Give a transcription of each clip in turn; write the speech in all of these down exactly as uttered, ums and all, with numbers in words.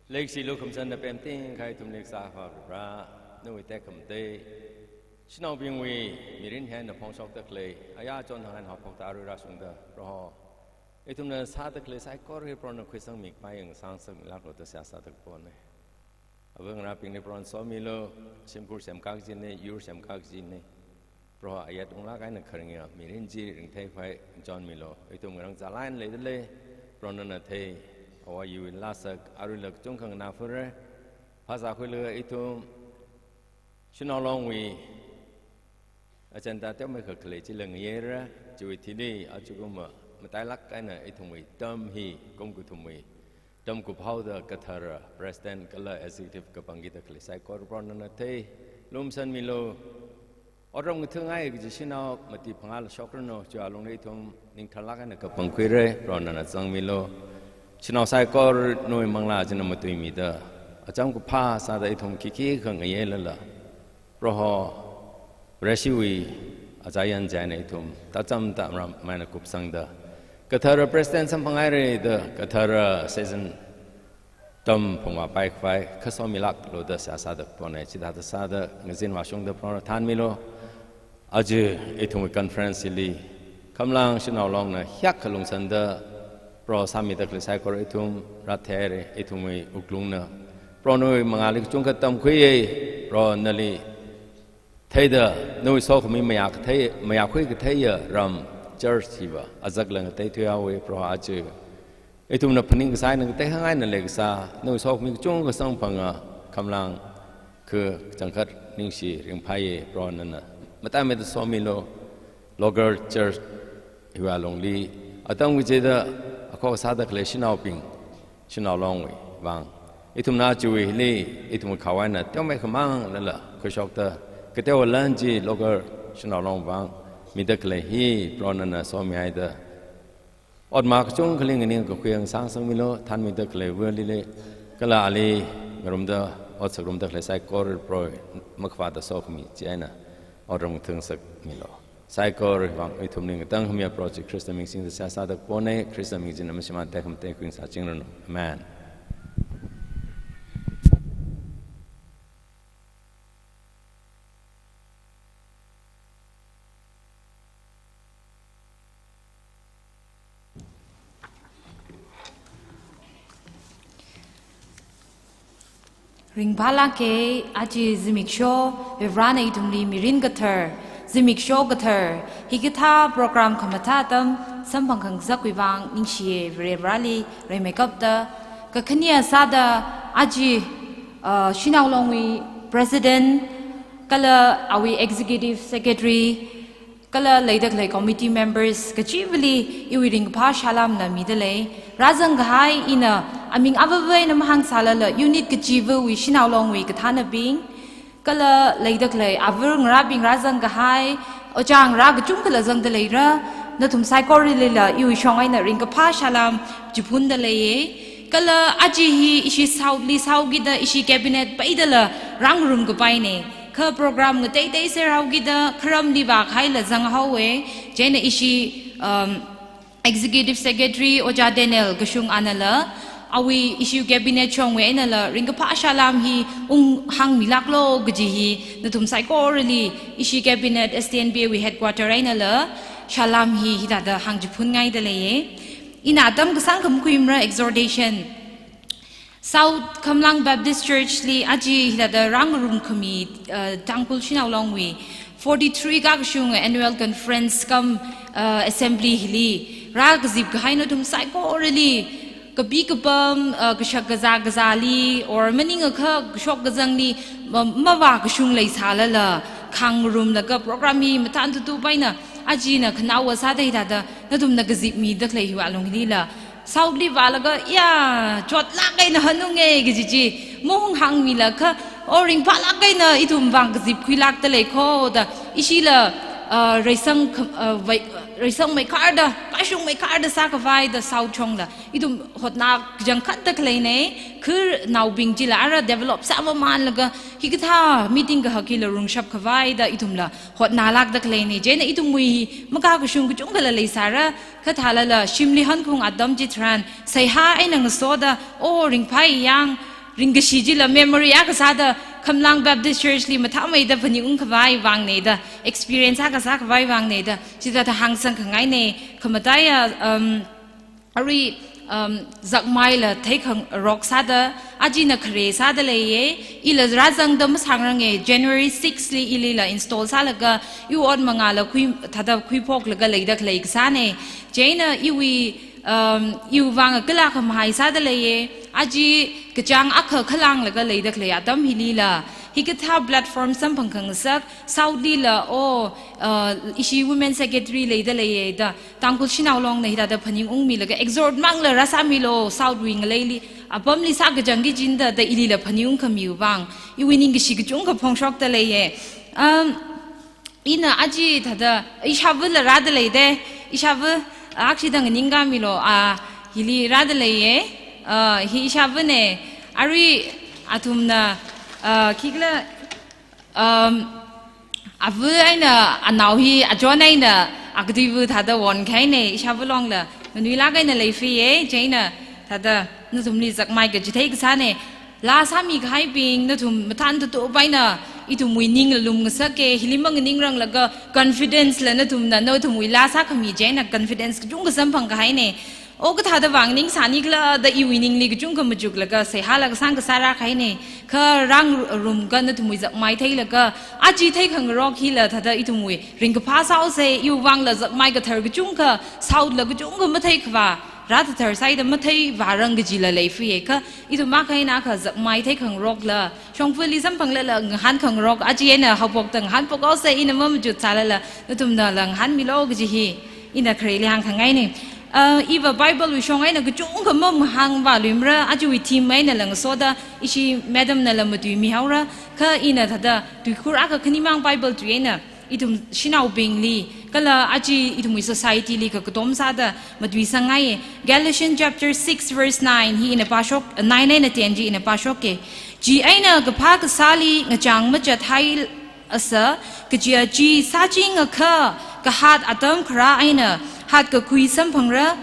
Leikashi lukhamashan napemting kahai ithumli Kasā Akhava Vare, nawui tekhamatei, shanaobingwui mirin hi eina phongshokda khalei, aya chonthang eina haophokta arui rāshungda, Proho, ithumna sāda khalei saikora hi Prohona khuisangmi khavai ngasāngasakmilāklu da seihā sāda kapona. Ava ngarābingli Prohona somilu, shimkhur semkā kajina, yur semkā kajina. Proho, ayat unglāk eina kharinga mirin chi ringthei khavai ngachonmilu. Ithum ngarān zālāk eina leidalei, Proho nana thei, ava yuilasak, aruila kachungkha nganāfura. Phasā khuilaga ithum Shanao Longwui agenda teomeikha khalei chila ngayeira, chiwui thili ajakumva matailāk eina ithumwui term hi kum kathumwui term kuphaoda kathara President kala Executive kapangkida khalei saikora Proho nana thei, lumashanmilu. Otram ngathāngai kaji shanao mati phangāla shokranu, chiwui alungli ithum ningtharlāk eina kapangkhuira, Proho nana zangmilu. Shanao saikora nawui manglā china matuimida, acham kaphā sāda ithum khikhikha ngayeilala, Proho, Vareshiwui achayan chieina ithum tacham tamram maina kupsangda, kathara President samphanghaira da, kathara session term phungvāpai khavai kha somilāklu da seihā sāda kapona. Chithāda sāda ngazin vāshungda Proho nana thanmilu. Aja ithumwui conference hili Khamlang Shanao Longna hiyākha lungsānda Proho sāmida khalei saikora ithum rātheira, ithumwui wuklungna Proho nawui mangāli kachungkha tamkhuiya. Proho nali theida nawui sokhami mayā kathei, mayākhui katheiya ram, church hiva azakla ngateithuihaowa. Proho aja ithumna phaning kasā eina ngateikhangai eina leikasā, nawui sokhami kachungkha samphanga, Khamlang kha kachangkhat ningshi ringphāya. Proho nana mataimeida somilu. Local church hiwui alungli atam kachida akhok sāda khalei shanaobing, Shanao Longwui vang, ithumna chiwui hili ithum khawui eina teomeikha manglala khuishokta, kateowa lan chi local Shanao Long vang mida khalei hi Proho nana somihaida, otma kachungkhali nganing kakhui ngasāngasakmilu. Thanmida khalei Vareli kala ali ngarumda ot sāngarumda khalei saikora Proho makhavāta sokhami chieina otram ngathāngasakmilu. Saikora vang ithumli ngatangkhamiya Proho Jishu Khrista ming singda seihā sāda kapona. Khrista ming china mashimān tekhamatei khuiung sāchingranu. Amen. Ringphālāka, aja zimiksho Varena ithumli mirin kathar, zimiksho kathar, hikathā program khamathā atam samphang khangasakwui vang ningshiya Vare Vareli rimeikapta. Kakhane sāda aja, uh, Shanao Longwui President kala awui Executive Secretary, kala leida khalei committee members kachivali iwui ringkaphā salāmna midalei. Rāzang kahai ina aming avāva eina mahāngsālala unit kachivawui Shanao Longwui kathānabing, kala leida khalei avā ngarābing rāzang kahai, ojā ngarā kachungkhala zangda leira, nathum saikoralila iwui shong eina ringkaphā salām chiphunda leiya. Kala aja hi ishi South li sāhaokida ishi cabinet peidala rāngarum kapaina. Kha program ngateitei serhaokida kharamli vākahaila zanghaowa. Chieina ishi, um, Executive Secretary Ojā Daniel Kashung anala, awui ishi cabinet shongwui einala ringkaphā salām hi unghāngmilāklu kaji hi nathum saikorali ishi cabinet S T N B A wui headquarter einala salām hi hithāda hāngchiphunngaida leiya. Ina atam kasāng khamakhuimara exhortation. South Khamlang Baptist Church li aja hithāda rāngarumkhami, uh, Tangkhul Shanao Longwui forty-three kakashung annual conference cum, uh, assembly hili rākazip kahai nathum saikorali, kapi kapam, uh, kashak kazā kazāli, or maningakha kashok kazangli, ma-, mavākashung leisālala, khangarumlaga program hi mathān tutu paina, ajana khanaowa sāda hithāda nathumna kazipmida khalei hiwui alung hilila, South li vālaga, ya, chotlāk eina hanunga kaji chi mahānghāngmilakha, o ringphālāk eina ithum vang kazipkhuilākda leikho da, ishila, ah, reisang kham-, ah, vai-, reisangmeikharda, kashungmeikharda sākhavai da South shongla ithum hotnā kachangkhatda khaleina. Khararnaobing chila ara develop sāmamānlaga, hikathā meeting kahak hila rungshap khavai da ithumla hotnālākda khaleina. Chieina ithumwui hi makakashung kachungkhala leisāra, kha thālala shimli hankhaung atam chitharan seihā eina ngasoda, o ringphāya yang, ringkashi chila memory akha sāda Khamlang Baptist Church li mathāmeida phaningungkhavai vangneida, experience akha sākhavai vangneida, chithāda hāngsangkhangaine. Khamataiya, um, arui, um, zakmaila theikhangarok sāda, ajina khare sāda leiye, ila rāzangda masāngrange, January six li ilila install sālaga, iwui ot mangāla khui, thāda khuiphoklaga leida khalei kasāne. Chieina iwui, um, iwui vang kala khamahai sāda leiye, aja kachāng akha khalanglaga leida khalei atam hilila, hikathā platform samphang khangasak, South lila, oh, uh, ishi women secretary leida leiye da, Tangkhul Shanao Longna hithāda phaningungmilaga exhort mangla rāsāmilu, South wui ngaleili, apamli sākachangki jida, da ilila phaningungkhamiwui vang, iwui ningkashi kachungkha phongshokda leiye. Um, ina aja thāda, ishāvāla rāda leide, ishāvā, akshida nganingkāmilu, a, hili rāda leiye, a, hi ishāvāne, arui athumna, a, khikhala, um, avā eina anao hi achon eina akativu thāda won kahaine, ishāvā Longla nganuilāk eina leifiye, chieina thāda nathumli zakmai kachithei kasāne. Laa sāmi kahaibing, nathum mathān tutup eina ithumwui ningla lumngasake, hili manganingranglaga confidence la nathumna, nathumwui laa sākhami chieina confidence kachungkha samphang kahaine. Oh, kathāda vang ningsānikhala da iwui ningli kachungkha machuklaga, seihāla kasāng kasā rākahaine. Kha rāngarumkha nathumwui zakmai theilaga, aja theikhangarok hila thāda ithumwui ringkaphā sāhaose, iwui vangla zakmai kathar kachungkha, South la kachungkha matheikhavā, rāthathar sāida matheivārang kajila leifiye. Kha ithum akha eina akha zakmai theikhangarokla, shongfali samphanglala ngahānkhangarok, aja eina haophokda ngahānphok haose, ina mamachutsālala, nathumnala ngahānmilu kaji hi ina khareli hāngkhangaine. Uh, iva Bible wui shong eina kachungkha mamahāngvāluimara, ajawui theme einala ngasoda, ishi madam nala matuimihaora, kha ina thāda tuikhur akha khanimang Bible tui eina, ithum shanaobingli, kala aja ithumwui society li kakatom sāda matuisangngaiye. Galatians chapter six verse nine hi ina pāshok, nine eina ten chi ina pāshoke. Chieina kaphā kasāli ngachang machathaiasa, kaja chi sāchingakha, kahāt atam kharā eina hatkakhui samphangra.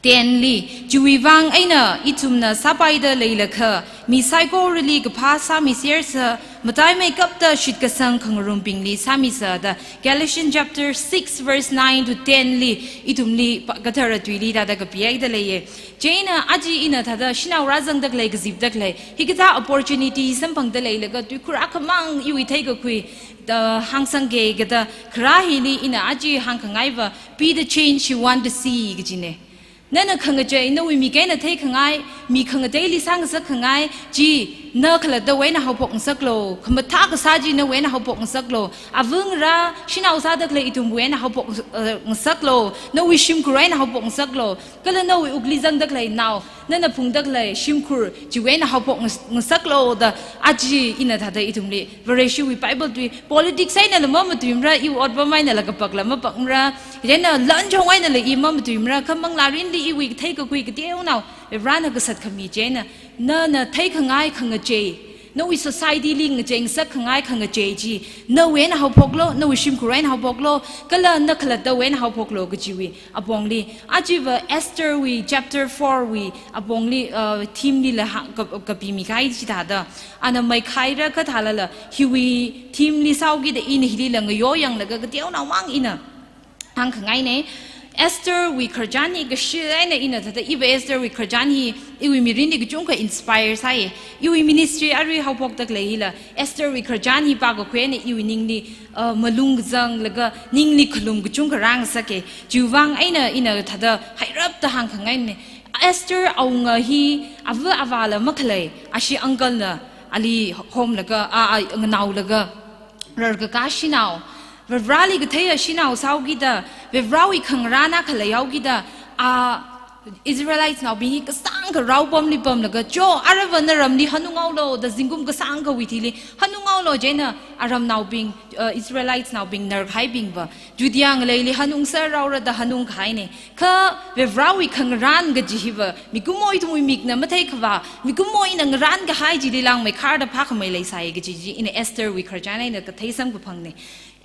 Ten li, chiwui vang eina ithumna sāpaida leilakha, mi saikorali kaphā sāmisersa, mataimeikapta shitkasang khangarumbingli sāmisa da, Galatians chapter six verse nine to ten li, ithumli pa-, kathara tuili thāda kapihaida leiye. Chieina aja ina thāda shanao rāzangda khalei, kazipda khalei, hikathā opportunity samphangda leilaga tuikhur akhamang iwui theikakhui da hāngsangke kajida kharā hili ina aja hāngkhangaiva, be the change you want to see kajine. Nana khangachei, nawui mik eina theikhangai, mi khangateili sāngasakkhangai chi, na khalattawui eina haophokngasaklu, khamathā kasā chi nawui eina haophokngasaklu, avā ngarā shanao sāda khalei ithumwui eina haophok, uh, ngasaklu, nawui shimkhur eina haophokngasaklu, kala nawui wuklui zangda khalei nao, nana phungda khalei shimkhur chiwui eina haophok ngas-, ngasaklu da, aja ina thāda ithumli Vareshiwui Bible tui, politics einala mamatuimara, iwui otpam einala kapakla mapakmara, chieina lan chong einala i mamatuimara, kha manglārinli iwui theikakhui kateonao Varena kasat khami chieina, nana theikhangai khangachei, nawui society li ngacheingasakkhangai khangachei chi, nawui eina haophoklu, nawui shimkhur eina haophoklu, kala na khalattawui eina haophoklu kajiwui apongli, ajava Esther wui chapter four wui apongli, uh, theme lila ha-, ka-, kapimikahai chithāda, ana meikhaira kathālala, hiwui theme li sāhaokida ina hilila ngayoyanglaga kateonaomang ina hāngkhangaine. Esther wui khararchan hi kashi eina ina thāda iva Esther wui khararchan hi iwui mirinli kachungkha inspire sāye. Iwui ministry arui haophokda khalei hila Esther wui khararchan hi pākakhui eina iwui ningli, uh, malung kazanglaga ningli khalum kachungkha rāngasake. Chiwui vang eina ina thāda hairapta hāngkhangaine. Esther awunga hi avā avāla makhalei, ashi uncle na ali homlaga, a, a, nganaolaga rarkakā shanao, Vareli katheiya shanao sāhaokida, Varewui khangarān akha leihaokida, a, Israelites naobing hi kasāngkha rao pamli pamlaga, cho, aruiva naramli hanunghaolu da zingkum kasāngkhawui thili hanunghaolu, chieina aramnaobing, uh, Israelites naobing narkahaibingva Judea ngaleili hanungser haora da hanungkahaine. Kha Varewui khangarān kaji hiva mikumo ithumwui mikna matheikhavā, mikumo ina ngarānkahai chili langmeikharda phākhamei leisai kaji chi ina Esther wui khararchan eina kathei samkaphangne.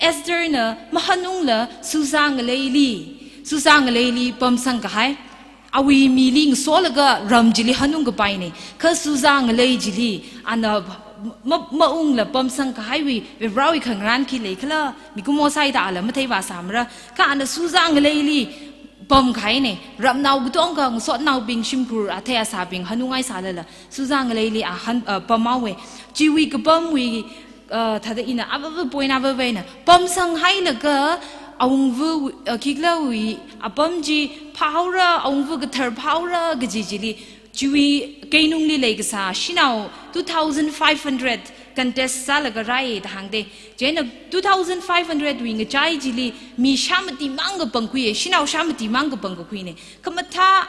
Esther na mahanungla Susa ngaleili, Susa ngaleili pamsangkahai. awui mili ngasolaga ram chili hanungkapaine. Kha Susa ngalei chili ana ma, maungla pamsang kahaiwui Varivarawui khangarān khi leikhala, mikumo sāda ala matheivāsāmara. Kha ana Susa ngaleili pamkahaine. Ramnao katonga ngasotnaobing, shimkhur athei asābing hanungngai sālala Susa ngaleili a han, a, pamhaowe. Chiwui kapamwui, a, thāda ina avava point avava eina pamsanghailaga awungva, a, khikhalawui apam chi phāhaora, awungva kathar phāhaora kaji chili, chiwui keinungli leikasā shanao two thousand five hundred contest sālaga rāi da hāngde. Chieina two thousand five hundred wui ngachai chili mi shāmati mang kapangkhuiye, shanao shāmati mang kapangkakhuine. Khamathā,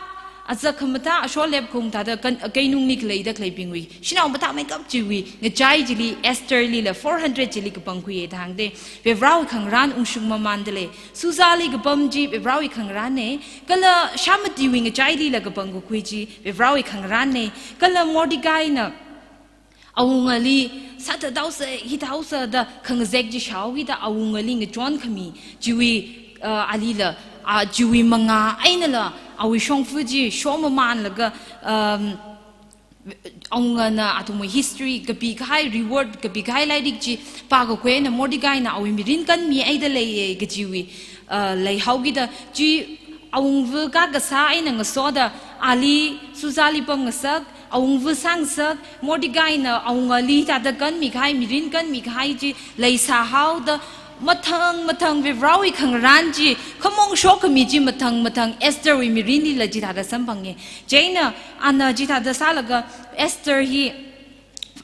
aza khamathā, asho lep kung thāda kan, keinungli khaleida khaleibingwui shanao mathāmeikap chiwui ngachai chili Esther lila four hundred chili kapangkhuiye da hāngde. Varivarawui khangarān ungshung mamānda lei. Susali kapam chi Varivarawui khangarānne. Kala shāmatiwui ngachailila kapangkakhui chi Varivarawui khangarānne. Kala Mordecai na awungali sāthathaosa, hithāhaosa da khangazek chi shāhaokida awungali ngachonkhami chiwui, uh, alila, uh, chiwui mangā einala awui shongfa chi shomamānlaga, um, awungana athumwui history kapikahai, reward kapikahai lairik chi pākakhui eina Mordecai na awui mirin kanmihaida leiye kajiwui, uh, leihaokida chi awungva kakasā eina ngasoda ali Susali pamngasak, awungva sāngasak, Mordecai na awungali thāda kanmikahai, mirin kanmikahai chi leisāhaoda mathang mathang Varivarawui khangarān chi, khamong shokkhami chi mathang mathang Esther wui mirinlila chithāda samphange. Chieina ana chithāda sālaga Esther hi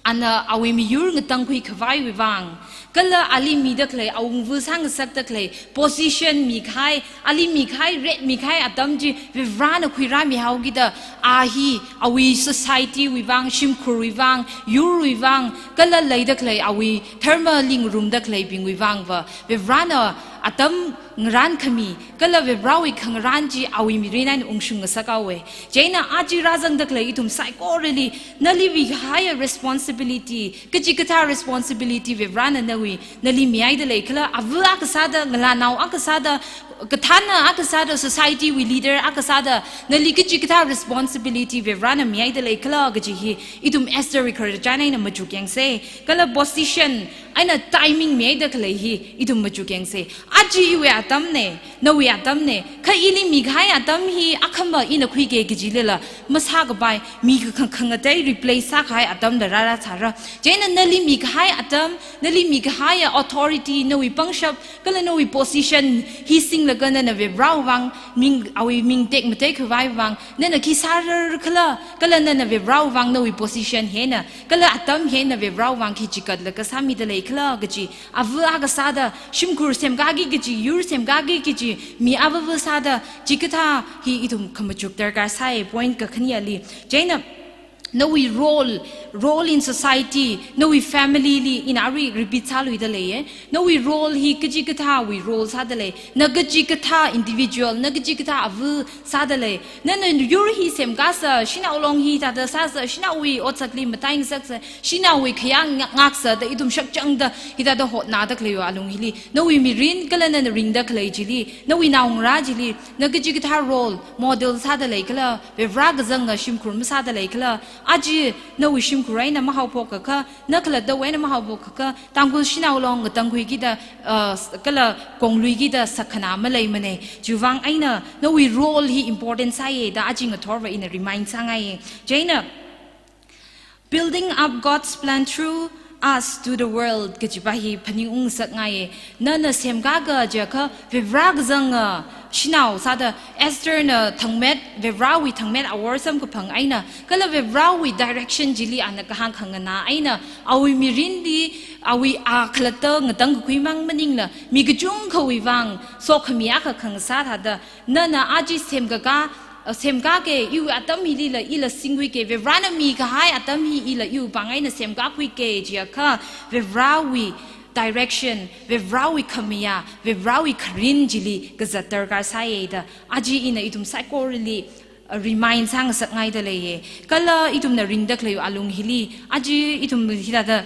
ana awui miyur ngatangkhui khavaiwui vang, kala ali mida khalei, awungva sāngasakda khalei position mikahai, ali mikahai, ret mikahai atam chi Varivarana khuirāmihaokida a hi awui society wui vang, shimkhurwui vang, yurwui vang, kala leida khalei awui dharmali ngarumda khaleibingwui vangva Varivarana atam ngarānkhami, kala Varivarawui khangarān chi awui mirin eina ungshung ngasakhaowe. Chieina aja rāzangda khalei ithum saikorali nali mikahaiya responsibility, kachikathā responsibility Varivarana nawui, nali mihaida leikhala, ava akha sāda, ngalānao akha sāda, kathāna akha sāda, society wui leader akha sāda, nali kachikathā responsibility Varivarana mihaida leikhala kaji hi ithum Esther wui khararchan eina machukyangse. Kala position eina timing mihaida khalei hi ithum machukyangse. Aja iwui atamne, nawui atamne, kha ili mikahai atam hi akhama ina khuike kajilala masākapai, mi kha-, kha-, khangatei replace sākahai atamla rārāsāra. Chieina nali mikahai atam, nali mikahaiya authority, nawui pangshap, kala nawui position hi singlaga nana Varivarawui vang, ming, awui ming tekmatei khavaiwui vang nana khi sārar khala, kala nana Varivarawui vang nawui position hi eina, kala atam hi eina Varivarawui vang khi chikatlaga sāmida leikhala kaji, ava akha sāda, shimkhur semkāki kaji, yur semkāki kaji, mi avava sāda, chikathā hi ithum khamachuk darkar sāi, point kakhaneli. Chieina nawui role, role in society, nawui family li, ina arui repeat sāluida leiye. Nawui role hi kachikathāwui role sāda lei, na kachikathā individual, na kachikathā ava sāda lei. Nana yur hi semkāsa, shanao long hi thāda sāsa, shanaowui otsakli mataingasaksa, shanaowui khayā nga-, ngaksa da ithum shakchangda hithāda hotnada khaleiwui alung hili, nawui mirin kala nana ringda khalei chili, nawui naongarā chili, na kachikathā role model sāda leikhala, Varivara kazanga shimkhur masāda leikhala, aja nawui shimkhur eina mahaophok akha, na khalattawui eina mahaophok akha, Tangkhul shanao long ngatangkhuikida, uh, s-, kala kongluikida sakkhana maleimane. Chiwui vang eina nawui role hi important sāye da aja ngathorva ina remind sāngaiye. Chieina, building up God's plan through us to the world kajiva hi phaningung ngasakngaiye. Nana semkā kaji akha Varivara kazanga shanao sāda, Esther na thangmet, Varivarawui thangmet awor samkaphang eina, kala Varivarawui direction chili ana kahāng khanganā eina, awui mirinli, awui a khalatta ngatangkakhui mang maningla, mi kachungkhawui vang sokhami akha khangasā thāda, nana aja semkakā, uh, semkāke, iwui atam hilila ila singkhuike, Varivarana mikahai atam hi ila iwui vang eina semkākhuike jiakha, Varivarawui direction, Varivarawui khamayā, Varivarawui kharin chili kazat darkar sāye da aja ina ithum saikorali, uh, remind sāngasakngaida leiye. Kala ithumna ringda khaleiwui alung hili, aja ithum hithāda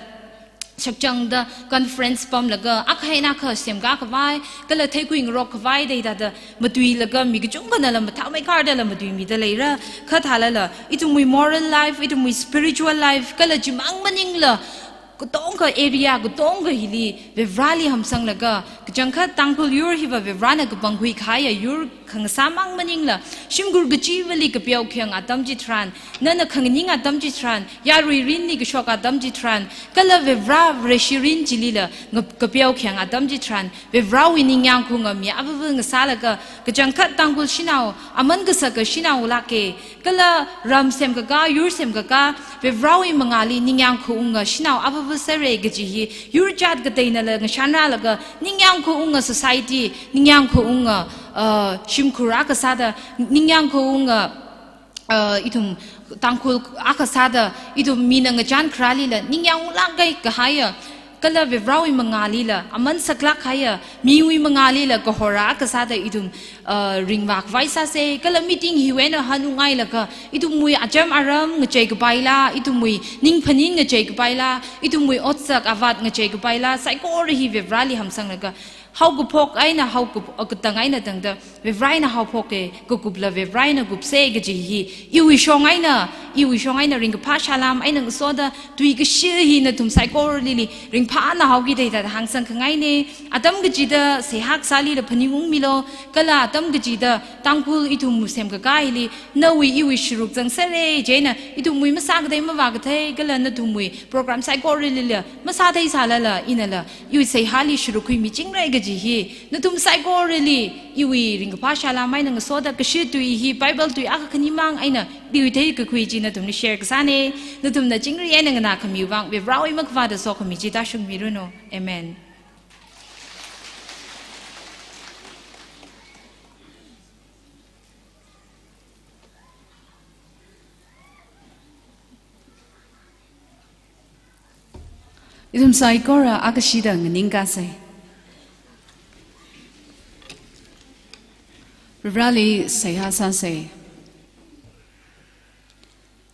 shakchangda conference pamlaga, akha eina akha semkakhavai, kala theikhuingarok khavai da hithāda matuilaga mi kachungkhana la mathāmeikhar da la matuimida leira, kha thālala, ithumwui moral life, ithumwui spiritual life, kala chimang maningla, katonga area, katonga hili, Varivarāli hamsanglaga, kachangkhat Tangkhul yur hiva Varivarāna kapangkhui kahaiya yur khangasāmang maningla, shimkhur kachivali kapeo khayang atam chitharan, nana khanganing atam chitharan, yarui rinli kashok atam chitharan, kala Varivarā Vareshi rin chilila ngap-, kapeo khayang atam chitharan, Varivarāwui ningyāng khaunga mi avāva ngasālaga, kachangkhat Tangkhul shanao, aman kasaka shanao lāka, kala ram semkaka, yur semkaka, Varivarāwui mangāli ningyāng khaunga shanao avāva sāra kaji hi, yur jat kateinala ngashanrālaga, ningyāng khaunga society, ningyāng khaunga, uh, shimkhur akha sāda, ningyāng khaunga, uh, ithum Tangkhul akha sāda, ithum mina ngachān kharālila, ningyāng lāngkai kahaiya, kala Varivarāwui mangālila, aman saklāk kahaiya, miwui mangālila kahora akha sāda ithum, uh, ringvākhavai sāsa, kala meeting hiwui eina hanungailaga, ithumwui acham aram ngachei kapaila, ithumwui ning phaning ngachei kapaila, ithumwui otsak avat ngachei kapaila, saikora hi Varivarāli hamsanglaga, haokaphok eina, haokup-, uh, katang eina tangda, Varivarā eina haophoka, kakupla Varivarā eina kupsa kaji hi, iwui shong eina, iwui shong eina ringkaphā salām eina ngasoda, tui kashi hi nathum saikoralila, ringphāna haoki da hithāda hāngsang khangaina, atam kachida seihā kasālila phaningungmilu, kala atam kachida Tangkhul ithum semkaka hili, nawui iwui sharuk zangsera, chieina ithumwui masākathei mavākathei, kala nathumwui program saikoralila, masāthei sālala, inala, iwui seihāli sharuk khuimichingra kaji hi, nathum saikorali, iwui ringkaphā salām eina ngasoda kashi tui hi, Bible tui akha khanimang eina, tui theikakhui chi nathumli share kasāna, nathumna chingri eina nganākhamiwui vang, Varivarāwui makhavāta sokhami chi tāshungmiranu. Amen. Ithum saikora akashida nganingkasei. Varivarāli seihā sāsei.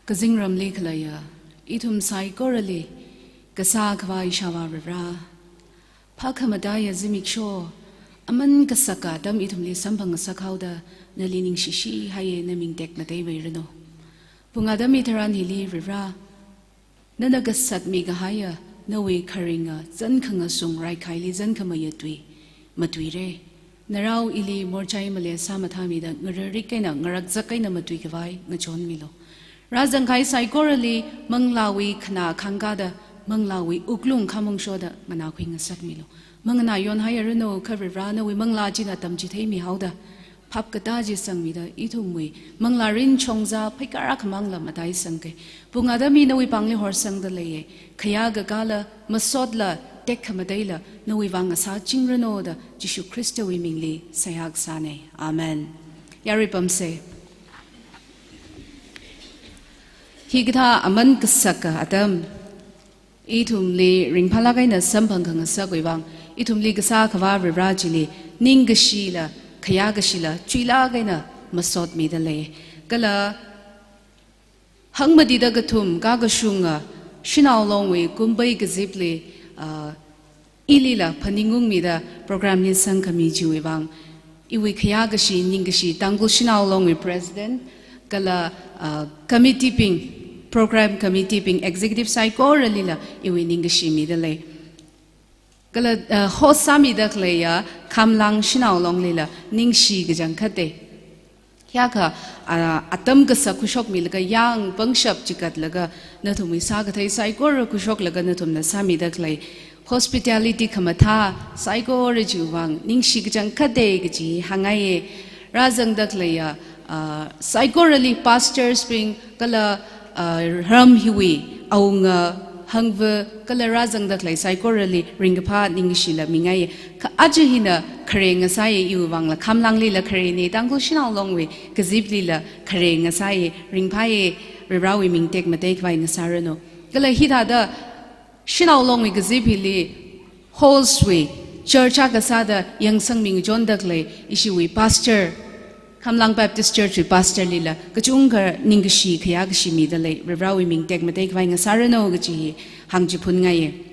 Kazingramli khaleiya, ithum saikorali, kasā akhava ishāvā Varivarā. Phākhamataiya zimiksho, aman kasaka atam ithumli samphang ngasakhaoda, nali ningshishi haiya, naming tekmateimiranu. Pung atam hitharan hili Varivarā, nana kasatmi kahaiya, nawui kharinga, zan khangasung raikhaili zankhameiya tui, matuira. Narao ili morchai male sāmathāmida, ngararik eina, ngarakzak eina matuikhavai, ngachonmilu. Rāzangkahai saikorali, manglāwui khanā khangkāda, manglāwui wuklung khamung shoda, nganākhui ngasakmilu. Manganā yonhairanu, kha Varivarā nawui manglā china tamchitheimihaoda, phap katā chi sangmida, ithumwui manglā rin chongza pheikar akhamangla mataisangka. Pung atam hi nawui pāngli horsangda leiya. Khayā kakāla, masotla, tekhamateila, nawui vang ngasāchingranu da, Jishu Khristawui mingli seihā kasāna. Amen. Yarui pamsei. Hikathā aman kasaka atam, ithumli ringphālāk eina samphang khangasakwui vang, ithumli kasā akhava Varivarā chili, ningkashila, khayākashila, chuilāk eina masotmida lei. Kala, hangmatida kathum kakashunga, Shanao Longwui Kumbai kazipli, ah, ilila phaningungmida program li sangkhami chiwui vang, iwui khayākashi, ningkashi, Tangkhul Shanao Longwui President, kala, ah, committee bing, program committee bing, executive saikoralila iwui ningkashi mida lei. Kala, ah, host sāmida khaleiya Khamlang Shanao Longlila ningshi kachangkhata. Hiyākha, ah, atam kasak khuishokmilaga yang pangshap chikatlaga nathumwui sākathei saikora khuishoklaga nathumna sāmida khalei hospitality khamathā saikora chiwui vang ningshi kachangkhata kaji hāngngaiya. Rāzangda khaleiya, ah, saikorali pastors bing kala, ah, ram hiwui awunga hangva kala rāzangda khalei saikorali ringkaphā ningshila mingaiya. Kha aja hina khare ngasāya, iwui vangla Khamlanglila kharena, Tangkhul Shanao Longwui kaziplila khare ngasāya, ringphāya, Varivarāwui ming tekmatei khavai ngasāranu. Kala hithāda Shanao Longwui kazip hili host wui church akha sāda yangsangmi ngachonda khalei ishiwui pastor, Khamlang Baptist Church wui pastor lila kachungkha ningkashi khayākashi mida lei, Varivarāwui ming tekmatei khavai ngasāranu kaji hi hāngchiphunngai.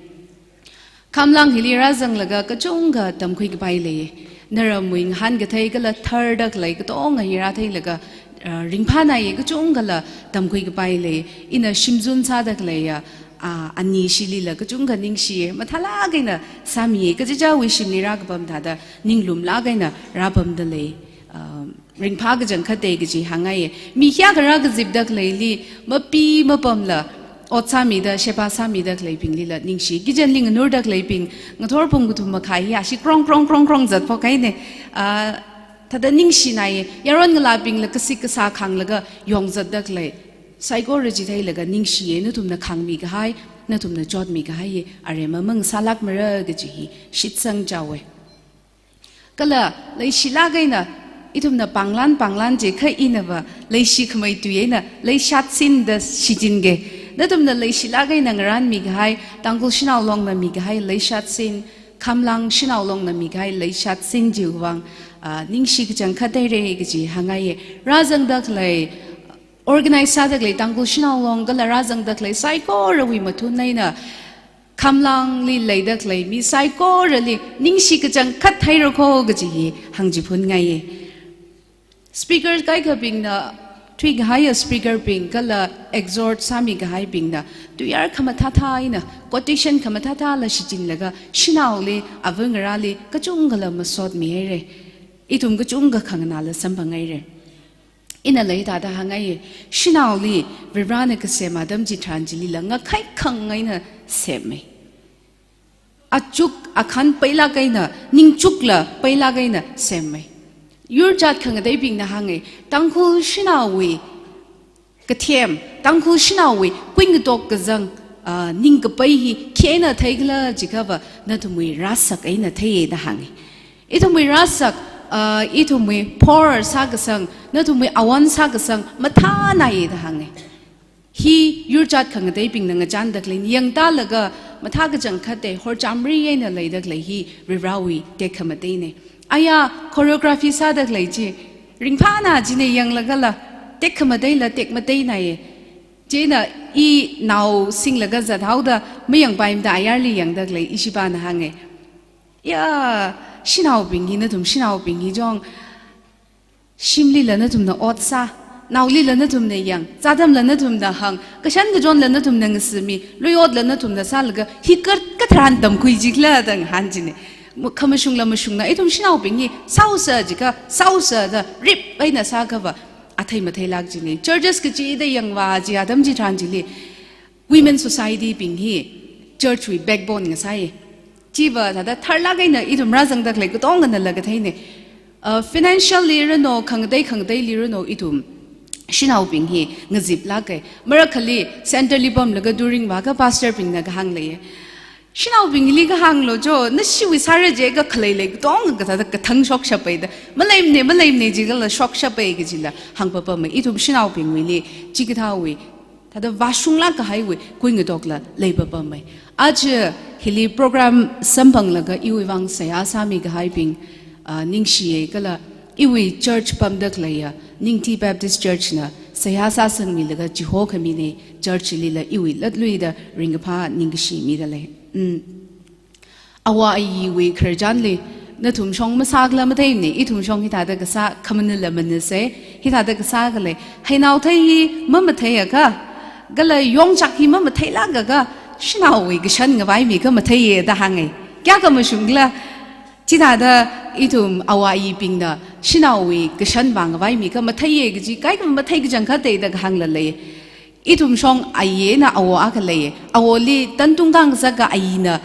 Khamlang hili rāzanglaga kachungkha tamkhui kapai lei. Naramwui ngahān kathei kala tharda khalei katonga hi rātheilaga, ah, ringphānāya, kachungkhala tamkhui kapai lei. Ina shimzun sāda khaleiya, ah, anishilila kachungkha ningshiya. Mathālāk eina sāmiya, kachichāwui shimli rākapam thāda ninglumlāk eina rāpamda lei. Ah, ringphā kachangkhatta kaji hāngngaiya. Mi hiyākha rākazipda khaleili mapi mapamla ot sāmida, sheba sāmida khaleibinglila ningshi. Kitchenli nganurda khaleibing, ngathor pung kathum makhai hi ashi krong krong krong krong zatphok haina. Ah, thāda ningshināya. Yaron ngalābingla kasik kasā khānglaga yongzatda khalei. Saikora chitheilaga ningshiya, nathumna khāngmi kahai, nathumna chotmi kahai hi aremma mang sālākmara kaji hi shitsang chaowa. Kala leishilāk eina, ithumna pānglan pānglan jiakha inava leishi khamei tui eina leishatsin da shichinga. Nathumna leishilāk eina ngarānmi kahai, Tangkhul Shanao Longna mi kahai leishatsin, Khamlang Shanao Longna mi kahai leishatsin chiwui vang, ah, ningshi kachangkhat haira kaji hāngngaiya. Rāzangda khalei, organize sāda khalei Tangkhul Shanao Long kala rāzangda khalei saikorawui mathun eina, Khamlangli leida khalei mi saikorali ningshi kachangkhat haira kho kaji hi hāngchiphunngai. Speaker kaikhabingna, thuikahaiya speaker bing kala exhort sāmi kahaibingna, tuiyār khamathāthā eina, quotation khamathāthāla shichinlaga, shanaoli, ava ngarāli, kachungkhala masotmi haira. Ithum kachungkha khanganāla samphang haira. Inala hithāda hāngngai, shanaoli Varivarana kasem atam chitharan chilila ngakhai khang eina semma. Achuk akhan pailāk eina, ningchukla pailāk eina semma. Yurchat khangateibingna hānga, Tangkhul shanaowui kathem, Tangkhul shanaowui kuingatok kazang, ah, ningkapai hi khi eina theikhala jiakhava nathumwui rāsak eina theiya da hānga. Ithumwui rāsak, ah, ithumwui phor sākasang, nathumwui awon sākasang mathānāya da hānga. Hi yurchat khangateibingna ngachānda khalei, yangtālaga mathā kachangkhatta horchamri eina leida khalei hi Varivarawui tekhamateina. Aya choreography sāda khalei chi, ringphāna china yanglagala, tekhamateila tekmateinaya. China inao singlaga zathaoda mayangpaimada ayarli yangda khalei ishipāna hānga. Ya, shanaobing hi nathum shanaobing hi chong, shimlila nathumna ot sā, naolila nathumna yang, zātamla nathumna hāng, kashan kachonla nathumna ngasimi, luiotla nathumna sālaga, hi ka, katharan tamkhui jikhala da ngahān china. Mu-, khamashungla mashungna, ithum shanaobing hi sāusa jiakha, sāusa da rip eina sākhava, athei matheilāk china. Churches kachida yangvā chi atam chitharan chili, women society bing hi church wui backbone ngasāya. Chiva thāda tharlāk eina ithum rāzangda khalei katonganala katheina. Uh, financially rano, khangatei khangateili rano ithum shanaobing hi ngaziplāka. Marakhali centre li pamlaga during vākha pastor bingna kahāng leiya. Shanaobingli kahānglo cho, nashiwui sāra jiakha khalei lei katonga kathāda kathang shokshapa da. Maleimana, maleimana jiakhala shokshapa kajila hāngpapama. Ithum shanaobingwuili chikathāwui thāda vāshunglāk kahaiwui kuingatokla leipapama. Aja hili program samphanglaga iwui vang seihā sāmi kahaibing, ah, ningshiya kala iwui church pamda khaleiya Ningthi Baptist Church na seihā sāsangmilaga chihokhamina, church lila iwui latluida ringkaphā ningkashi mida lei. Mm. Āwo āyiwui khararchanli, nathum shong masākhala matheimana, ithum shong hithāda kasā, khamanila manase, hithāda kasā khalei, heinao thei hi mamatheiakha, kala yongchak hi mamatheilākakha, shanaowui kashan ngavaimi kha matheiya da hānga. Kayākha mashungkhala, chithāda ithum āwo āyibingna, shanaowui kashan vāngavaimi kha matheiya kaji, kaikha mathei kachangkhatta da kahāngla lei. Ithum shong āyi eina āwo akha lei. Āwoli tantung khangasaka āyina,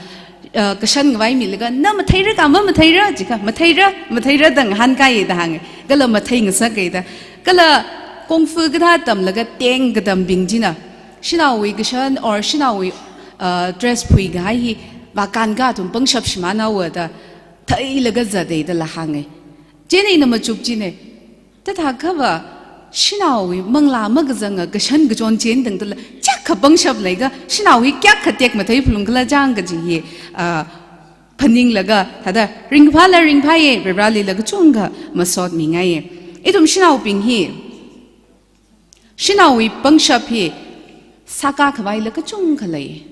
uh, kashan ngavaimilaga, na matheira ka mamatheira jiakha, matheira, matheira da ngahānkāya da hānga. Kala matheingasaka da. Kala kungfu kathā tamlaga teng katambing china, shanaowui kashan or shanaowui, uh, dress phuikahai hi vākankā athum pangshap shimānhaowa da, theilaga zata dala hānga. Chieina ina machup china, thāda khava, shanaowui manglā makazanga kashan kachon chieina tangdala, chiyākha pangshap leikha, shanao hi kayākha tekmathei phalungkhala chang kaji hi, ah, phaninglaga, thāda, ringphāla ringphāya, Varivaralila kachungkha masotmingaiya. Ithum shanaobing hi, shanaowui pangshap hi, sākā khavaila kachungkha lei.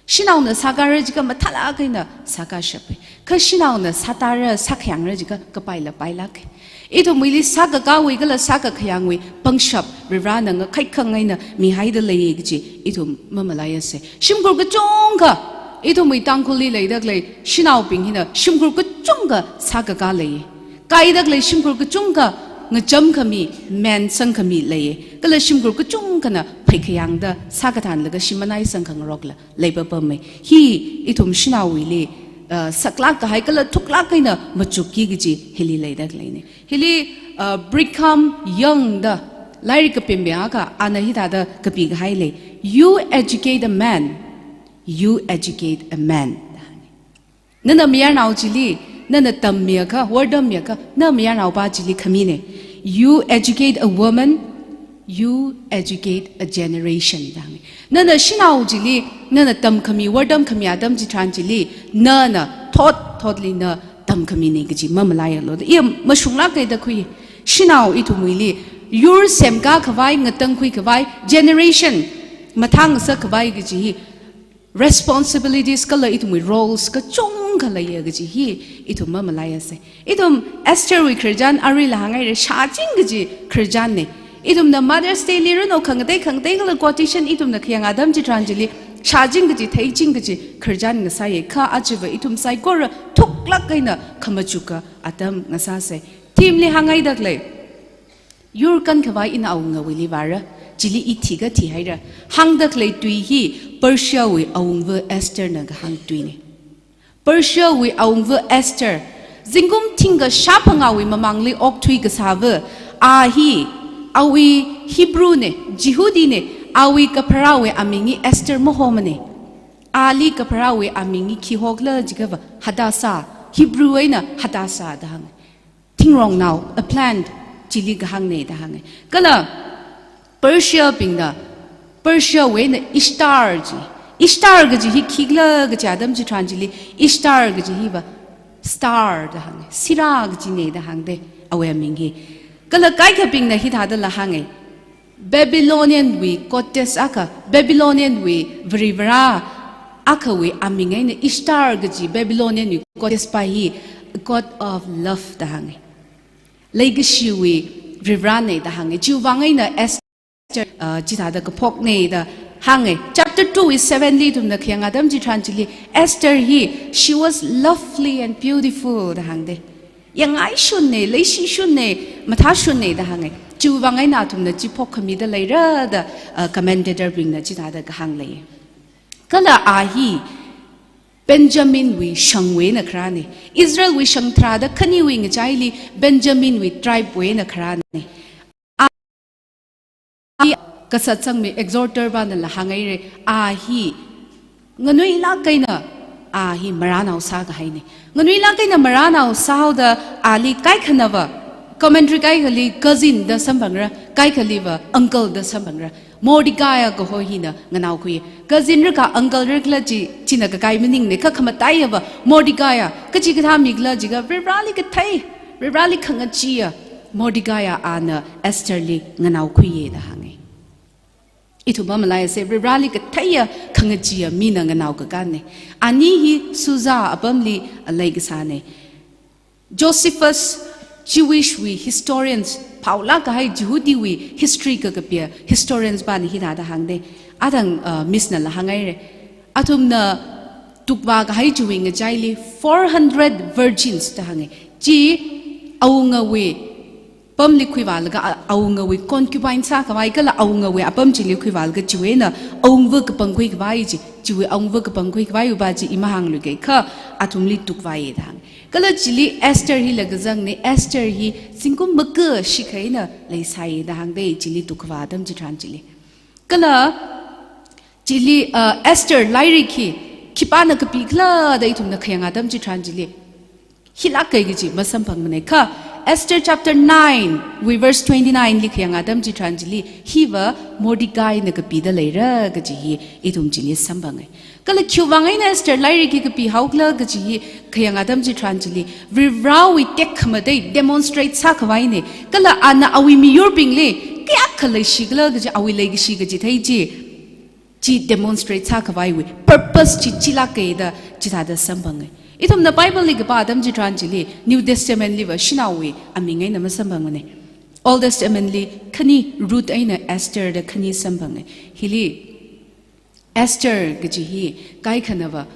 Shanaona sākāra jiakha mathālāk eina sākāshapa. Kha shanaona sātara sākhayangra jiakha kapaila pailāka. Ithumwuili sākakāwui kala sākakhayangwui pangshap Varivarana ngakhaikhangai eina mihaida lei kaji ithum mamalaiasa. Shimkhur kachungkha, ithumwui Tangkhulli leidakhalei shanaobing hina shimkhur kachungkha sākakā lei. Kaidakhalei shimkhur kachungkha ngachamkhami, mansangkhami lei. Kala shimkhur kachungkhana pheikhayangda sākathānlaga shim manai sangkhangarokla leipapama. Hi ithum shanaowuili, uh, saklāk kahai kala thuklāk eina machukki kaji hili leidakhaleina. Hili, uh, Brigham Young da lairik kapimbi akha ana hithāda kapi kahai lei. "You educate a man, you educate a man." Nana mayarnao chili nana tammiakha, wortammiakha, na mayarnaopa chili khamina. "You educate a woman, you educate a generation," da hānga. Nana shanao chili nana tamkhami, wortamkhami atam chitharan chili nana thot thotli na tamkhamina kaji mamalaialu. Iya mashunglāka da khui. Shanao ithumwuili yur semkā khavai, ngatangkhui khavai, generation mathāngasak khavai kaji hi responsibilities kala ithumwui roles kachungkha leiya kaji hi ithum mamalaiasa. Ithum Esther wui khararchan aruila hānghaira, shāching kaji khararchanna. Ithumna Mother's Day li rano khangatei khangatei kala quotation ithumna khayang atam chitharan chili shāching kaji, theiching kaji khararchan ngasāya. Kha ajava ithum saikora thuklāk eina khamachuka atam ngasāsa. Theme li hānghaidakhalei, yur kankhavai ina awungawuili vāra, chili i thikha thihaira. Hāngdakhalei tui hi Persia wui awungva Esther na kahāng tuina. Persia wui awungva Esther, zingkum thingkha shāphangāwui mamangli okthui kasāva, a hi, awui Hebrew na, Jihudi na, awui kapharāwui aming hi Esther mahomana. Ali kapharāwui aming hi khi hokhala jiakhava Hadassah, Hebrew eina Hadassah da hānga. Thingrongnao, a plant, chili kahāngna da hānga. Kala Persia bingna, Persia wui eina Ishtar ji. Ishtar kaji hi khikhala kaji atam chitharan chili, Ishtar kaji hiva star da hānga. Sirā kajina da hāngda, awui aming hi. Kala kaikhabingna hithādala hānga. Babylonian wui goddess akha, Babylonian wui Varivara akhawui aming eina Ishtar kaji Babylonian wui goddess pa hi god of love da hānga. Leikashiwui Varivarana da hānga. Chiwui vang eina Esther, uh, chithāda kaphokna da hānga. Chapter two wui seven li ithumna khayang atam chitharan chili Esther hi, she was lovely and beautiful da hāngda. Yangngaishunna, leishishunna, mathāshunna da hānga. Chiwui vang eina athumna chi phokkhami da leira da, uh, commentator bingna chithāda kahāng lei. Kala a hi Benjamin wui shangwui eina kharāna. Israel wui shang tharāda khaniwui ngachaili Benjamin wui tribe wui eina kharāna. A hi kasatsangmi exhorter panala hānghaira, a hi nganuilāk eina a hi marānao sākahaina. Nganuilāk eina marānao sāhaoda ali kaikhanava, commentary kaikhali cousin da samphangra, kaikhaliva uncle da samphangra. Mordecai kaho hina nganaokhui. Cousin rikha uncle rikhala chi, china kakai maningna, kha khamataiya va Mordecai, kachikathā mikhala jiakha Varivarali kathei, Varivarali khangacheeya Mordecai ana Esther li nganaokhuiya da hānga. Ithum mamalaiasa, Varivarali katheiya khangacheeya mina nganaokakāna. Ani hi Susa apamli leikasāna. Josephus, Jewish wui historians, phaolāk kahai Jihudiwui history kakapiya historians pana hithāda hāngda. Athang, uh, Miss nala hānghaira. Athumna tukvā kahai chiwui ngachaili four hundred virgins da hānga. Chi awungawui pamli khuivālaga, a-, awungawui concubine sākhavai kala awungawui apam chili khuivālaga chiwui eina awungva kapangkhui khavai chi, chiwui awungva kapangkhui khavai upa chi i mahāngluikei kha athumli tukvāya da hānga. Kala chili Esther hila kazangna, Esther hi zingkum maka shikha eina leisai da hāngda chili tukkhavā atam chitharan chili. Kala chili, uh, Esther lairik hi khipāna kapikhala da ithumna khayang atam chitharan chili, hilāka kaji masamphangmana. Kha Esther chapter nine wui verse twenty-nine li khayang atam chitharan chili, hiva Mordecai na kapida leira kaji hi ithum chili samphanga. Kala khiwui vang eina Esther lairik hi kapihaokhala kaji hi khayang atam chitharan chili, Varivarawui tekhamatei demonstrate sākhavaina. Kala ana awui miyurbingli kayākha leishikhala kaji, awui leikashi kachithei chi, chi demonstrate sākhavaiwui purpose chi chilāka da chithāda samphanga. Ithumna Bible li kapā atam chitharan chili New Testament liva shanaowui aming eina masamphangmana. Old Testament li khani Ruth eina Esther da khani samphanga. Hili Esther kaji hi kaikhanava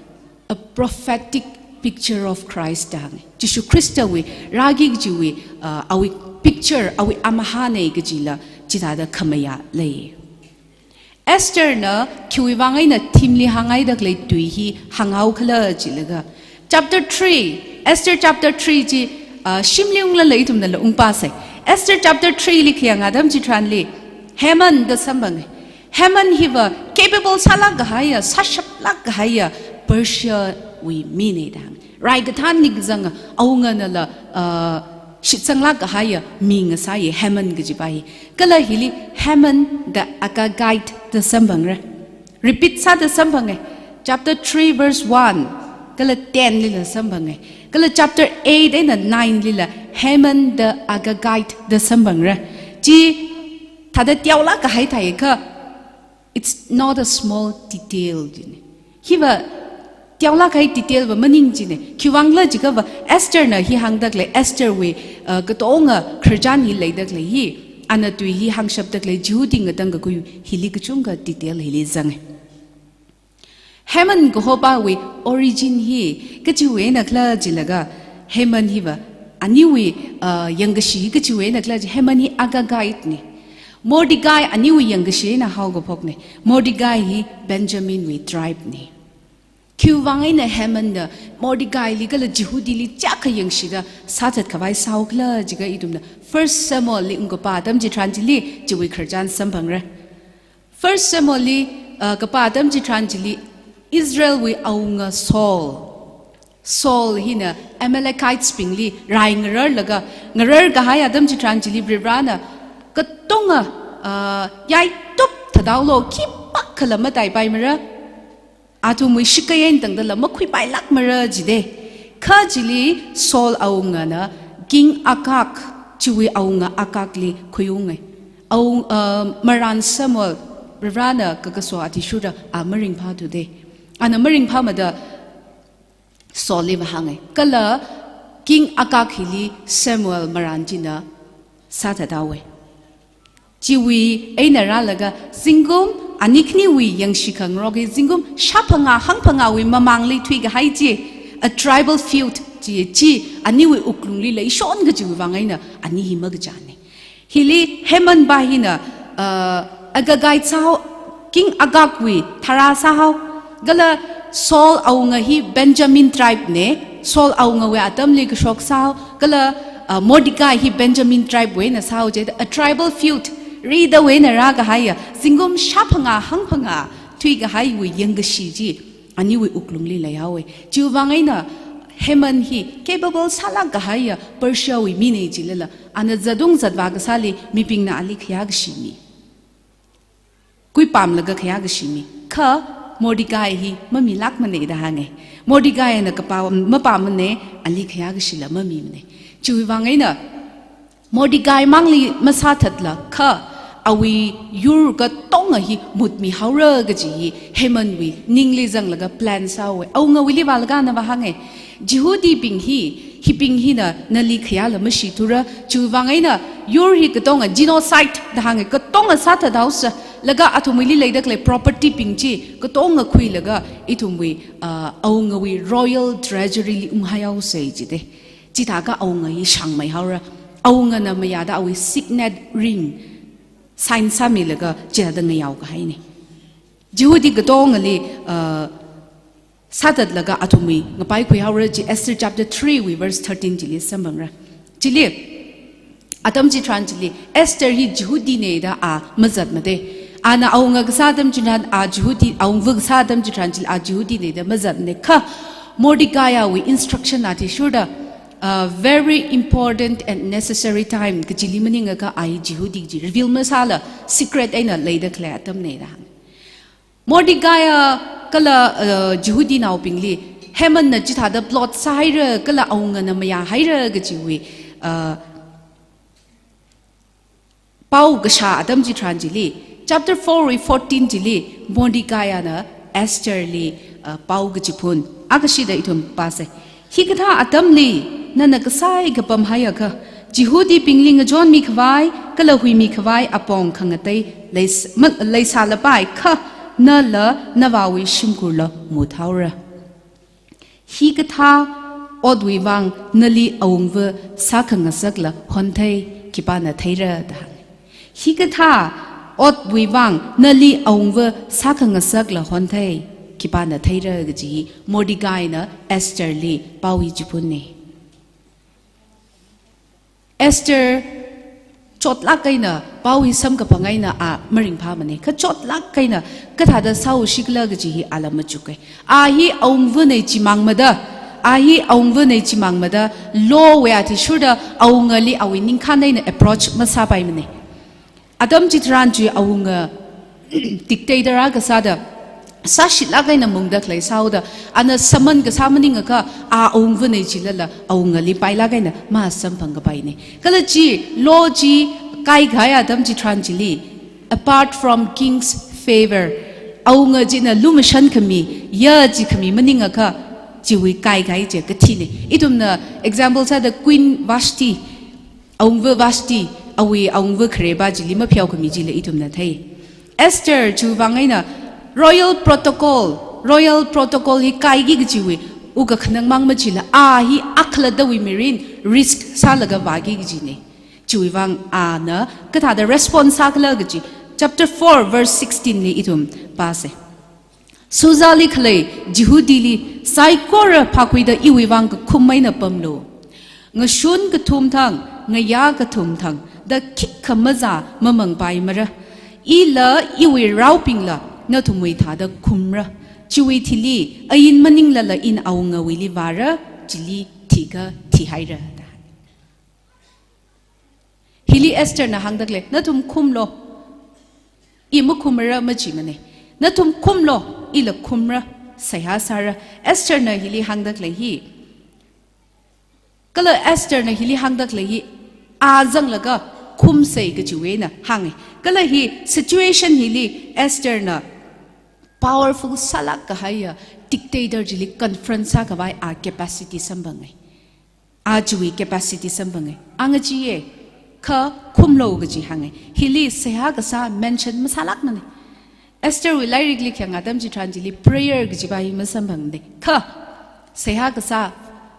a prophetic picture of Christ da hānga. Jishu Khristawui rāki kajiwui, uh, awui picture, awui amahāna kajila chithāda khamayā lei. Esther na khiwui vang eina thimli hānghaida khalei tui hi hānghao khala jilaga, chapter three, Esther chapter three chi, uh, shimli unglala ithumnala ungpāsa. Esther chapter three li khayang atam chitharanli Haman da samphanga. Haman hiva capable sālāk kahaiya, sāshaplāk kahaiya Persia wui mina da hānga. Rai kathān ningkazanga, awunganala, uh, shitsanglāk kahaiya mi ngasāya Haman kajipa hi. Kala hili Haman the Agagite da samphangra. Repeat sāda samphanga. Chapter three verse one, kala ten lila samphanga. Kala chapter eight eina nine lila Haman the Agagite da samphangra. Chi thāda teolāk kahai thāi kha, it's not a small detail jina. Hiva teolāk kahai detail va maning jina. Khiwuivang khala jiakhava Esther na hi hāngda khalei, Esther wui, uh, katonga khararchan hi leida khalei hi, ana tui hi hāngshapda khalei Jihudi ngatangkakhui hili kachungkha detail hili zanga. Haman kahopawui origin hi kachiwui eina khala jilaga, Haman hiva aniwui, uh, yangkashi kachiwui eina khala ji, Haman hi Agagite na. Mordecai aniwui yangkashi eina haokaphokna. Mordecai hi Benjamin wui tribe na. Khiwuivang eina Haman na Mordecai li kala Jihudi li chiyākha yangshida sāthat khavai sāhao khala jiakha ithumna First Samuel li ungkapā atam chitharan chili chiwui khararchan samphangra. First Samuel li, uh, kapā atam chitharan chili Israel wui awunga Saul. Saul hina Amalekites bingli rai ngararlaga, ngarar kahai atam chitharan chili Varivarana katonga, uh, yaitup thādaolo, khipākhala mataipaimara. Athumwui shikayen tangdala makhuipailākmara jida. Kha chili Saul awungana King Agag, chiwui awunga Agag li khuiunga. Awung, uh, marān Samuel, Varivarana kakaso athishurda a maringphāthuda. Ana maringphāmada Saul li vāhānga. Kala King Agag hili Samuel marān china sāthathaowa. Chiwui eina rālaga zingkum ani khaniwui yangshi khangarok hi zingkum shāphangā hangphangāwui mamangli thuikahai chi, a tribal feud chi, chi aniwui wuklungli leishon kajiwui vang eina ani hi makachāna. Hili Haman pa hina, uh, Agagite sāhao, King Agag wui tharā sāhao, kala Saul awunga hi Benjamin tribe na, Saul awungawui atamli kashok sāhao, kala, uh, Mordecai hi Benjamin tribe wui eina sāhao jida, a tribal feud, ridawui eina rākahaiya, zingkum shāphangā hangphangā thuikahaiwui yangkashi chi aniwui wuklungli leihaowa. Chiwui vang eina Haman hi capable sālāk kahaiya Persia wui mina jilala, ana zatung zatvā kasāli mibingna ali khayākashi mi. Khuipamlaga khayākashi mi. Kha Mordecai hi mamilākmana da hānga. Mordecai na kapā mapamana, ali khayākashila mamimana. Chiwui vang eina Mordecai mangli masāthatla kha awui yur katonga hi mutmihaora kaji hi Haman wui ningli zanglaga plan sāhaowa. Awungawuili vālaga ana vāhānga. Jihudibing hi, hibing hina nali khayāla mashithura, chiwui vang eina yur hi katonga genocide da hānga, katonga sāthathaosa, laga athumwuili leida khalei property bing chi katonga khuilaga ithumwui, ah, awungawui royal treasury li unghaihaosa jida. Chithākha awunga hi shāngmeihaora. Awungana mayāda awui signet ring sign sāmilaga chithāda ngayao kahaina. Jihudi katongali, uh, sāthatlaga athumwui ngapai khuihaora chi Esther chapter three wui verse thirteen chili samphangra. Chili, atam chitharan chili, Esther hi Jihudina da a mazatmada. Ana awunga kasā atam chitharan a Jihudi, awungva kasā atam chitharan chili a Jihudina da mazatmana. Kha Mordecai awui instruction athishurda, uh, very important and necessary time kajili maningakha a hi Jihudi kaji reveal masāla secret eina leida khalei atamna da hānga. Mordecai kala, uh, Jihudinaobingli Haman na chithāda plot sāhaira, kala awungana mayāhaira kajiwui, uh, pao kashā atam chitharan chili, Chapter four wui fourteen chili Mordecai ana Esther li, uh, pao kachiphun. Akashida ithum pāsa. Hikathā atamli nana kasai kapam haiakha, Jihudibingli ngachonmi khavai, kala huimi khavai apong khangatei leis-, ma-, leisālapai kha, nala navāwui shimkhurla muthaora. Hikathā otwui vang nali awungva sākhangasakla honthei, khipāna theira da hānga. Hikathā otwui vang nali awungva sākhangasakla honthei, khipāna theira kaji hi Mordecai na Esther li paowui chiphunna. Esther chotlāk eina, pao hi samkaphang eina a maringphāmana. Kha chotlāk eina kathāda sāushikhala kaji hi ala machuka. A hi awungvana chimangmada, a hi awungvana chimangmada, law wui athishurda awungali awui ningkhān eina approach masāpaimana. Atam chitharan chiwui awunga dictator akha sāda, sāshitlāk eina mungda khalei sāhaoda, ana summon kasā maningakha, a awungvana chilala awungali pailāk eina masamphang kapaina. Kala chi law chi kaikhai atam chitharan chili, apart from king's favor, awunga china lumashan khami, ya chi khami maningakha, chiwui kaikhai chi kathina. Ithumna example sāda Queen Vashti, awungva Vashti, awui awungva khareba chili mapheokhami chila ithumna thei. Esther chiwui vang eina royal protocol, royal protocol hi kaiki kajiwui wukkhanang mang machila, a hi akhalattawui mirin risk sālaga vāki kajina. Chiwui vang ana kathāda response sākhala kaji chapter four verse sixteen li ithum pāsa. Susali khalei Jihudili saikora phākhuida iwui vang kakhum eina pamlu. Ngashun kathum thang, ngayā kathum thang da khikha mazā mamangpaimara. Ila iwui raobingla nathumwui thāda khumra. Chiwui thili ain maninglala ina awungawuili vāra, chili thikha thihaira da. Hili Esther na hāngda khalei, nathum khumlu. I makhumra machimana. Nathum khumlu, ila khumra, seihā sāra. Esther na hili hāngda khalei hi. Kala Esther na hili hāngda khalei hi, a zanglaga khumsa kajiwui eina hānga. Kala hi situation hili Esther na powerful sālāk kahaiya dictator chili confront sākhavai a capacity samphanga. A chiwui capacity samphanga. A ngacheeya, kha khumlu kaji hānga. Hili seihā kasā mention masālākmana. Esther wui lairikli khayang atam chitharan chili prayer kajipa hi masamphangmana. Kha seihā kasā,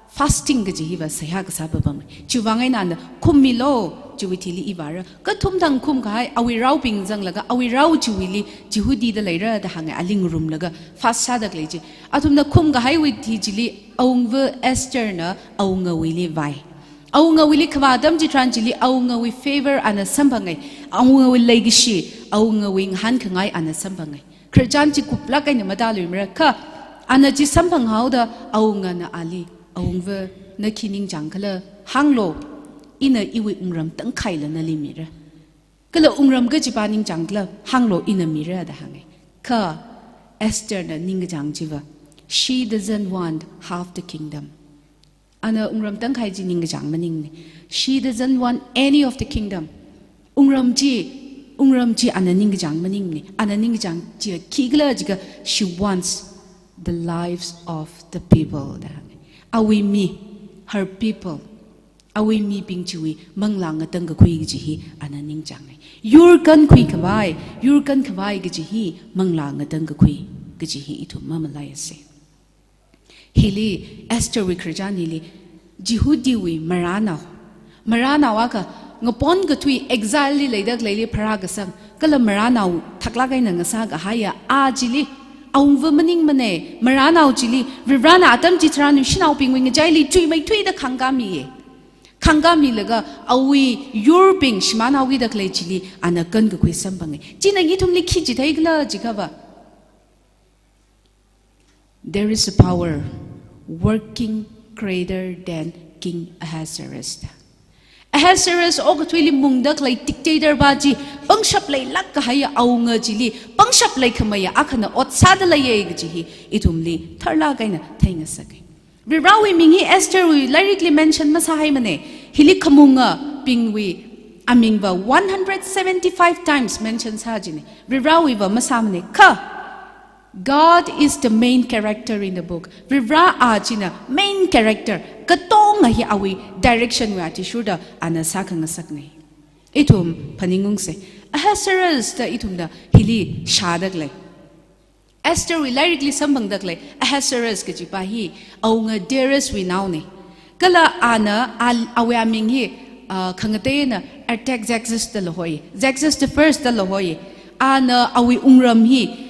fasting kaji hiva seihā kasā papamma. Chiwui vang eina ana khummilu, chiwui thili i vāra. Kathum thang khumkahai, awui raobing zanglaga, awui rao chiwuili, Jihudida leira da hānga, ali ngarumlaga fast sāda khalei chi. Athumna khumkahaiwui thi chili, awungva Esther na awungawuili vāi. Awungawuili khavā atam chitharan chili awungawui favor ana samphanga. Awungawui leikashi, awungawui ngahānkhangai ana samphanga. Khararchan chi kuplāk eina matāluimara kha, ana chi samphanghaoda awungana ali, awungva na khi ningchāngkhala hānglu, ina iwui wungram tangkhaila nali mira. Kala wungram kachipa ningchāngkhala hānglu, ina mira da hānga. Kha Esther na ningkachāng chiva, she doesn't want half the kingdom. Ana wungram tangkhai chi ningkachāng maningna. She doesn't want any of the kingdom. Wungram chi, wungram chi ana ningkachāng maningna. Ana ningkachāng chi khikhala jiakha, she wants the lives of the people da hānga. Awui mi, her people. Awui mibing chiwui manglā ngatangkakhui kaji hi ana ningchānga. Yur kankhui khavai, yur kankhavai kaji hi manglā ngatangkakhui kaji hi ithum mamalaisa. Hili Esther wui khararchan hili Jihudiwui maranao. Maranao akha ngapon kathui exile li leida khaleili pharākasang, kala maranao thaklāk eina ngasā kahaiya a chili, awungva maningmana, maranao chili, Varivarana atam chitharan shanaobingwui ngachaili chuimeithuida khāngkāmiya. Khāngkāmilaga awui yurbing shimānhaokida khalei chili ana kankakhui samphanga. China ithumli khi chitheikhala jiakhava, there is a power working greater than King Ahasuerus. Ahasuerus okathuili mungda khalei dictator pa chi, pangshap leilāk kahaiya awunga chili pangshap leikhameiya akhana ot sāda leiya kaji hi ithumli tharlāk eina theingasaka. Varivarawui ming hi Esther wui lairikli mention masāhaimana. Hili khamungabingwui amingva one hundred seventy-five times mention sā jina. Varivarawuiva masāmana. Kha God is the main character in the book. Varivara a china main character. Katonga hi awui direction wui athishurda ana sākhangasakna. Ithum phaningungsa. Ahasuerus da ithumna hili shādalei. Esther wui lairikli samphangdalei, Ahasuerus kajipa hi awunga Darius wui naona. Kala ana, a, awui aming hi, ah, khangateina Artaxerxes dala hoi. Xerxes the first dala hoi. Ana awui wungram hi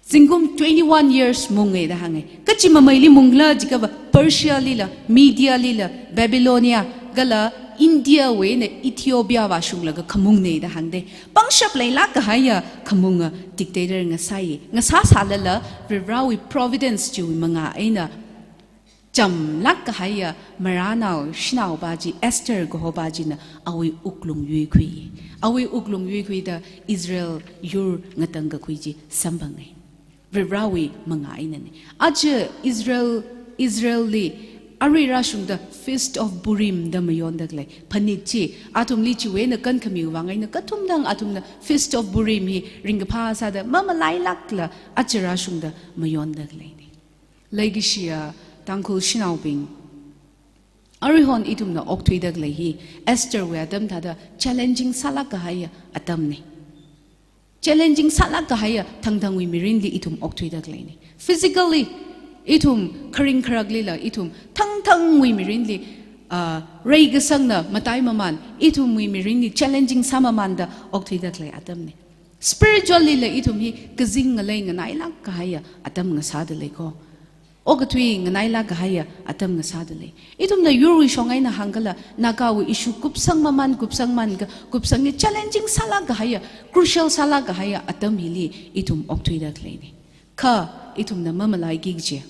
zingkum twenty-one years munga da hānga. Kachi mameili mungla jiakhava Persia lila, Media lila, Babylonia, kala India wui eina Ethiopia vāshunglaga khamungna da hāngda. Pangshap leilāk kahaiya khamunga dictator ngasāi. Ngasāsālala Varivarawui providence chiwui manga eina chamlāk kahaiya maranao shanaopa chi Esther kahopa china awui wuklung yuikhui. Awui wuklung yuikhuida Israel yur ngatangkakhui chi samphangai. Varivarawui manga einana. Aja Israel, Israelli arui rāshungda Feast of Purim da mayondalei. Phanit chi, athumli chiwui eina kankhamiwui vang eina kathumdang athumna Feast of Purim hi ringkaphā sāda mamalailākla aja rāshungda mayondaleina. Leikashiya Tangkhul shanaobing, aruihon ithumna okthuidalei hi Esther wui atam thāda challenging sālāk kahaiya atamna. Challenging sālāk kahaiya thangthangwui mirinli ithum okthuidaleina. Physically, ithum kharing kharaklila, ithum thangthangwui mirinli, ah, reikasangna matai maman, ithumwui mirinli challenging sāmamanda okthuidalei atamna. Spiritually la ithum hi kazing ngalei nganailāk kahaiya atam ngasādalei ko. Okathui nganailāk kahaiya atam ngasādalei. Ithumna yurwui shong eina hāngkhala, Nagawui issue kupsang maman, kupsang man ka, kupsang hi challenging sālāk kahaiya, crucial sālāk kahaiya atam hili ithum okthuidaleina. Kha ithumna mamalaiki kaji,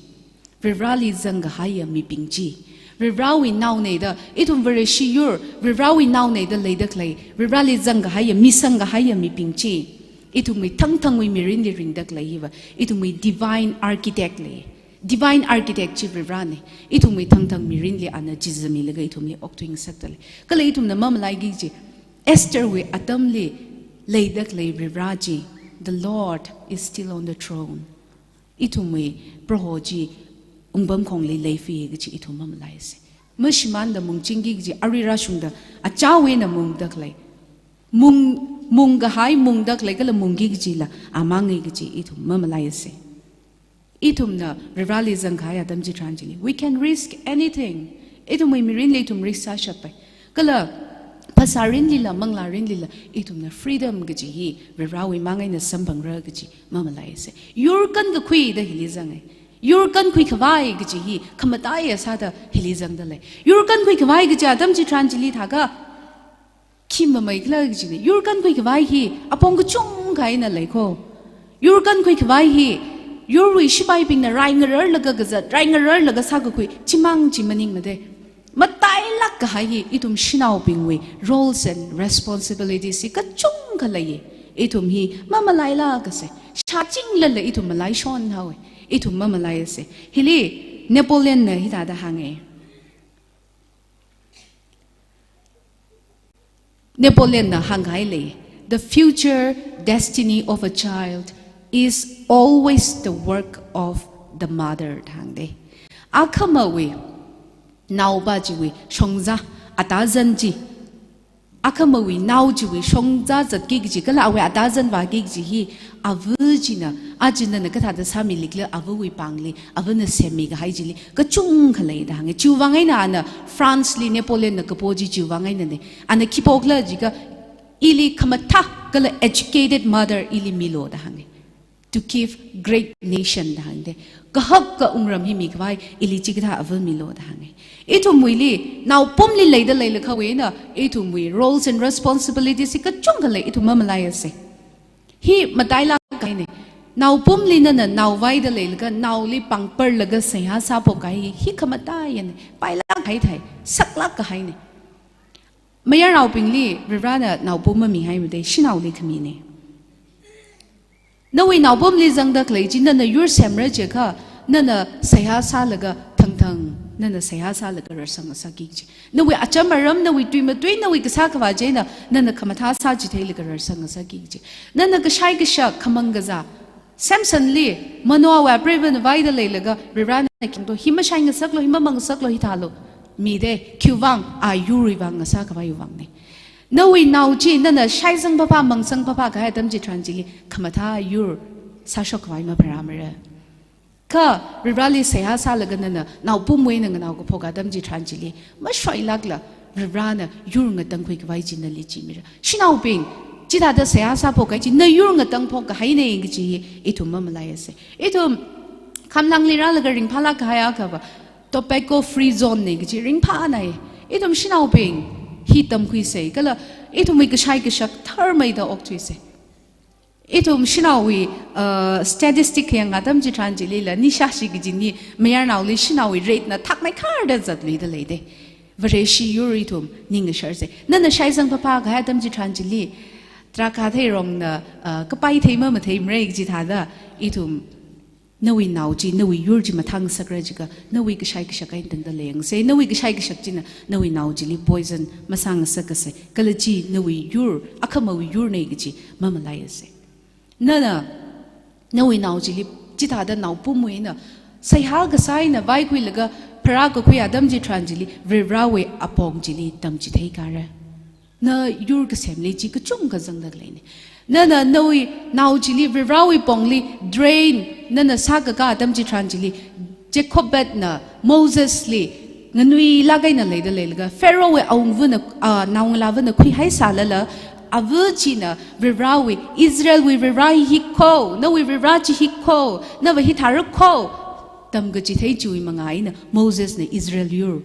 Varivarali zangkahaiya mibing chi, Varivarawui naona da, ithum Vareshi yur, Varivarawui naona da leidalei, Varivarali zangkahaiya, misangkahaiya mibing chi, ithumwui thangthangwui mirinli ringdalei hiva, ithumwui divine architect lei. Divine architect chi Varivarana. Ithumwui thangthang mirinli ana chizamilaga ithumli okthuingasakdalei. Kala ithumna mamalaiki kaji, Esther wui atamli leidalei Varivara chi, the Lord is still on the throne. Ithumwui Proho chi wungpam khongli leifai kaji ithum mamalaisa. Mashimānda mungchingki kaji, arui rāshungda achāwui eina mungdalei. Mung, mungkahai mungdalei kala mungki kajila amang ngai kaji ithum mamalaisa. Ithumna Varivarali zangkahai atam chitharan chili, we can risk anything. Ithumwui mirinli ithum risk sāshappai. Kala phasā rinlila, manglā rinlila, ithumna freedom kaji hi Varivarawui mang eina samphangra kaji mamalaisa. Yur kankakhui da hili zangai. Yur kankhui khavai kaji hi khamataiya sāda hili zangdalei. Yur kankhui khavai kaji atam chitharan chili thākha, khi mamei khala kajina. Yur kankhui khavai hi apong kachungkha eina lei ko. Yur kankhui khavai hi yurwui shipaibingna rai ngararlaga kazat, rai ngararlaga sākakhui, chimang chi maningmada. Matailāk kahai hi ithum shanaobingwui roles and responsibilities hi kachungkha lei. Ithum hi mamalailākasa. Shāchinglala ithum malaishon haowa. Ithum mamalaisa. Hili Napoleon na hithāda hānga. Napoleon na hāngkahai lei, "The future destiny of a child is always the work of the mother," da hāngda. Akhamawui naopa chiwui shongzā, atazan chi, akhamawui nao chiwui shongzā zatki kaji kala awui atazan vāki kaji hi, ava china, aja nana kathāda sāmili khala avawui pāngli, avana semmi kahai chili kachungkha lei da hānga. Chiwui vang eina ana France li Napoleon na kapo chi chiwui vang einana. Ana khi po khala jiakha, ili khamathā kala educated mother ili milu da hānga. To give great nation da hāngda. Kahaka wungram hi mikhavai ili chikathā ava milu da hānga. Ithumwuili, naopamli leida leilakhawui eina, ithumwui roles and responsibilities hi kachungkha lei, ithum mamalaiasa. Hi matailāk kahaina. Naopamli nana naovaida leilaga, naoli pāngparlaga seihā sāphok kahai, hi khamataiyana. Pailāk kahai thai, saklāk kahaina. Mayarnaobingli Varivarana naopam mamihaimada, shanaoli khamina. Nawui naopamli zangda khalei chi nana yur semra jiakha, nana seihā sālaga, thangthang nana seihā sālaga rarsang ngasakki kaji. Nawui acham aram, nawui tui matui, nawui kasā khavā chieina nana khamathā sāchitheilaga rarsang ngasakki kaji. Nana kashai kashak, khamang kazā, Samsonli Manoahwui apreivana vaida leilaga, Varivarana khingto, hi mashai ngasaklu, hi mamang ngasaklu, hithālu. Mide, khiwui vang, a yurwui vang ngasā khavaiwui vangna. Nawui nao chi nana shaisang phapha, mangsang phapha kahai atam chitharan chili, khamathā yur sāshok khavai mapharāmara. Kha Varivarali seihā sālaga nana naopumwui eina nganao kaphok atam chitharan chili, mashoilākla Varivarana yur ngatangkhui khavai chi nali chimira. Shanaobing, chithāda seihā sāphok kahai chi, na yur ngatangphok kahaina kaji ithum mamalaiasa. Ithum khamlangli rālaga ringphālāk kahai akhava, tobacco free zone na kaji ringphāna. Ithum shanaobing, hi tamkhuisa, kala ithumwui kashai kashak tharmeida okthuisa. Ithum shanaowui, uh, statistic yang atam chitharan chilila, nisha shi kaji ni, mayarnaoli shanaowui rate na thakmeikharda zatluida leide. Vareshi yur ithum ningasharsa. Nana shaisang phapha kahai atam chitharan chili, tarākha theirongna, uh, kapai thei mamatheimara kaji thāda, ithum nawui nao chi, nawui yur chi mathāngasakra jiakha, nawui kashai kashak eina tangda leiyangsa. Nawui kashai kashak china nawui nao chili poison masāngasakasa. Kala chi nawui yur, akhamawui yurna kaji mamalaiasa. Nana nawui nao chili chithāda naopumwui eina seihā kasā eina vaikhuilaga pharākakhui atam chitharan chili, Varivarawui apong chili tamchitheikara. Na yur kasemli chi kachungkha zangda khaleina. Nana nawui nao chili Varivarawui pongli drain nana sākaka atam chitharan chili, Jochebedna Mosesli nganuilāk eina leida leilaga, Pharaohwui awungvana, ah, naongalāvana khuihaisālala, ava china Varivarawui, Israelwui Varivara hi kho, nawui Varivara chi hi kho, nava hithāra kho, tamkachithei chiwui manga eina Mosesna Israel yur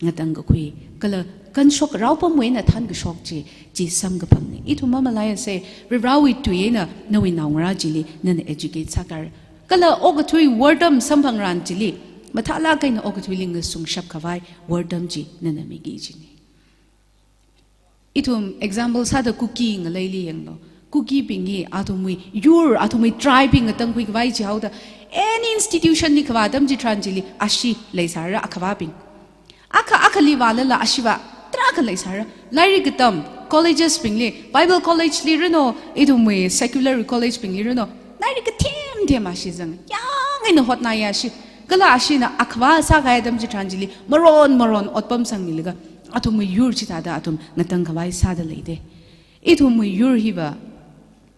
ngatangkakhui, kala kanshok raopamwui eina thānkashok chi, chi samkaphangna. Ithum mamalaiasa, Varivarawui tui eina nawui naongarā chili nana educate sākara. Kala okathui word tam samphangran chili, mathālāk eina okathuili ngasungshap khavai word tam chi nana miki kajina. Ithum example sāda Kuki ngaleili yanglu. Kukibing hi athumwui yur, athumwui tribe bing ngatangkhui khavai chihaoda, any institution li kavā atam chitharan chili ashi leisāra, akhavābing. Akha, akhali vālala ashiva tarākha leisāra. Lairik katam, colleges bingli, Bible college li ranu, ithumwui secular college bingli ranu, lairik kathem them ashi zang, yāng eina hotnaya ashi. Kala ashina akhavā sākahai atam chitharan chili, maron maron otpam sangmilaga, athumwui yur chithāda athum ngatang khavai sāda leide. Ithumwui yur hiva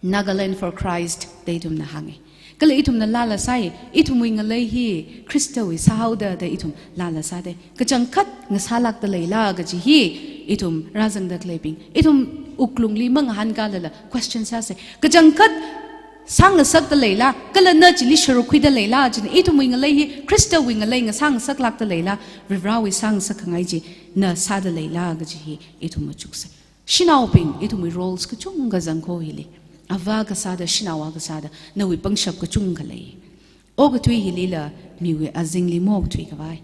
Nagaland for Christ da ithumna hānga. Kala ithumna laala sai, ithumwui ngalei hi Khristawui sāhaoda da ithum laala sāde. Kachangkhat ngasālākda leila kaji hi ithum rāzangda khaleibing, ithum wuklungli mangahānkalala question sāsa. Kachangkhat sāngasakda leila, kala na chili sharuk khuida leila, china ithumwui ngalei hi Khristawui ngalei ngasāngasaklākda leila, Varivarawui sāngasak khangai chi na sāda leila kaji hi ithum machuksa. Shanaobing, ithumwui roles kachungkha zangkho hili. Avā kasāda, shanao akha sāda, nawui pangshap kachungkha lei. Okathui hilila miwui azingli maokthui khavai,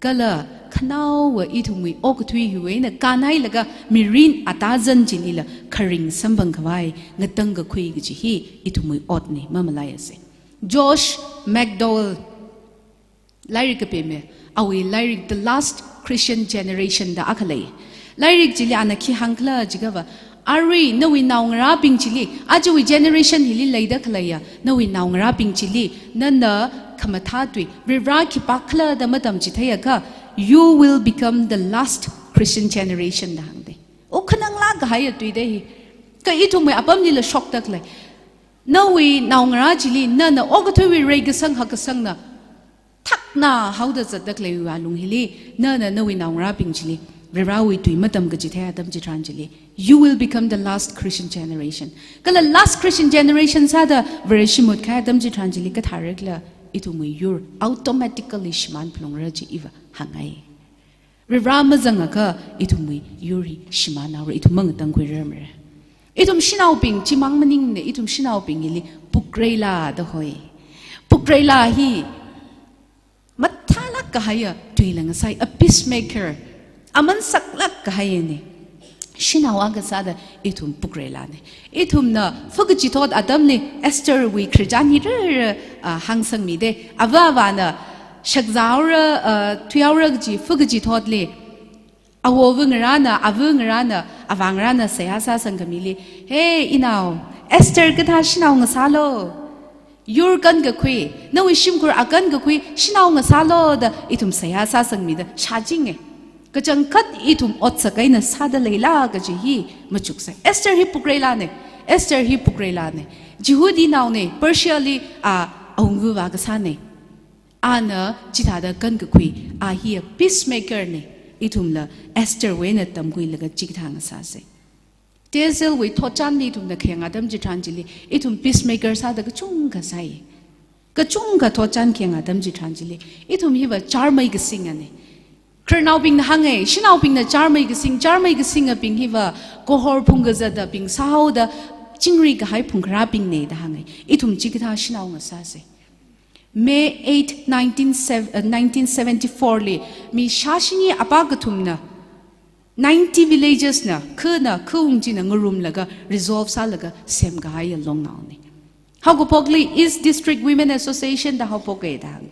kala khanaowa ithumwui okathui hiwui eina kānhailaga mirin atazan chilila kharing samphang khavai ngatangkakhui kaji hi ithumwui otna, mamalaiasa. Josh McDowell lairik kapeme, awui lairik The Last Christian Generation da akha lei. Lairik chili ana khi hāngkhala jiakhava, arui nawui naongarābing chili, ajawui generation hili leida khaleiya nawui naongarābing chili nana khamathā tui, Varivara khipākhala da matamchitheiakha, you will become the last Christian generation da hāngde. Wuk khananglāk kahaiya tuide hi. Kha ithumwui apamlila shokda khalei. Nawui naongarā chili nana okathuiwui reikasang hakkasangna thakna haoda zatda khaleiwui alung hili, nana nawui naongarābing chili Varivarawui tui matamkachithei atam chitharan chili, you will become the last Christian generation. Kala last Christian generation sāda Vareshi mutkahai atam chitharan chili kathārakhala, ithumwui yur automatically shimān phalungra chi iva hāngngai. Varivara mazangakha ithumwui yur hi shimānhaora, ithum mangatangkhuirarmara. Ithum shanaobing, chimang maningmana, ithum shanaobing hili pukreila da hoi. Pukreila hi mathālāk kahaiya tuila ngasai, a peacemaker, aman saklāk kahaiyana. Shanao akha sāda ithum pukreilana. Ithumna fakachithot atamli Estherwui khararchan hi rara, ah, hāngsangmide. Avā avāna Shakzāhaora, uh, thuihaora kaji, fu kaji thotli, awova ngarāna, ava ngarāna, avā ngarāna seihā sāsangkhamili, "Hey, inao, Esther kathā shanao ngasālu. Yur kankakhui, nawui shimkhur a kankakhui shanao ngasālu," da ithum seihā sāsangmida shāchinge. Kachangkhat ithum otsak eina sāda leila kaji hi machuksai. Esther hi pukreilane, Esther hi pukreilane. Jihudinaone, Persiali a awungvava kasāne. Ana chithāda kankakhui, a hi a peacemaker ne. Ithumla Estherwui eina tamkhuilaga chikathā ngasāsei. T S L wui thotchanli ithumna khayang atam chitharan chili, ithum peacemaker sāda kachungkha sāi. Kachungkha thotchan khayang atam chitharan chili, ithum hiva charmei kasingane. Khararnaobingna hānge, shanaobingna charmei kasing, charmei kasingabing hiva kohor phungkazata bing sāhaoda, chingri kahai phungkharābingne da hānge. Ithum chikathā shanao ngasāsei. May eight, nineteen, uh, nineteen seventy-four li, mi shāshini apā kathumna, ninety villages na, khana, khawung china ngarumlaga, resolve sālaga, semkahaiya longnaone. Haokaphokli East District Women Association da haophoke da hānge.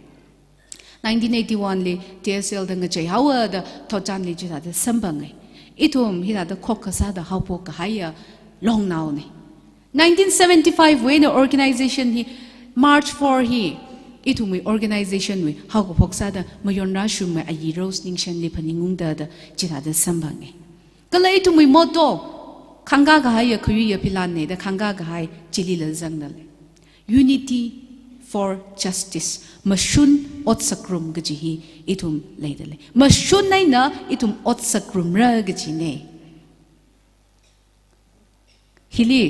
Nineteen eighty-one li T S L da ngacheihaowa da thotchanli chithāda samphange. Ithum hithāda khokkha sāda haophok kahaiya longnaone. Nineteen seventy-five wui eina organization hi, March four hi, ithumwui organization wui haokaphok sāda mayon rāshungmei ayi Rose Ningshenli phaningungda da chithāda samphange. Kala ithumwui motto, khangkā kahaiya khayuiya philanne da khangkā kahai chilila zangdalei. Unity for justice. Mashun otsakrum kaji hi ithum leidalei. Mashun eina ithum otsakrumra kajine. Hili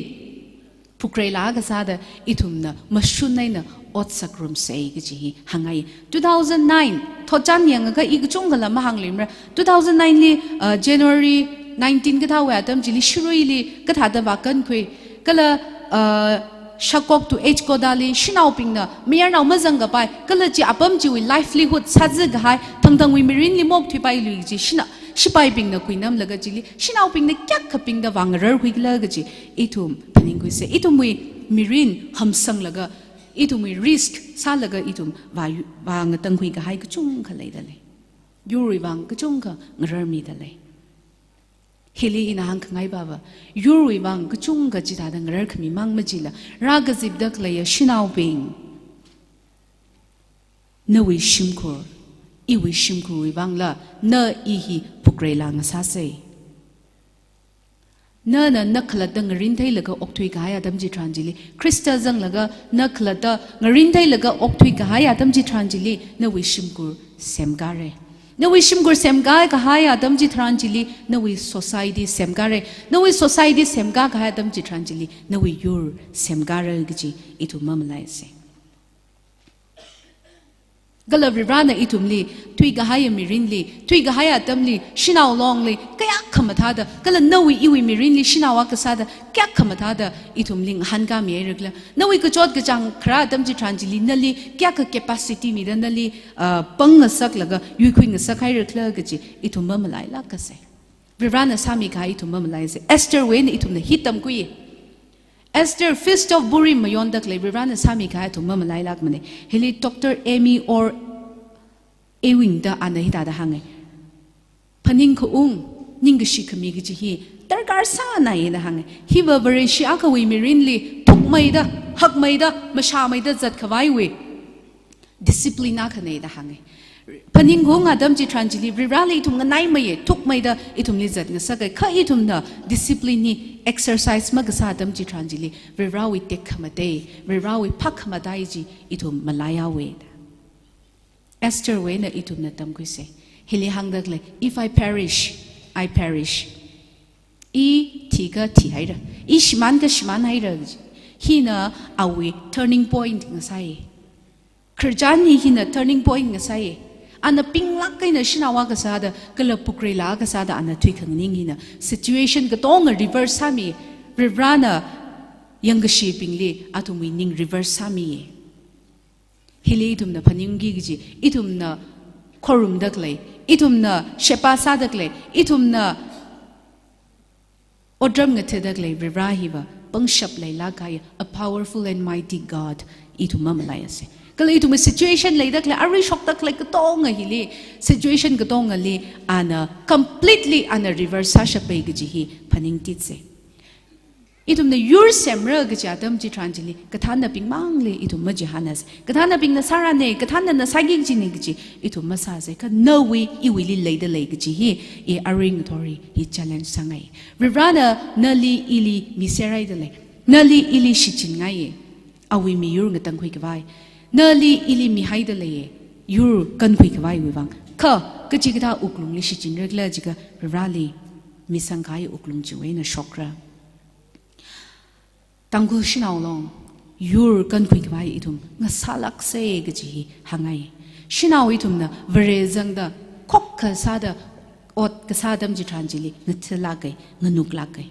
phukreila kasāda ithumna mashun eina otsakrumsei kaji hi hāngngai. Two thousand nine, thotchan yangakha i kachungkhala mahāngluimara. Two thousand nine li, uh, January nineteen kathāwui atam chili Shiruili kathāda vākankhui. Kala, uh, Shakok to H Kodali shanaobingna mayarnao mazangkapai, kala chi apam chiwui livelihood sāzakahai, thangthangwui mirinli mokthuipailui kaji shana, shipaibingna kuinamlaga chili, shanaobingna kayākha pingda vāngararkhuikhala kaji ithum phaningkhuisei. Ithumwui mirin hamsanglaga, ithumwui risk sālaga ithum vā, vāngatangkhui kahai kachungkha leidalei. Yurwui vang kachungkha ngararmidalei. Hili ina hāngkhangai pava, yurwui vang kachungkha chithāda ngararkhami mang machila, rākazipda khaleiya shanaobing, nawui shimkhur, iwui shimkhurwui vangla, na i hi phukreila ngasāsei. Nana na khalatta ngarintheilaga okthui kahai atam chitharan chili, Khrista zanglaga na khalatta ngarintheilaga okthui kahai atam chitharan chili, nawui shimkhur semkāre. Nawui shimkhur semkā kahai atam chitharan chili, nawui society semkāre. Nawui society semkā kahai atam chitharan chili, nawui yur semkāre kaji ithum mamalaisei. Kala Varivarana ithumli, thuikahaiya mirinli, thuikahai atamli, shanao longli, kayākha mathāda, kala nawui iwui mirinli, shanao akha sāda, kayākha mathāda ithumli ngahānkāmihairakhala. Nawui kachot kachāng kharā atam chitharan chili, nali kayākha capacity mida, nali, ah, pāng ngasaklaga, yuikhui ngasakhairakhala kaji ithum mamalailākkasei. Varivarana sāmikahai ithum mamalaisei. Estherwui eina ithumna hi tamkhui. Esther, Feast of Purim mayonda khalei Varivarana sāmikahai ithum mamalailākmane. Hili Doctor Amy Orr Ewing da ana hithāda hānge. Phaningkhaung, ningkashi khami kaji hi darkar sānai da hānge. Hiva Vareshi akhawui mirinli thukmeida, hakmeida, mashāmeida zatkhavaiwui discipline akhane da hānge. Phaningkhaung atam chitharan chili, Varivarali ithum nganaimeiye, thukmeida ithumli zatngasake, kha ithumna discipline hi exercise makasā atam chitharan chili, Varivarawui tekhamatei, Varivarawui phākhamatei chi ithum malaihaowe da. Estherwui eina ithumna tamkhuisei. Hili hāngda khalei, "If I perish, I perish." I thikha thihaira. I shimānkha shimānhaira kaji. Hina awui turning point ngasai. Khararchan hi hina turning point ngasai. Ana pinglāk eina shanao akha sāda, kala phukreila akha sāda ana thuikhanganing hina situation katonga reverse sāmi, Varivarana yangkashibingli athumwui ning reverse sāmi. Hili ithumna phaningki kaji, ithumna khorumda khalei, ithumna sheba sāda khalei, ithumna otram ngathāda khalei Varivara hiva pangshap leilāk kahai, a powerful and mighty God, ithum mamalaisei. Kala ithumwui situation leida khalei, arui shokda khalei katonga hili, situation katongali ana completely ana reverse sāshappai kaji hi phaningtitsa. Ithumna yur semra kaji atam chitharan chili, kathānnabing mangli ithum machihānasa. Kathānnabingna sārane, kathānnana sāki kajine kaji ithum masāsa. Kha nawui, iwuili leida lei kaji hi, i arui ngathor hi challenge sāngai. Varivarana nali ili miserhaida lei. Nali ili shichinngaiya. Awui miyur ngatangkhui khavai. Nali ili mihaida leiya. Yur kankhui khavaiwui vang. Kha, kachikathā wuklungli shichinra khala jiakha Varivarali misangkahai wuklung chiwui eina shokra. Tangkhul shanao long, yur kankhui khavai ithum ngasālāksa kaji hi hāngngai. Shanao ithumna Vare zangda, khokkha sāda, ot kasā atam chitharan chili, ngathālāka, nganuklāka.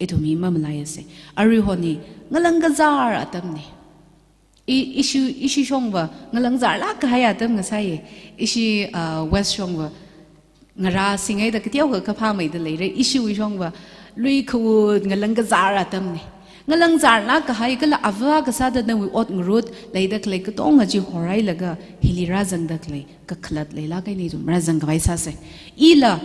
Ithum hi mamalaisa. Aruihon hi ngalang kazār atamna. I, ishi, ishi shongva ngalang zārlāk kahai atam ngasāya. Ishi, ah, West shongva ngarā singhaida kateokha kaphāmeida leira. Ishiwui shongva lui khawut ngalang kazār atamna. Ngalang zārlāk kahai kala ava kasāda nawui ot ngarut leida khalei katonga chi horhailaga hili rāzangda khalei kakhalat leilāk eina ithum rāzang khavai sāsa. Ila,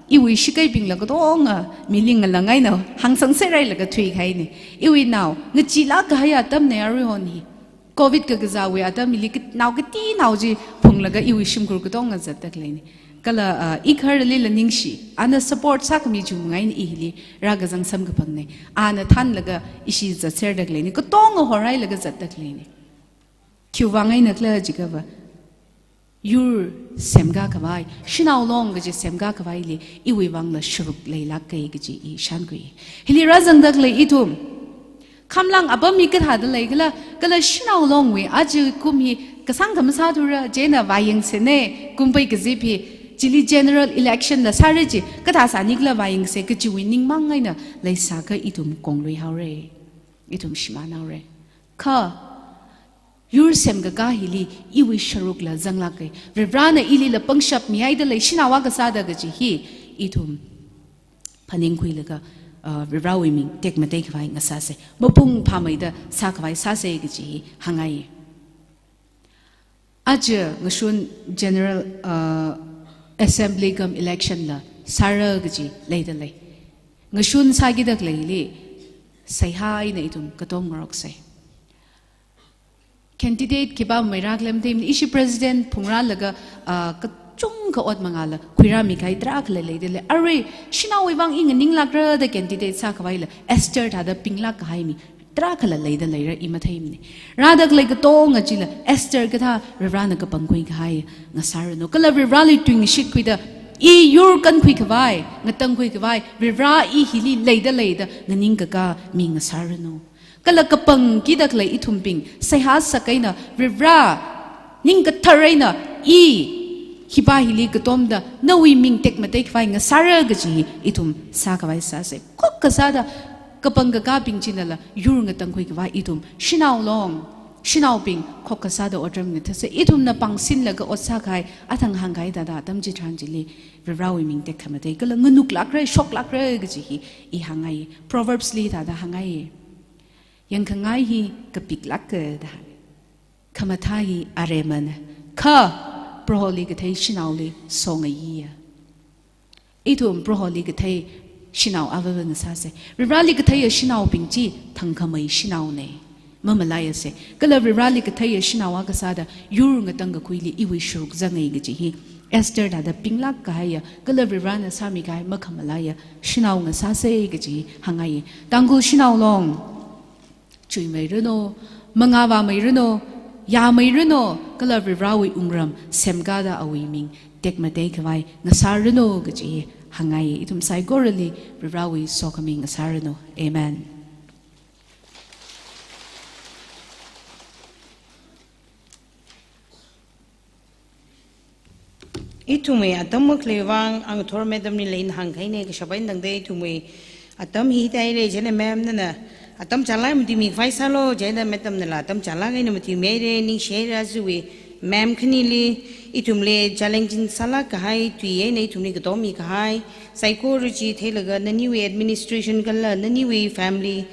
iwui shikeibingla katonga mili ngalang eina hāngsangserhailaga thuikahaina. Iwui nao, ngacheelāk kahai atamna aruihon hi. Covid kakazāwui atam hili kat-, nao katinao chi phunglaga iwui shimkhur katonga zatda khaleina. Kala, ah, i kharlila ningshi, ana support sākhami chungmang eina i hili rākazang samkaphangna. Ana thānlaga ishi zatserda khaleina. Katonga horhailaga zatda khaleina. Khiwui vang eina khala jiakhava, yur semkā khavai, shanao long kaji semkā khavaili, iwui vangla sharuk leilāka kaji i shānkhui. Hili rāzangda khalei ithum, khamlang apam hi kathāda lei khala, kala shanao longwui aja kum hi kasāngkha masāthura, chieina vāyangsena, kum pai kazip hi, chili general election la sāra chi, kathā sāni khala vāyangsa kajiwui ningmang eina leisākha ithum konglui haora. Ithum shimān haora. Kha, yur semkakā hili iwui sharukla zanglāka. Varivarana ilila pangshap mihaida lei shanao akha sāda kaji hi ithum phaningkhuilaga, ah, Varivarawui ming tekmatei khavai ngasāsa. Mapung phāmeida sākhavai sāsa kaji hi hāngngai. Aja ngashun general, ah, assembly cum election la sāra kaji leida lei. Ngashun sākida khaleili seihā eina ithum katom ngaroksa. Candidate khipā mameira khala matheimana, ishi president phungrālaga, ah, kachungkha ot mangāla khuirāmi kahai tarākhala leida lei. Arui, shanaowui vang i nganinglākra da candidate sākhavaila, Esther thāda pinglāk kahai mi tarākhala leida leira i matheimana. Rāda khalei katonga chila, Esther kathā Varivarana kapangkhui kahai ngasāranu. Kala Varivarali tuingashit khuida, i yur kankhui khavai, ngatangkhui khavai, Varivara i hili leida leida nganingkakā mi ngasāranu. Kala kapangkida khalei ithumbing, seihā sākahaina, Varivara, ning kathar eina, i khipā hili katomda, nawui ming tekmatei khavai ngasāra kaji ithum sākhavai sāsa. Khokkha sāda, kapangkakābing chinala, yur ngatangkhui khavai ithum, shanao long, shanaobing, khokkha sāda otram ngathāsa. Ithumna pāngsinlaga ot sākahai, athang hāngkahai thāda, atam chitharan chili, Varivarawui ming tekhamatei, kala nganuklākra, shoklākra kaji hi, i hāngngai. Proverbs li thāda hāngngai. Yangkhangai hi kapiklāka da hānga. Khamathā hi aremana. Kha Proholi kathei shanaoli songayiya. Ithum Proholi kathei shanao avāva ngasāsa. Varivarali katheiya shanaobing chi thangkhamei shanaona. Mamalaiasa. Kala Varivarali katheiya shanao akha sāda yur ngatangkakhuili iwui sharuk zangngai kaji hi. Esther thāda pinglāk kahaiya. Kala Varivarana sāmi kahai makhamalaiya shanao ngasāsa kaji hāngngai. Tangkhul shanao long. Chuimeiranu, mangā vāmeiranu, yāmeiranu, kala Varivarawui wungram semkāda awui ming tekmatei khavai ngasāranu kaji hāngngai. Ithum saikorali Varivarawui sokhami ngasāranu. Amen. Ithumwui atam makhalei vang, ngathor madam nila ina hāngkahaina, kashap eina tangda ithumwui atam hi taire, chieina ma'am nana atam chālāk matuimi khavai sālu, chieina madam nala atam chālāk eina matuimi haira, ningshi haira, ajawui ma'am khanili, ithumli challenging sālāk kahai, tui eina ithumli katom mikahai, saikora chi theilaga naniwui administration kala naniwui family,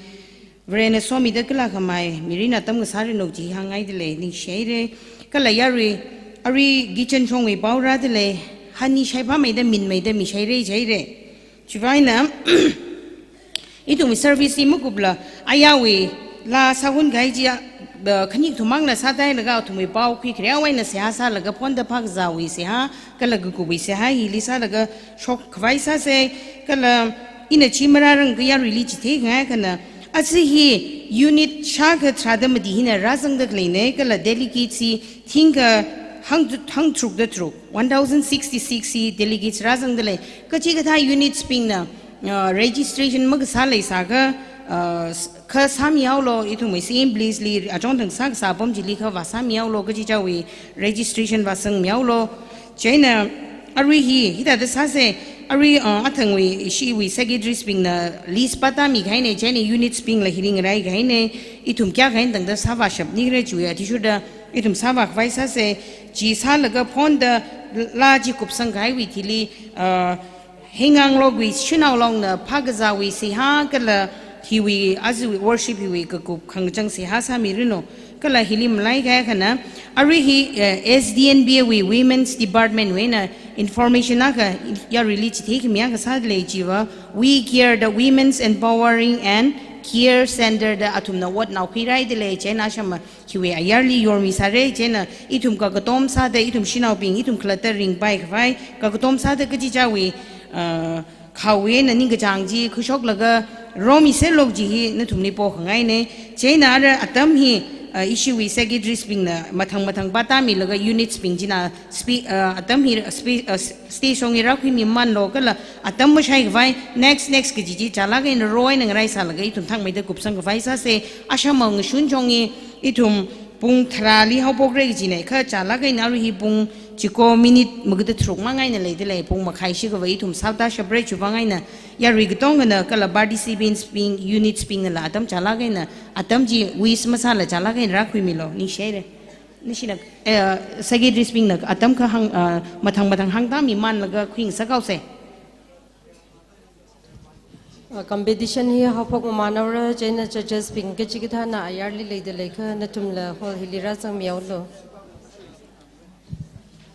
Varena somida kala khamei, mirin atam kasā rinok chi hāngngaida lei, ningshihaira. Kala yarui, arui kitchen shongwui pao rāda lei, hani shaiphāmeida minmeida mishaira jihaira. Chiwuivang eina, ithumwui service hi makupla, ayarwui laa sāhun kahai chi, uh, khani kathum mangla sātailaga athumwui pao khuikhare awui eina seihā sālaga phonda phākazāwui seihā, kala kakupwui seihā hili sālaga shokkhavai sāsa, kala ina chi marārang kha yaruili chitheikhangai akhana, aja hi unit shākha tharāda mati hina rāzangda khaleina, kala delegates hi thingkha hang, hangtharukda tharuk, one thousand sixty-six hi delegates rāzangda lei, kachikathā units bingna, uh, registration makasā leisākha, uh, s-, kha sāmihaolu, ithumwui same place li, achon thang sākasā apam chili kha vāsāmihaolu, kachichāwui registration vāsangmihaolu. Chieina arui hi, hithāda sāsa, arui, uh, athangwui, ishiwui secretaries bingna list pātāmi kahaina, chieina units bingla hili ngarai kahaina, ithum kayākha eina tangda sāvāshapnikhala chiwui athishurda, ithum sāvākhavai sāsa, chi sālaga phonda laa chi kupsang kahaiwui thili, uh, Heinganglok wui Shanao Longna phākazāwui seihā kala hiwui azuwui worship hiwui kakup khangachang seihā sāmiranu. Kala hili malaikahai akhana, arui hi, eh, S D N B A wui Women's Department wui eina information akha yaruili chitheikhamei akha sāda lei chiva, We Care, the Women's Empowering and Care Center da athumna otnao khuiraida lei, chieina ashama hiwui ayarli yormisāra, chieina ithum kakatom sāda, ithum shanaobing, ithum khalatta ringpaikhavai, kakatom sāda kachichāwui, uh, khaowui eina ningkachāng chi khuishoklaga romiserlok chi hi nathumli pokhangaina. Chieina ara atam hi, uh, ishiwui secretaries bingna mathang mathang pātāmilaga units bing china spe-, uh, atam hi spe-, uh, stage shong hi rākhuimimanlu kala atam mashaikhavai next, next kaji chi chālāk eina row eina ngaraisālaga ithum thangmeida kupsangkhavai sāsa. Ashama ngashun shong hi ithum pung tharāli haophokra kajina, kha chālāk eina arui hi pung chiko minute magada tharuk mang eina leida lei, pung makhai shikhavai ithum sāvātashapra. Chiwuivang eina yarui katongana kala participants bing, units bingnala atam chālāk eina, atam chi waste masāla chālāk eina rākhuimilu, ningshihaira. Nishina, eh, secretaries bingna atam kha hāng, ah, mathang mathang hāngtāmimanlaga khuingasakhaosa. Uh, competition hi haophokmamānhaora, chieina judges bing kachikathāna ayarli leida leiakha nathumla hall hili rāzangmihaolu.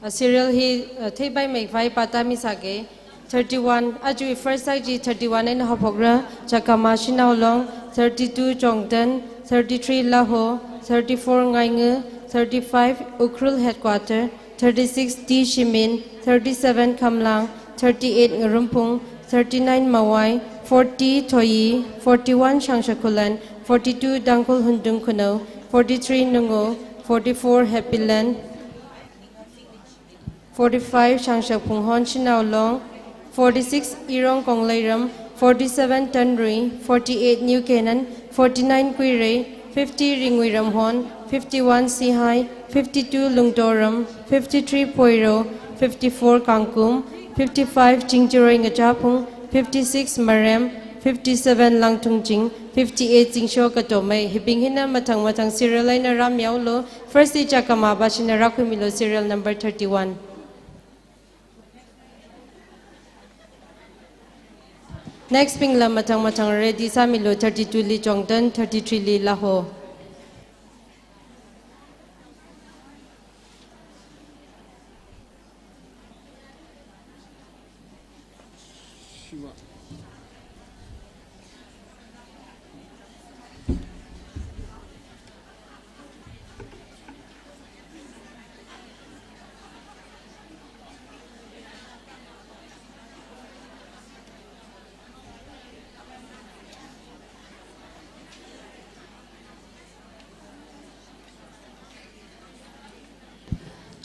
Uh, serial hi, uh, theipaimeikhavai pātāmisāga. Thirty-one, aja first side chi thirty-one eina haophokra, Chakama Shanao Long, thirty-two Chongtan, thirty-three Laho, thirty-four Ngainga, thirty-five Ukhrul Headquarter, thirty-six T Shimin, thirty-seven Khamlang, thirty-eight Ngarumphung, thirty-nine Mawai, forty Thoyi, forty-one Shangshakhulen, forty-two Tangkhul Hundung Khunou, forty-three Nungo, forty-four Happyland, forty-five Shangshak Phunghon Shanao Long, forty-six Irong Kongleiram, forty-seven Tanrui, forty-eight New Canaan, forty-nine Kuirei, fifty Ringwui Ramhon, fifty-one Sihai, fifty-two Lungtoram, fifty-three Poiro, fifty-four Kangkum, fifty-five Chingchiroi Ngachaphung, fifty-six Marem, fifty-seven Langthungching, fifty-eight Zingsho Katomei. Hibing hina mathang mathang serial eina rāmihaolu. First li Chakama bashina rākhuimilu, serial number thirty-one. Next bingla mathang mathang ready sāmilu, thirty-two li Chongtan, thirty-three li Laho.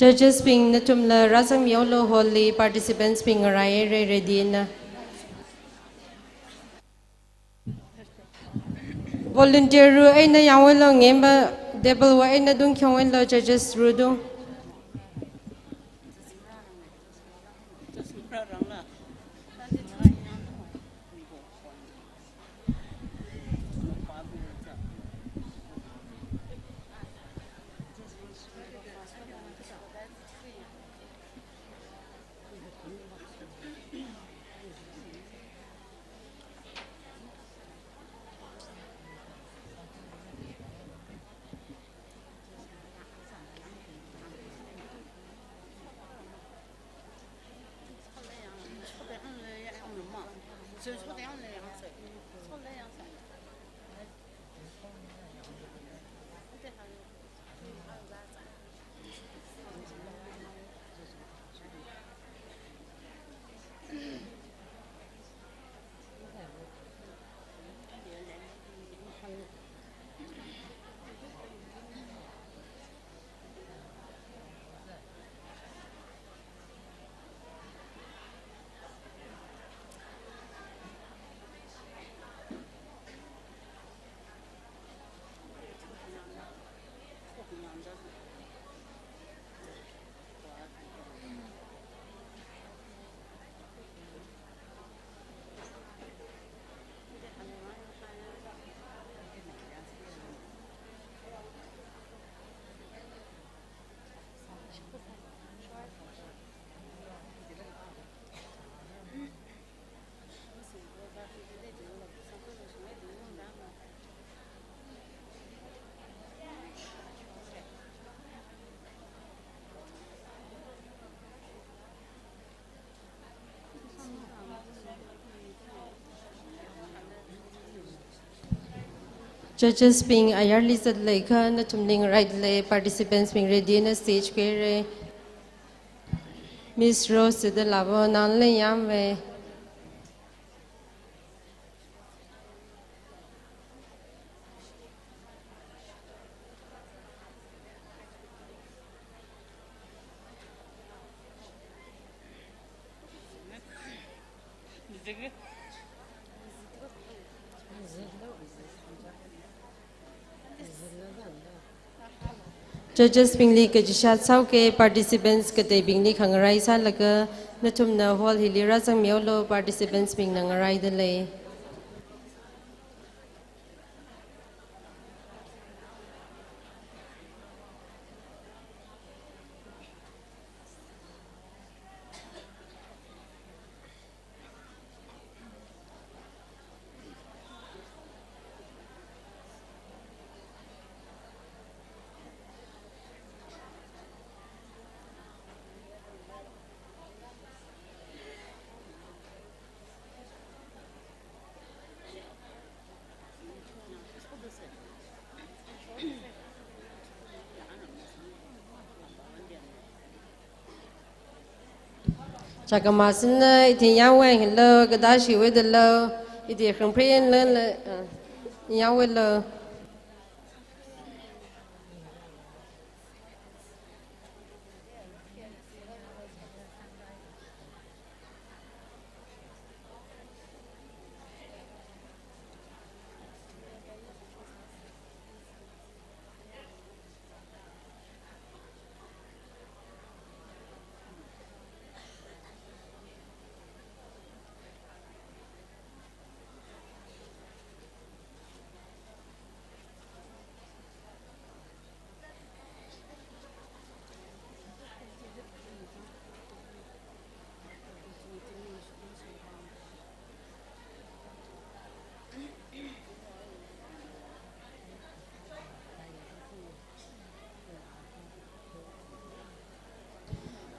Judges bing nathumla rāzangmihaolu, hall li participants bing ngaraihaira ready na. Volunteer ru eina yangwuilu, ngemba table wui eina dung khiongwuilu, judges ru dung. Judges bing ayarli zatleikha nathumli ngaraidalei, participants bing ready na stage khuire. Miss Rose de Labo, nangli yangmei. Judges bingli kachishat sāuke, participants kateibingli khangarai sālaga nathumna hall hili rāzangmihaolu, participants bingna ngaraidalei. Chakama sinna, ithum yangwui hilo, kadashi wui dalo, ithum khangpri yanlo, ah, yangwuilo.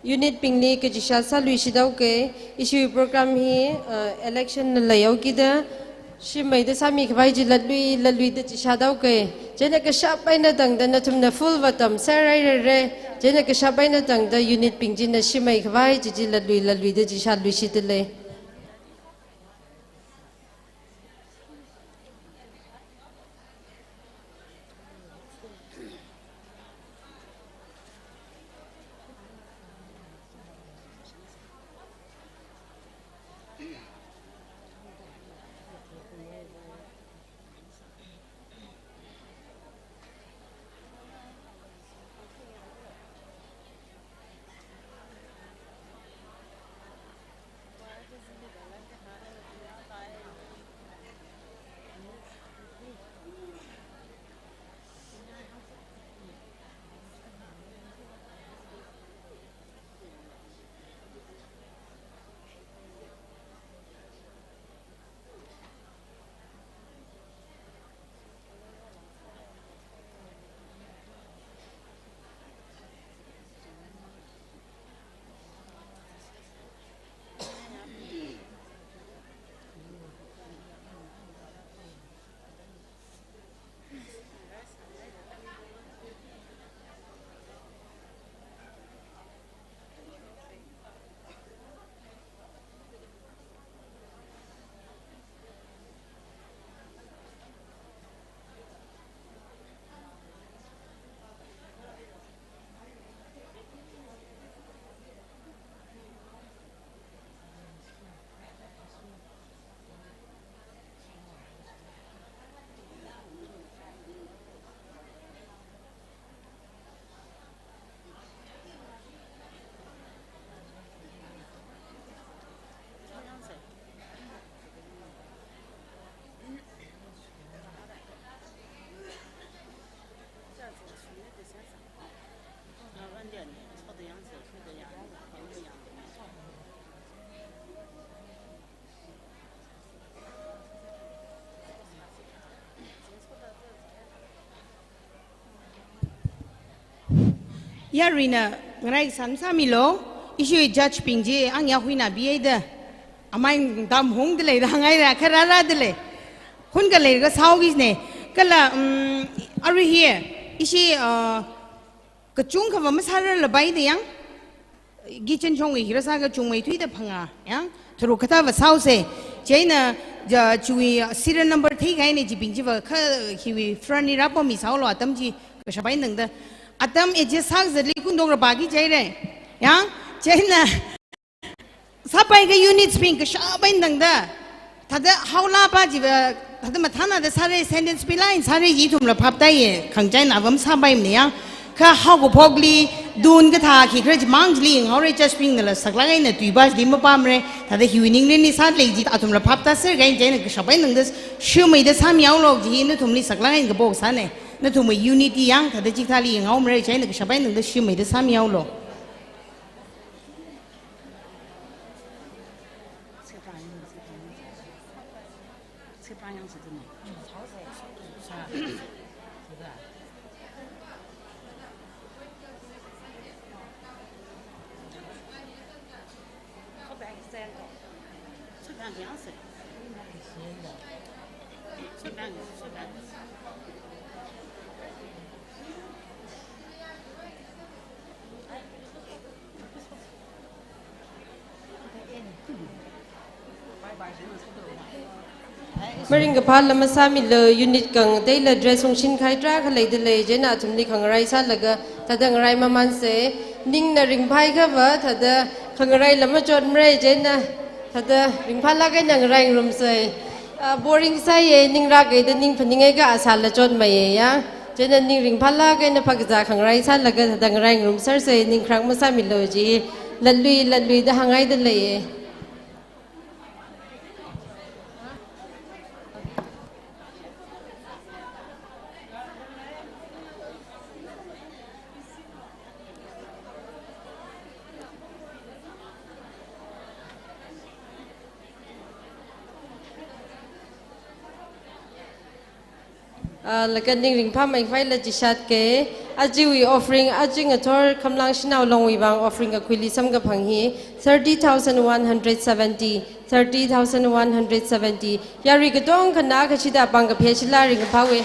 Unit bingli kachishat sāluishit haoke, ishi program hi, uh, election na leihaokida, shimeida sāmikhavai chi latlui, latluida chishat haoke. Chieina kashap eina tangda nathumna full vātamserhairare. Chieina kashap eina tangda unit bing china shimeikhavai chi chi latlui, latluida chishatluishitdalei. Yaruina ngarai san sāmilo, ishiwui judge bing chi ang yahuina bihaida. Amai dam hungdalei, rangaira khararādalei. Hun khalei kasāo kajina. Kala, um, arui hi, ishi, uh, kachungkha va masārarlapai da yang, kitchen shongwui hi rāsā kachungmeithuida phangā, yang, tharuk kathā va sāhaosa. Chieina, ja, chiwui serial number theikahaina chibing chi va kha hiwui front li rāpammi sāhaolu atam chi kashap eina tangda. Atam adjust sākazatli kundong rāpāki jihaira. Yang, chieina, sāpaika units bing kashap eina tangda. Thāda haolapa chi va, thāda mathānada sāra, sentence pilāk eina sāra, ithumla phaptāya, khangachāna va masāpaimana yang. Kha haokaphokli, tun kathā khikhala chimang chili yanghaora, judge bingnala saklāk eina tuipa chili mapamra, thāda hiwui ningrinli sālei chi athumla phaptāser kahai chieina kashap eina tangda shimeida sāmihaolu, chi nathumli saklāk eina kapo sāna. Nathumwui unity yang, thāda chikathāli yanghaomara, chieina kashap eina tangda shimeida sāmihaolu. Maringkaphā lam masāmilu, unit khangateila dress ungshin kahai tarākha leidalei, chieina athumli khangarai sālaga, thāda ngarai mamansa, ningna ringphai kha va, thāda khangarai lam machotmara, chieina, thāda ringphālāk eina ngarai ngarumsa. Ah, boring sāya, ning rākahai da ning phaningai kha asāla chotmeiya ya. Chieina ning ringphālāk eina phākazā khangarai sālaga thāda ngarai ngarumsersa, ningkharak masāmilu chi, latlui, latluida hānghaidalei. Ah, laga ning ringphāmei khavai la chishat ke, ajawui offering, aja ngathor Khamlang Shanao Longwui vang offering kakhuili samkaphang hi, thirty thousand one hundred seventy, thirty thousand one hundred seventy. Yarui katongkhana kashida pāng kaphei shila ringphāwui.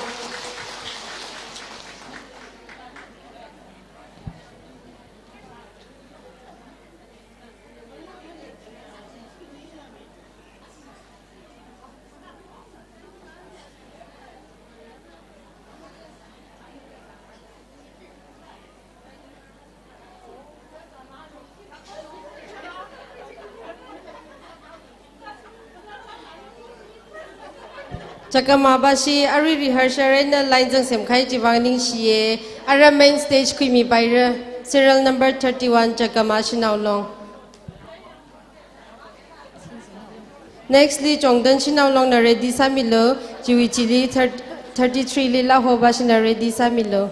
Chakama bashi arui rehearsal eina line zangsem kahai chivang ningshiya. Ara main stage khuimipaira, serial number thirty-one, Chakama Shanao Long. Next li Chongdan Shanao Longna ready sāmilu, chiwui chili thirty-three li Laho bashina ready sāmilu.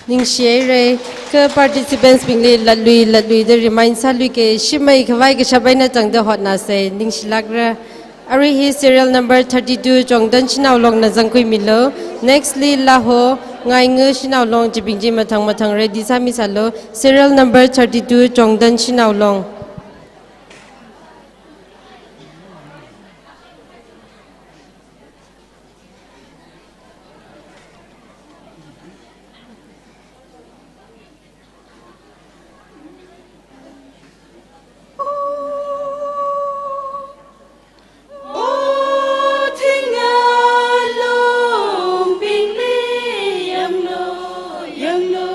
Ningshihaira, kha participants bingli latlui, latluida remind sāluike, shimei khavai kashap eina tangda hotnāsa, ningshilākra. Arui hi serial number thirty-two Chongdan Shanao Longna zangkhuimilu. Next li Laho, Ngainga Shanao Long, chibing chi mathang mathang ready sāmisālu. Serial number thirty-two Chongdan Shanao Long. O thinga longbingli yanglu, yanglu,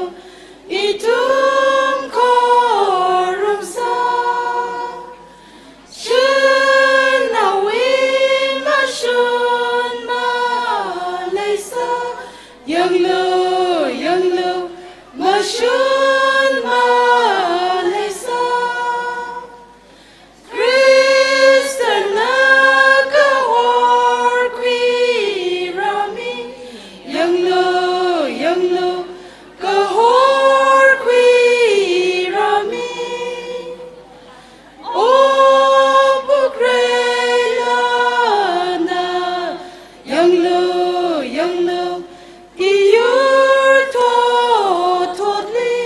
ithum khorumsa. Shanaowui mashun maleisa, yanglu, yanglu, mashun maleisa. Khristana kahor khuirāmi, yanglu, yanglu, kahor khuirāmi. O pukreilana, yanglu, yanglu, iyur thotthotli.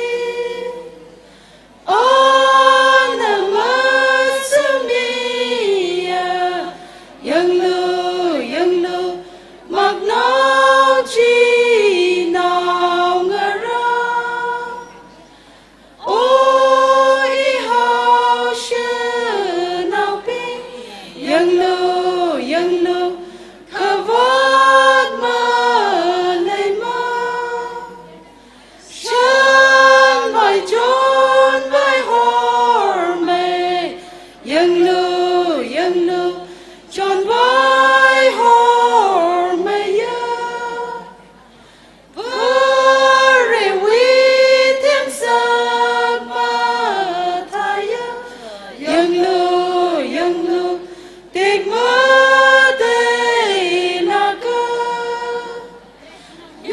Ana masamiya, yanglu, yanglu, maknao chi naongarā. O ihao shanaobing, yanglu, yanglu, khavāt maleimana. Shanvai chonvai hormei, yanglu, yanglu, chonvai hormeiya. Varewui themsak mathāya, yanglu, yanglu, tekmateilāka.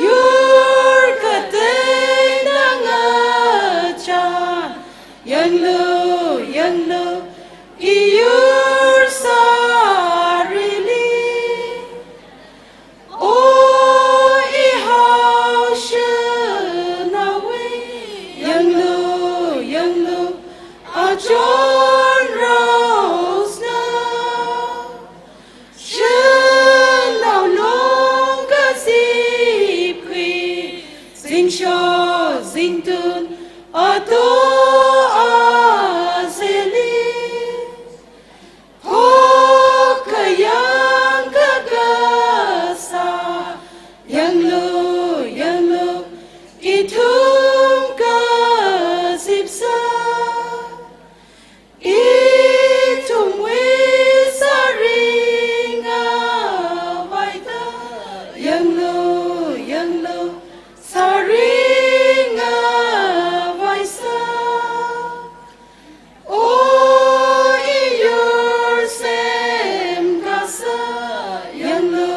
Yur kateina ngachān, yanglu, yanglu, iyur sārili. O ihao shanaowui, yanglu, yanglu, achon raosna. Shanao long kazipkhui, zingshok zingtun, ato azeli. Khokkha yang kakasā, yanglu, yanglu, ithum kazipsa. Ithumwui sāri ngavaida, yanglu, yanglu, sāri ngavaisa. O iyur semkasā, yanglu,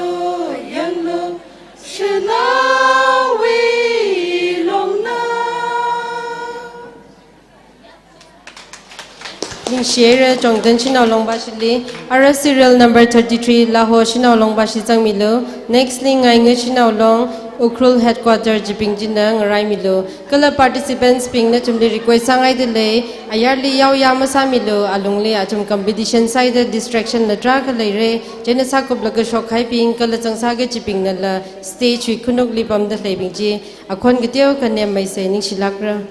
yanglu, shanaowui longna. Ningshihaira Chongdan Shanao Long bashili, ara serial number thirty-three Laho Shanao Long bashi zangmilu. Next li Ngainga Shanao Long, Ukhrul Headquarter chibing china ngaraimilu. Kala participants bing nathumli request sāngaida lei, ayarli yaoya masāmilu, alungli athum competition sāhaida distraction na tarākha leira, chieina sākuplaga shokkahaibing, kala zangsākachibingnala stage wui khanukli pamda khaleibing chi, akhon kateokha nemmeisa, ningshilākra.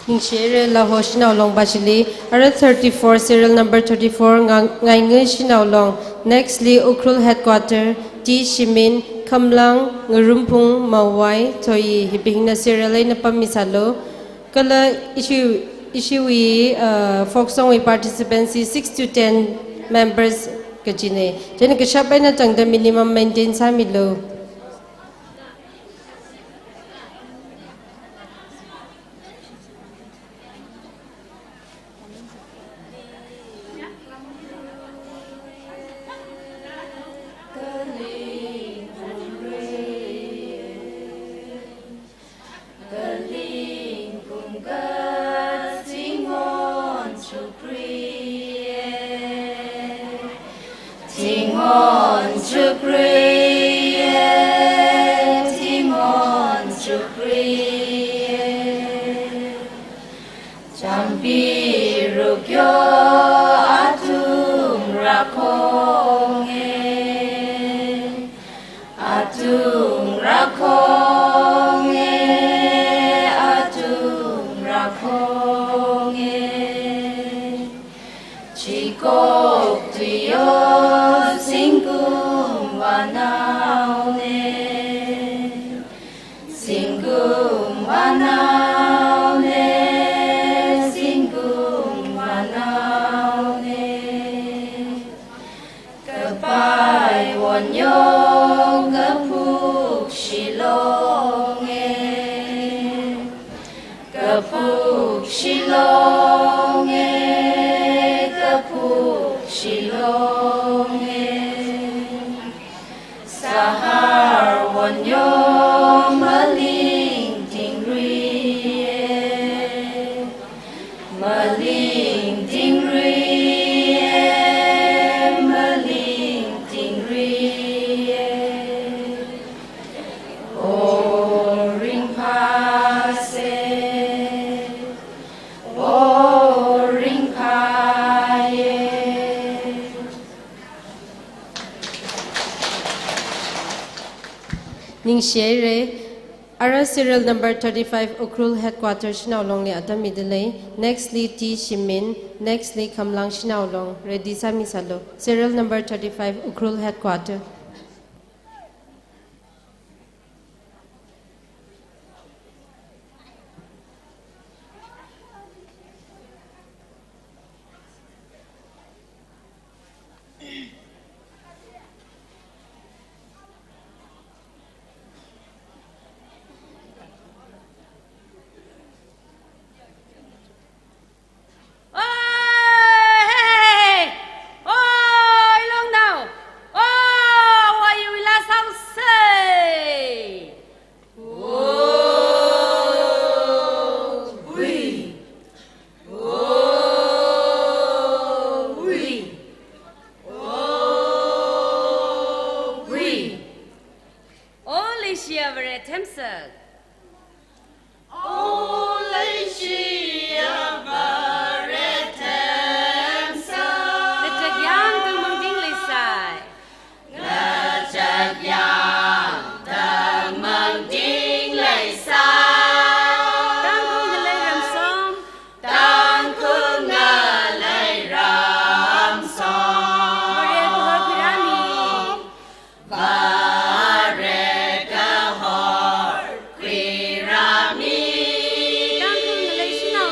Ningshi haira Laho Shanao Long bashili, ara thirty-four, serial number thirty-four, Ngang-, Ngainga Shanao Long. Next li Ukhrul Headquarter, T Shimin, Khamlang, Ngarumphung, Mawai, Thoyi, hibingna serial eina pammisālu. Kala ishi, ishiwui, uh, folk song wui participants hi six to ten members kajina. Chieina kashap eina tangda minimum maintain sāmilu. Chambi rukyo atung rakhonge, atung rakhonge, atung rakhonge. Chikok tuiyo zingkum vānaone, zingkum vānaone, zingkum vānaone. Kapai wonyo kaphuk shilonge, kaphuk shilonge, kaphuk shilonge. Sahar wonyo maling tingriye, maling tingriye, maling tingriye. O ringphāse, o ringphāye. Ningshi haira, ara serial number thirty-five Ukhrul Headquarter Shanao Long li atam midalei. Next li T Shimin, next li Khamlang Shanao Long. Ready sāmisālu. Serial number thirty-five Ukhrul Headquarter. Oi, hey, hey, hey. Oi, Longnao. Oi, wa yu ila sau sei. O, ui. O, ui. O, ui. O, Leishiya Vare themsak. O, Leishiya Vare themsak. Ngachak yang tangmangting leisai. Ngachak yang tangmangting leisai. Tangkhul ngalei ramsom. Tangkhul ngalei ramsom. Vare kahor khuirāmi. Vare kahor khuirāmi. Tangkhul ngalei shina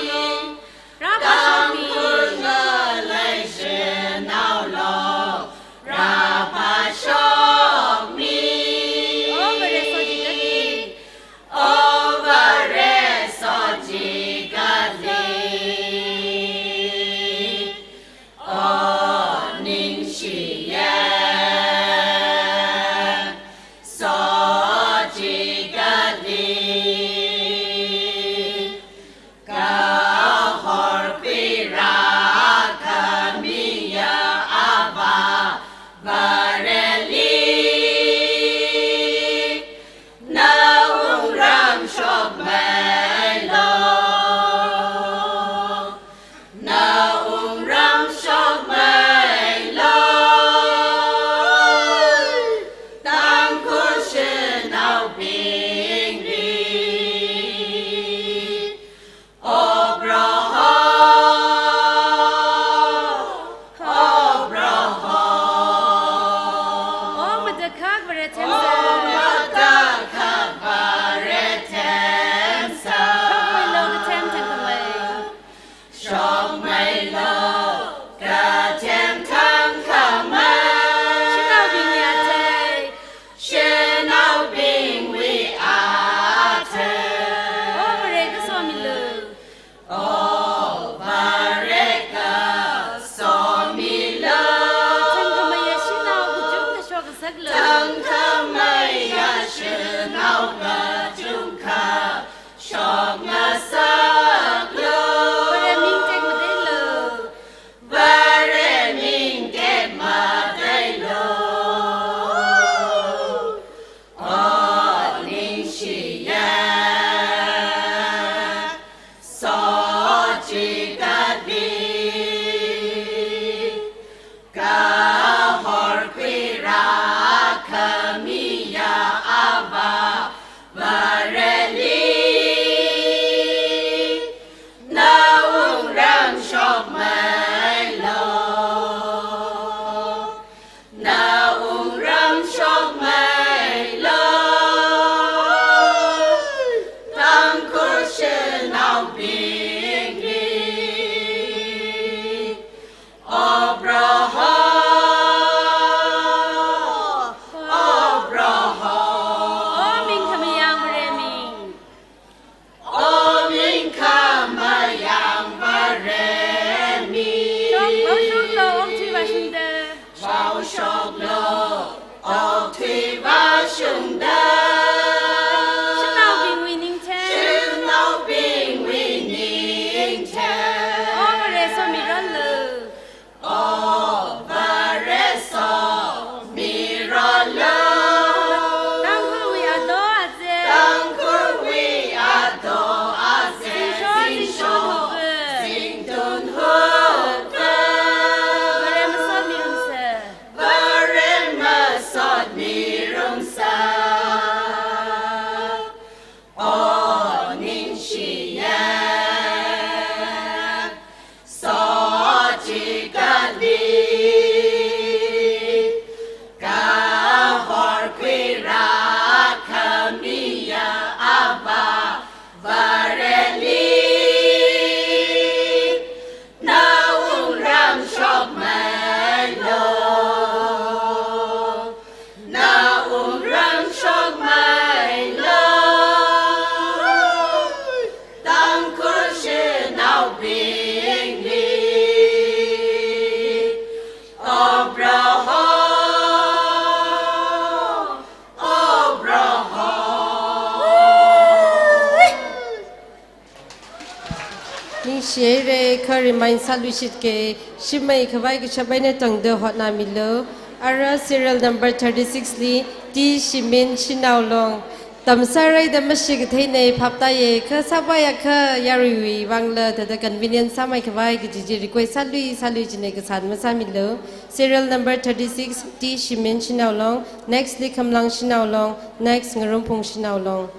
Shire kha remind sāluishitke, shimei khavai kashap eina tangda hotnāmilu. Ara serial number thirty-six li T Shimin Shinaolong. Tamsārai da mashikatheinei phaptāye, kha sāpaiakha yaruiwui vangla thāda convenience sāmei khavai kaji chi request sālui sālui jinei kasān masāmilu. Serial number thirty-six, T Shimin Shinaolong. Next li Khamlang Shinaolong. Next Ngarumphung Shinaolong.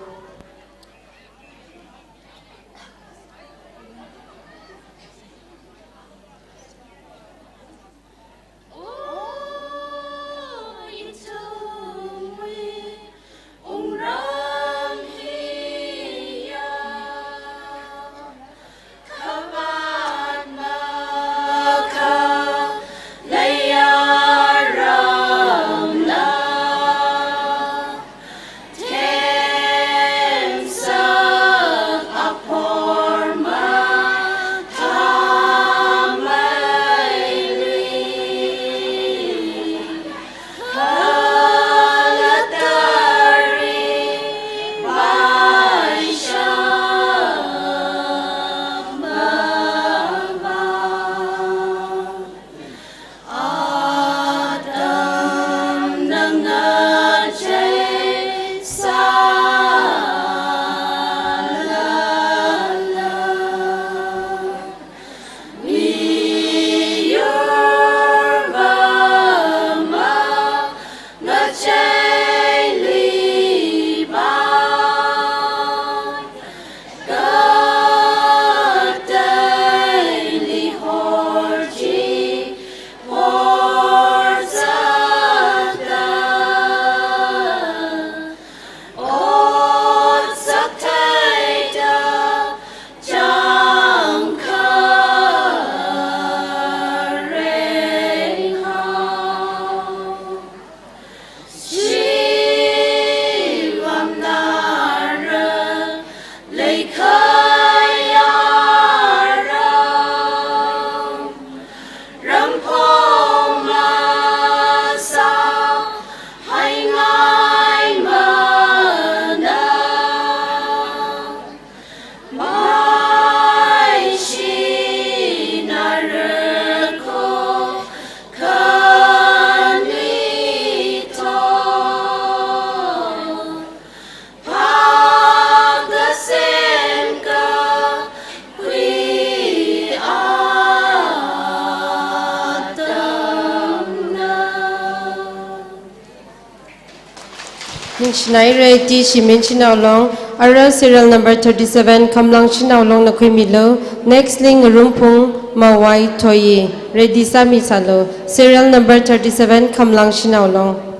Ningshinaire T Shimin Shinaolong, ara serial number thirty-seven, Khamlang Shinaolongna khuimilu. Next li Ngarumphung Mawai Thoyi, ready sāmisālu. Serial number thirty-seven, Khamlang Shinaolong.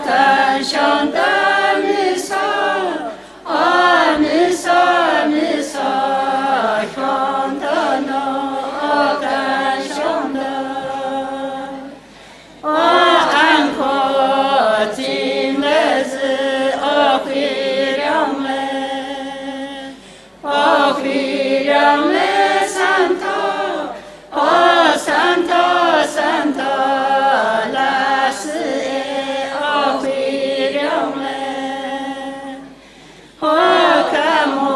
Kanshongda miso, o miso, miso, shongda no, o kanshongda. O angkho chingda zi, o khuirong le. O khuirong le santo, o santo, santo, la si e, o khuirong le. O kamo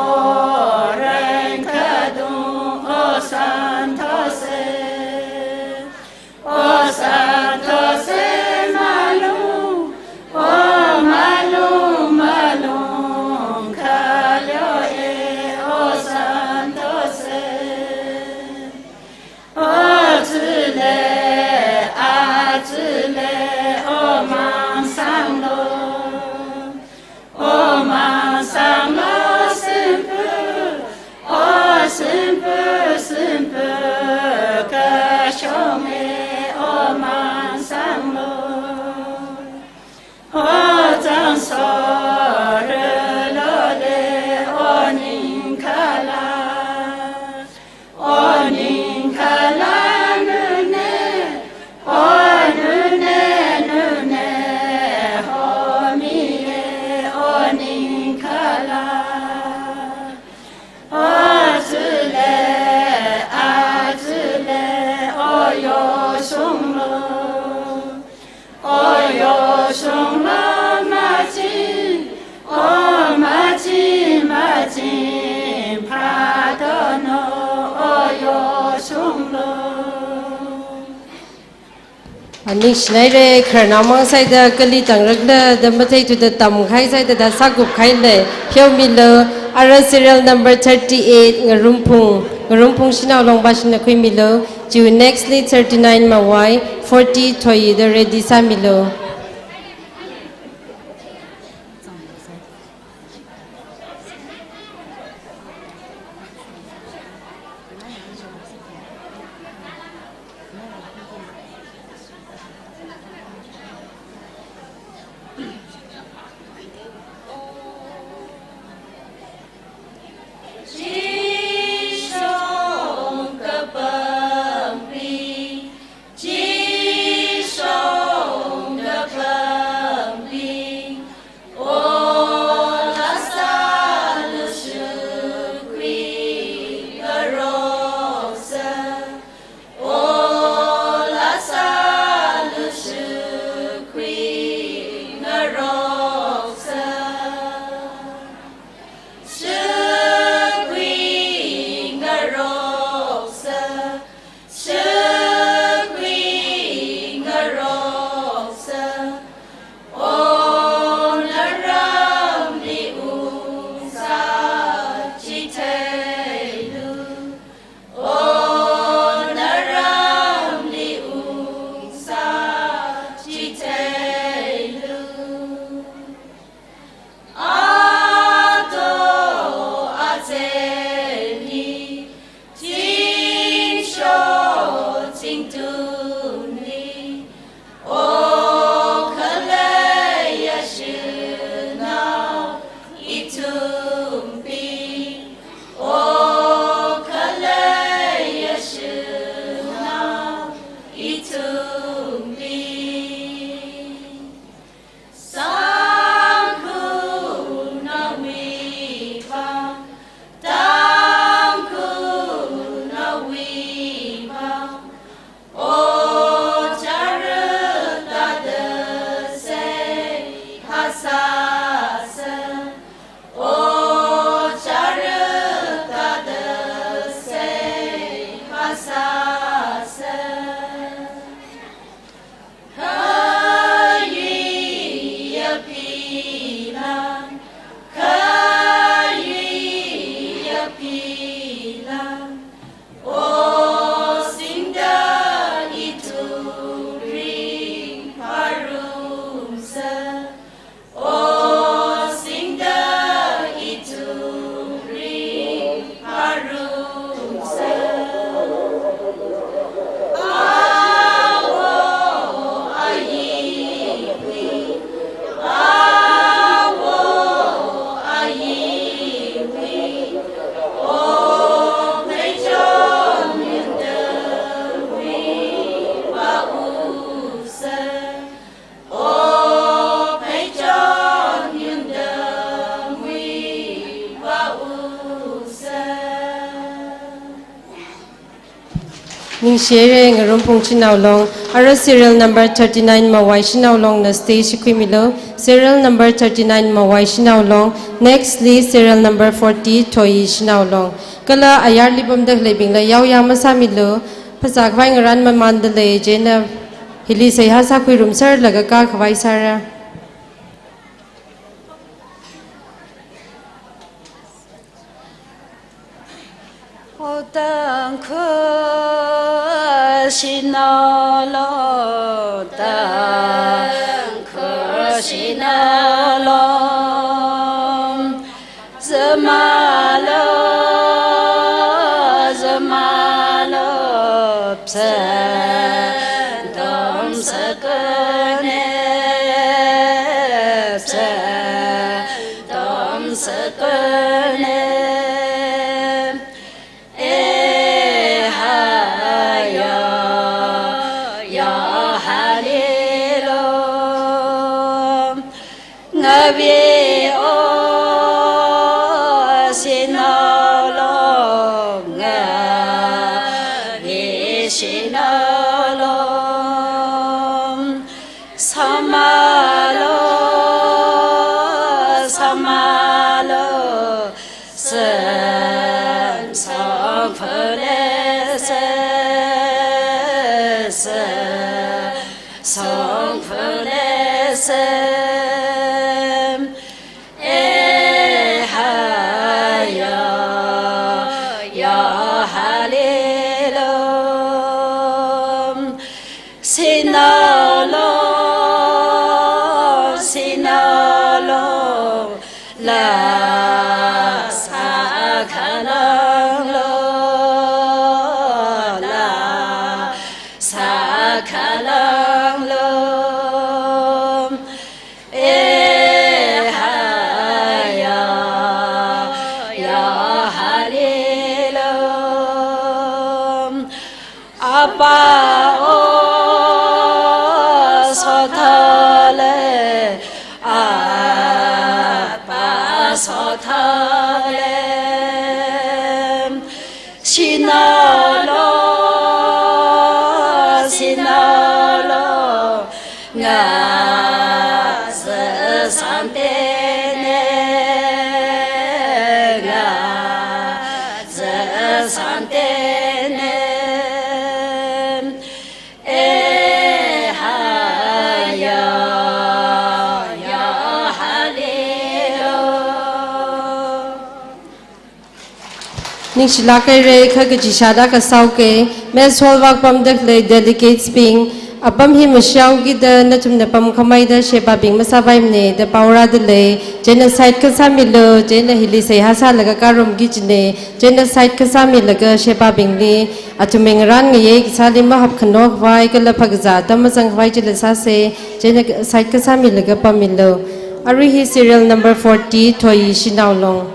ren kadung, o santo se. O santo se malung, o malung, malung, kalyo e, o santo se. O zile, a zile, o mangsanglo. O mangsanglo simple, o simple, simple, kashong e, o mangsanglo. O zangso relo le, o ningkhala. O ningkhala nune, o nune, nune, homi e, o ningkhala. O zile, a zile, o yoshunglo. O yoshunglo maching, o maching, maching, phātono, o yoshunglo. Aningshinaire, khararnao mang sāda kali tangrakla da matheithuda tamkahai sāda da sākupkahai le, pheomilo, ara serial number thirty-eight, Ngarumphung, Ngarumphung Shanao Longba shina khuimilo, chiwui nextli thirty-nine Mawai, forty Thoyi da ready sāmilo. Ningshi haira Ngarumphung Shanao Long, ara serial number thirty-nine Mawai Shanao Longna stage khuimilu, serial number thirty-nine Mawai Shanao Long, next li serial number forty Thoyi Shanao Long. Kala ayarli pamda khaleibingla yaoya masāmilu, phasā khavai ngarān mamānda lei, chieina hili seihā sākhuirumserlaga kā khavai sāra. O Tangkhul Shanao Long, Tangkhul Shanao Long, zimālu, zimālu, psangdom sākhuina, psangdom sākhuina. E ha yo, yo ha li lo. Ngavei o Shanao Long, ngavei Shanao Long. Samālu, samālu, samsong phule se, samsong phule se. E ha yo, yo ha li lo. Shanao Long, Shanao Long, laa sākhalang lo, laa sākhalang lo. E ha yo, yo ha li lo. Apa o sothale, apa sothale. Shanao Long, Shanao Long, ngazā sāntene, ngazā sāntene. E ha yo, yo ha li lo. Ningshilāk haira, kha kaji shāda kasā ke, mess hall vak pamda khalei delegates bing, apam hi mashao kida nathumna pamkhamei da shebabing masāpaimana da pao rāda lei, chieina side kasā milu, chieina hili seihā sālaga kārum kajina, chieina side kasā milaga shebabingli, athum ngarān ngayei kasāli mahap khano khavai, kala phakazā atam mazang khavai chila sāsa, chieina side kasā milaga pammilu. Arui hi serial number forty, Thoyi Shanao Long.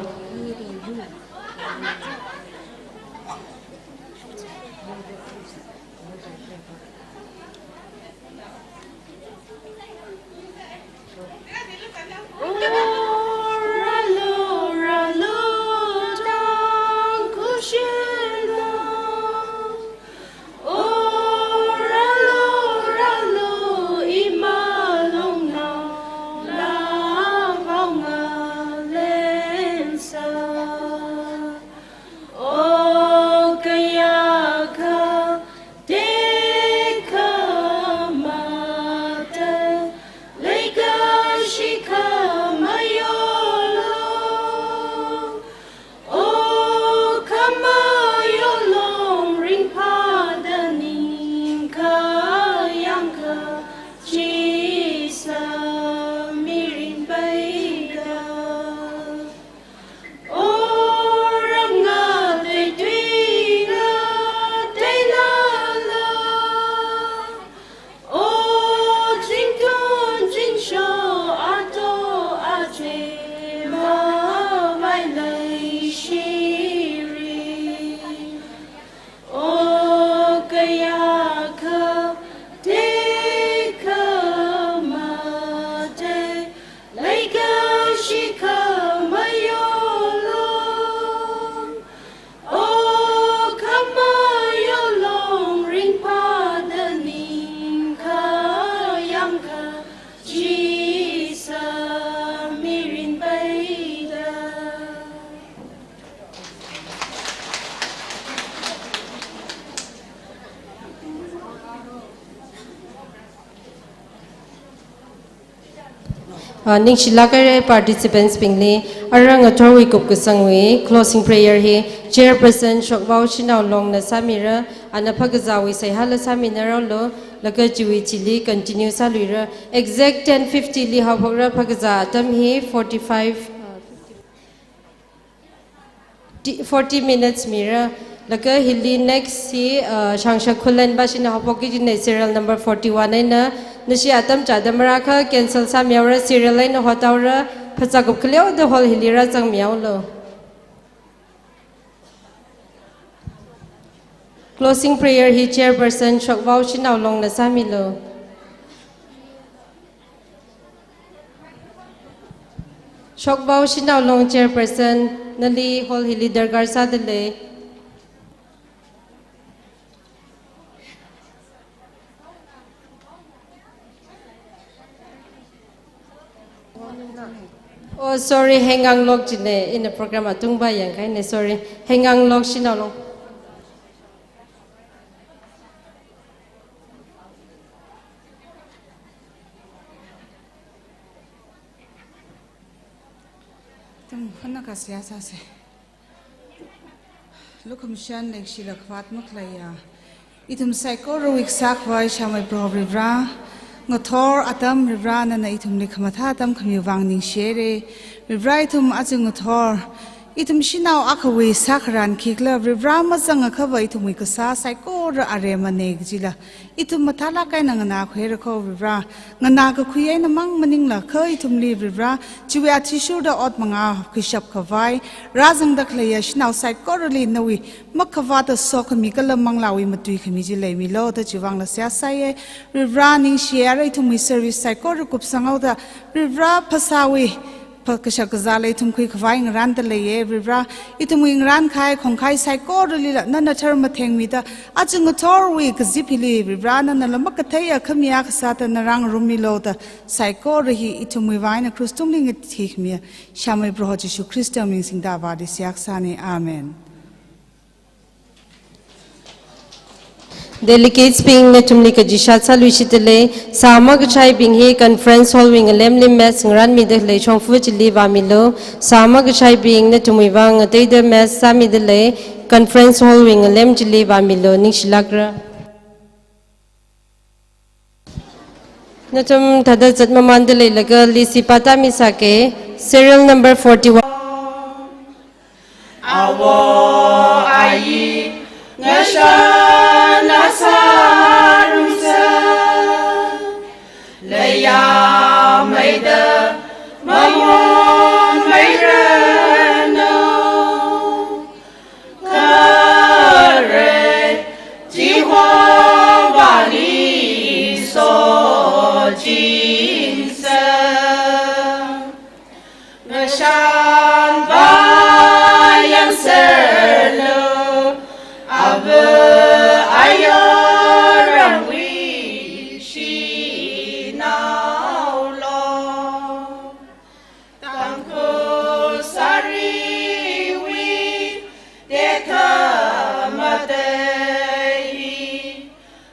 Ah, ningshilāk haira participants bingli, ara ngathorwui kupkasangwui closing prayer hi Chairperson Shokvao Shanao Longna sāmira, ana phakazāwui seihāla sāminaralo, laga chiwui chili continue sāluira, exact ten fifty li haophokra, phakazā atam hi forty-five, Ti-, forty minutes mira, laga hili next hi, uh, Shangshak Khullen bashina haophokki kajina serial number forty-one eina, nashi atam chāda marākha cancel sāmihaora, serial eina hothaora, phazā kup khaleoda hall hili rāzangmihaolo. Closing prayer hi Chairperson Shokvao Shanao Longna sāmilo. Shokvao Shanao Long Chairperson, nali hall hili darkar sādalei. Oh, sorry, Hengang Lok chine, ina program atungva yangkahaine, sorry. Hengang Lok Shanao Long. Ithum hana kasya sāse. Lukhamashan leikashila khavāt makhaleiya, ithum saikorawui kasā khavai Shamai Proho Varivara, ngathor atam Varivara nana ithumli khamathā atam khamiwui vang ningshihaira. Varivara, ithum aja ngathor, ithum shanao akhawui sākharan khikhala Varivara mazangakhava ithumwui kasā saikora aremane kajila ithum mathālāk eina nganākhuira kho Varivara. Nganākakhui einamang maningla kha ithumli Varivara, chiwui athishurda ot mangā khuishap khavai rāzangda khaleiya shanao saikorali nawui makhavāta sokhami kala manglāwui matuikhami chi leimilo da chiwui vangla seihā sāya. Varivara, ningshiya, ara ithumwui service saikora kupsanghaoda, Varivara, phasāwui phakashak kazāla ithum khuikhavai ngarānda leiya. Varivara, ithumwui ngarānkahai khongkahai saikoralila nana tharmathengmida, aja ngathorwui kazip hili Varivara, nanala makatheiya khami akha sāda na rāngarummilo da, saikora hi ithumwui vang eina krush tungli ngathikhamia Shamai Proho Jishu Khristawui ming singda Avāli seihā kasāne. Amen. Delegates bing, nathumli kachishāt sāluishitdalei. Sā makachaibing hi conference hall wui ngalemli mess ngarānmida khalei shongfa chili vāmilo. Sā makachaibing, nathumwui vang ngateida mess sāmidalei. Conference hall wui ngalem chili vāmilo. Ningshilākra. Nathum thāda zatmamānda leilaga list hi pātāmisāke. Serial number forty-one. Awo ayi ngashan asarumsa, leiyameida mamonmeiranu. Khare Jehovahli sochingsa, ngashanva yangserlu, ava ayo rangwi shinao lo. Tangkhul sariwui tekhamatei hi,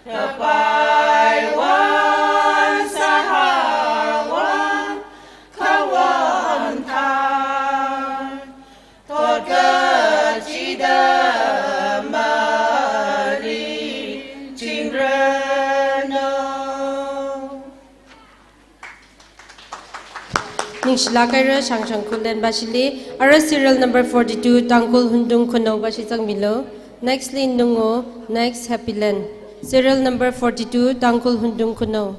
kapaiwan sahaiwan khawan thai, thot kachida maling chingranu. Ningshilāk haira Shangshang Khullen bashili, ara serial number forty-two, Tangkhul Hundung Khunou bashi zangmilo. Next li Nungo, next Happy Land. Serial number forty-two, Tangkhul Hundung Khunou.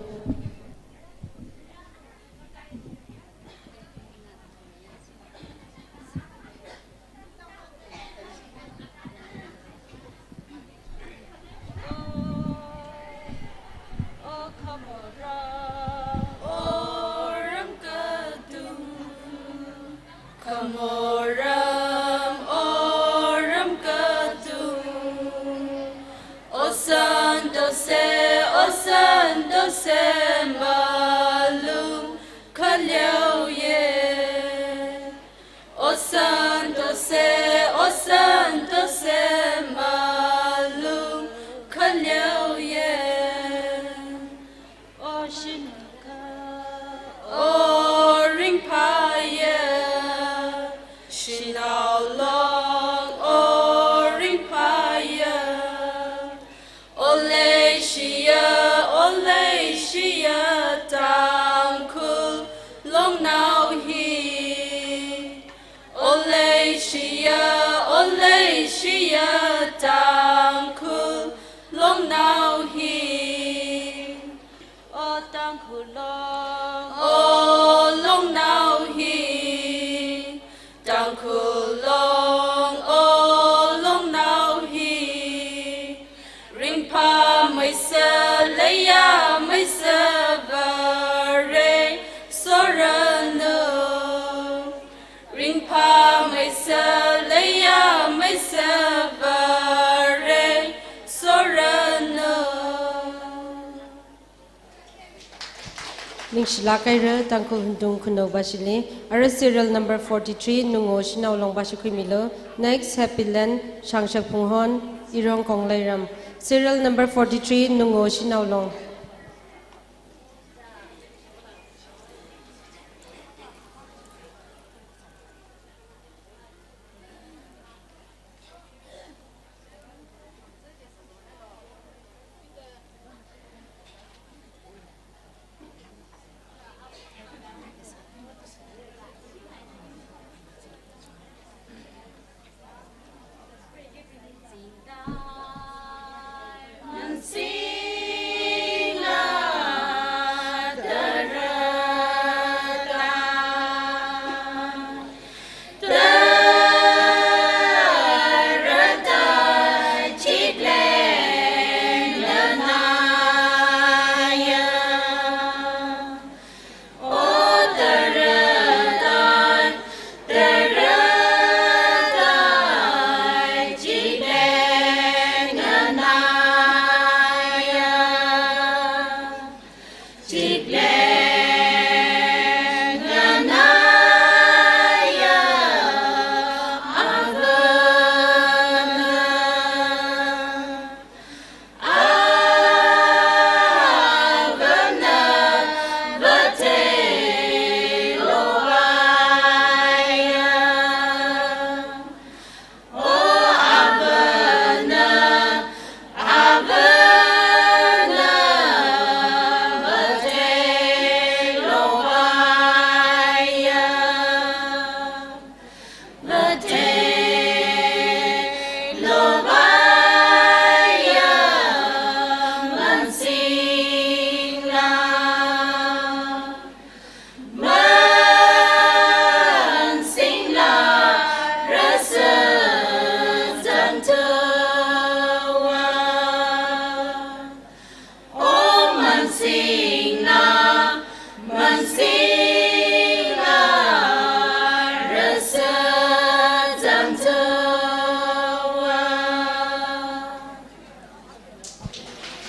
Osan tose, osan tose malung khaleoye. Osan tose, osan tose malung khaleoye. Oshinaka, o Leishiya, o leishiya, Tangkhul longnao hi. O leishiya, o leishiya, Tangkhul longnao hi. O Tangkhul long, o longnao hi. Tangkhul long, o longnao hi. Ringphāmeisa, leiyameisa, Vare soranu. Ringphāmeisa, leiyameisa, Vare soranu. Ningshilāk haira Tangkhul Hundung Khanupa shili. Ara serial number forty-three, Nungo Shanao Long pashi khuimilu. Next, Happy Land, Shangshak Phunghon, Irong Kongleiram. Serial number forty-three, Nungo Shanao Long.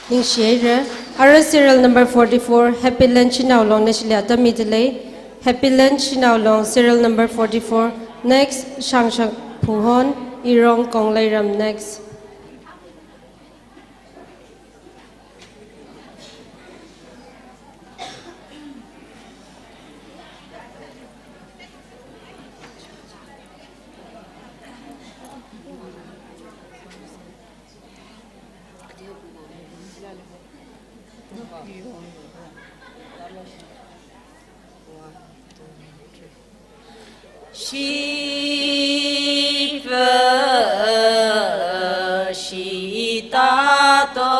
Ningshi haira. Ara serial number forty-four, Happy Land Shanao Long nashili atam midalei. Happy Land Shanao Long, serial number forty-four. Next, Shangshak Phunghon, Irong Kongleiram. Next. Shiva, shitato,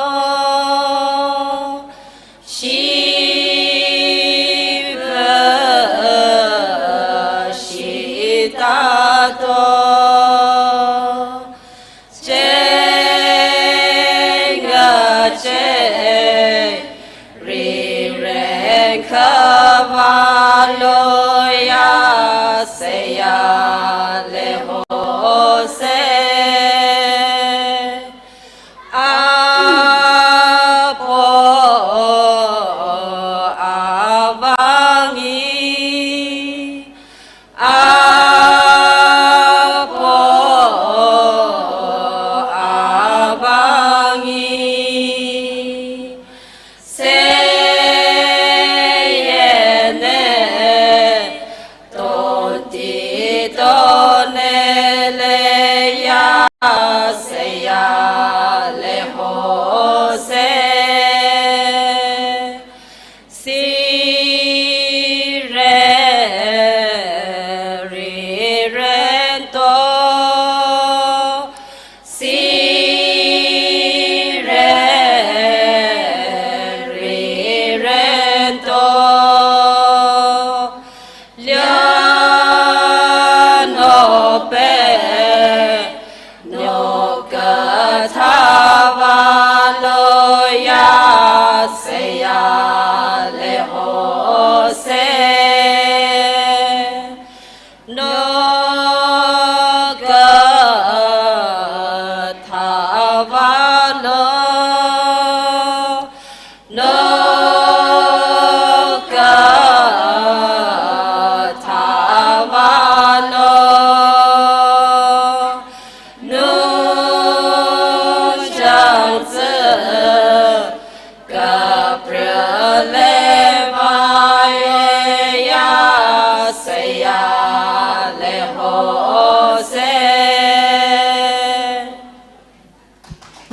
Shiva, shitato, chenga che, rireng kavā loya seya leho se. Apo avangi, apo avangi.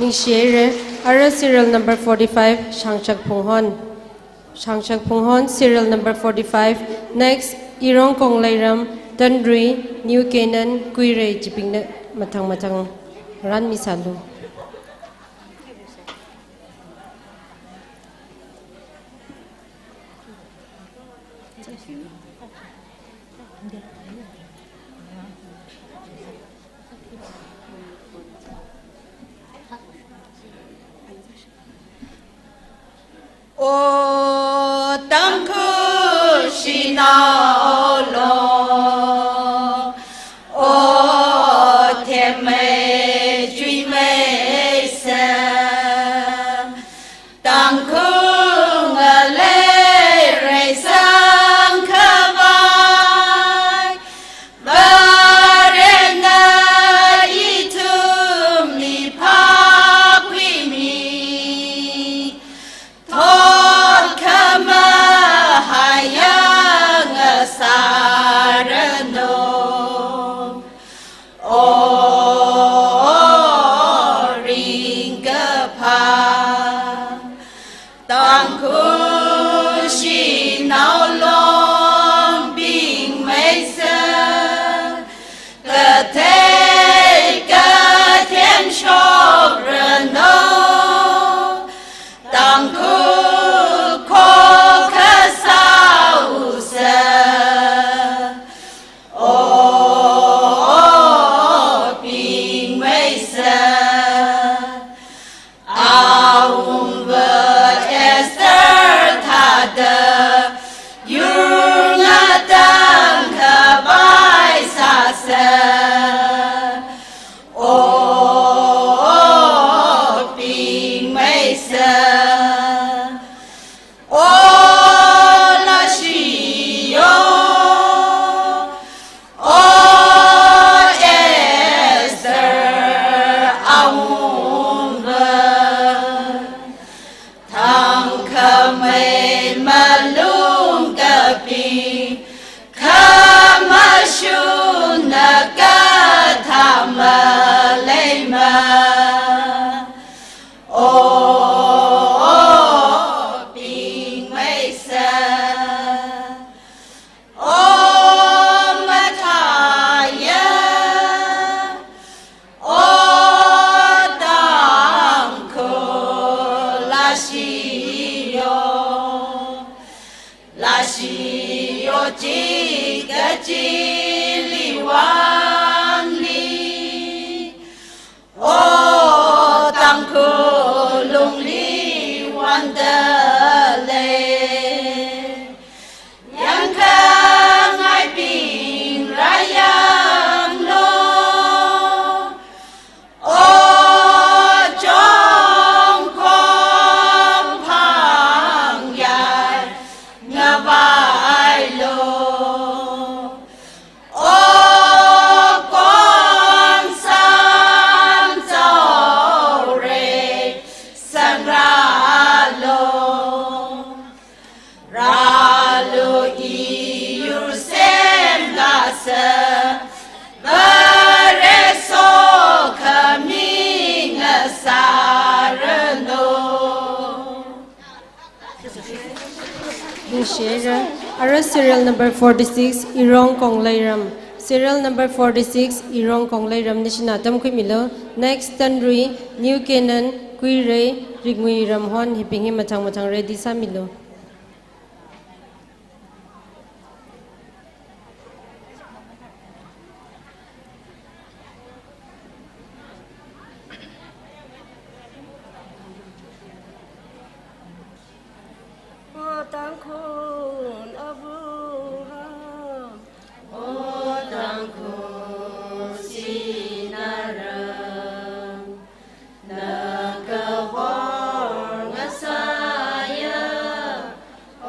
Share, ara serial number forty-five, Shangshak Phunghon. Shangshak Phunghon, serial number forty-five. Next, Irong Kongleiram, Tanrui, New Canaan, Kuirei, chibingna mathang mathang ranmisalu. O Tangkhul shanao long, o themmei chuimei sā, Tangkhul ngalei reisang khavai, Varena ithumli phākhuimi, thot khamahaiya ngasāranu. O ringkaphā Tangkhul shanao longbing meisā, kathei kathem shokranu, Tangkhul khokha sāusā. O bing meisā, awungva Esther thāda yur ngatangkhavai sāsā. O bing meisā, o Lashiyo, o Esther awungva, thangkhamei malung kaping, khamashunna kathā maleima. O bing meisā, o mathāya, o Tangkhul Lashiyo, Lashiyo chikathā chili vangli, o Tangkhul lungli vānda lei, yangkhangaibing rāyanglu. O chongkhom phangyai ngavailu. O Kongsan Zaorei sangrālu. Rālu iyur semkasā, Vare sokhami ngasāranu. Ningshira, ara serial number forty-six, Irong Kongleiram. Serial number forty-six, Irong Kongleiram, nashina tamkhuimilu. Next, Tanrui, New Canaan, Kuirei, Ringui Ramhon, hibing hi mathang mathang ready sāmilu. O Tangkhul avāva̱, o Tangkhul shinaram, na kahor ngasāya, o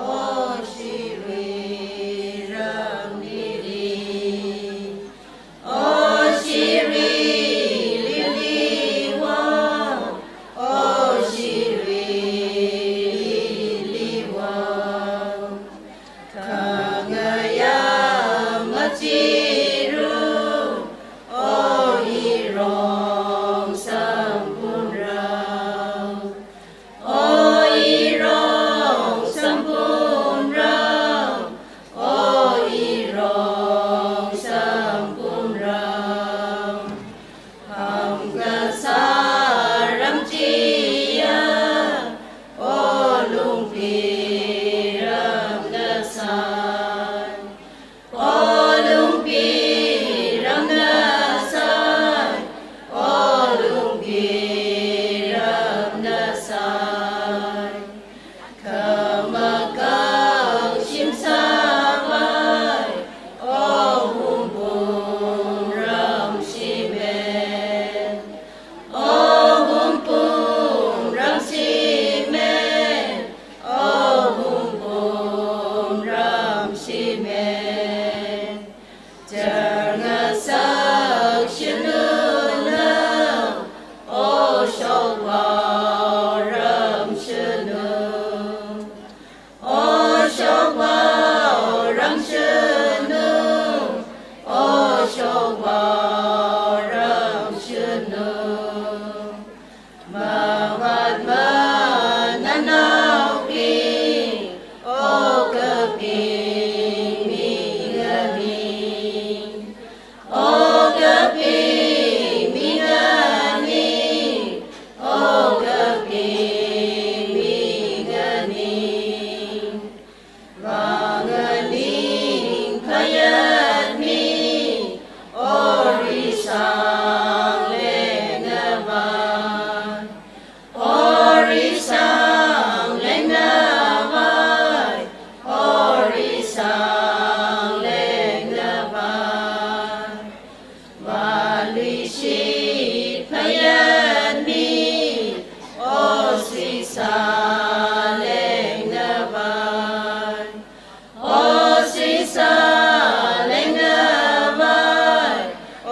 shirui ramlili, o shirui liliva̱, o shirui liliva̱. Khangayā machiru sai, khamakang shim sāvai, O Hungpung ramshimen, O Hungpung ramshimen, O Hungpung ramshimen. Char ngasak shunu nang, O shokvao ramshunu. O shokvao ramshunu, O shokvao ramshunu. Mavāt mananaobing, O kaping mingani, O kaping mingani, O kaping mingani. Vānganing phayat mi, O risang leng navai, O risang leng navai, O risang leng navai. Vāluishit phayat mi, O suisā leng navai, O suisā leng navai, O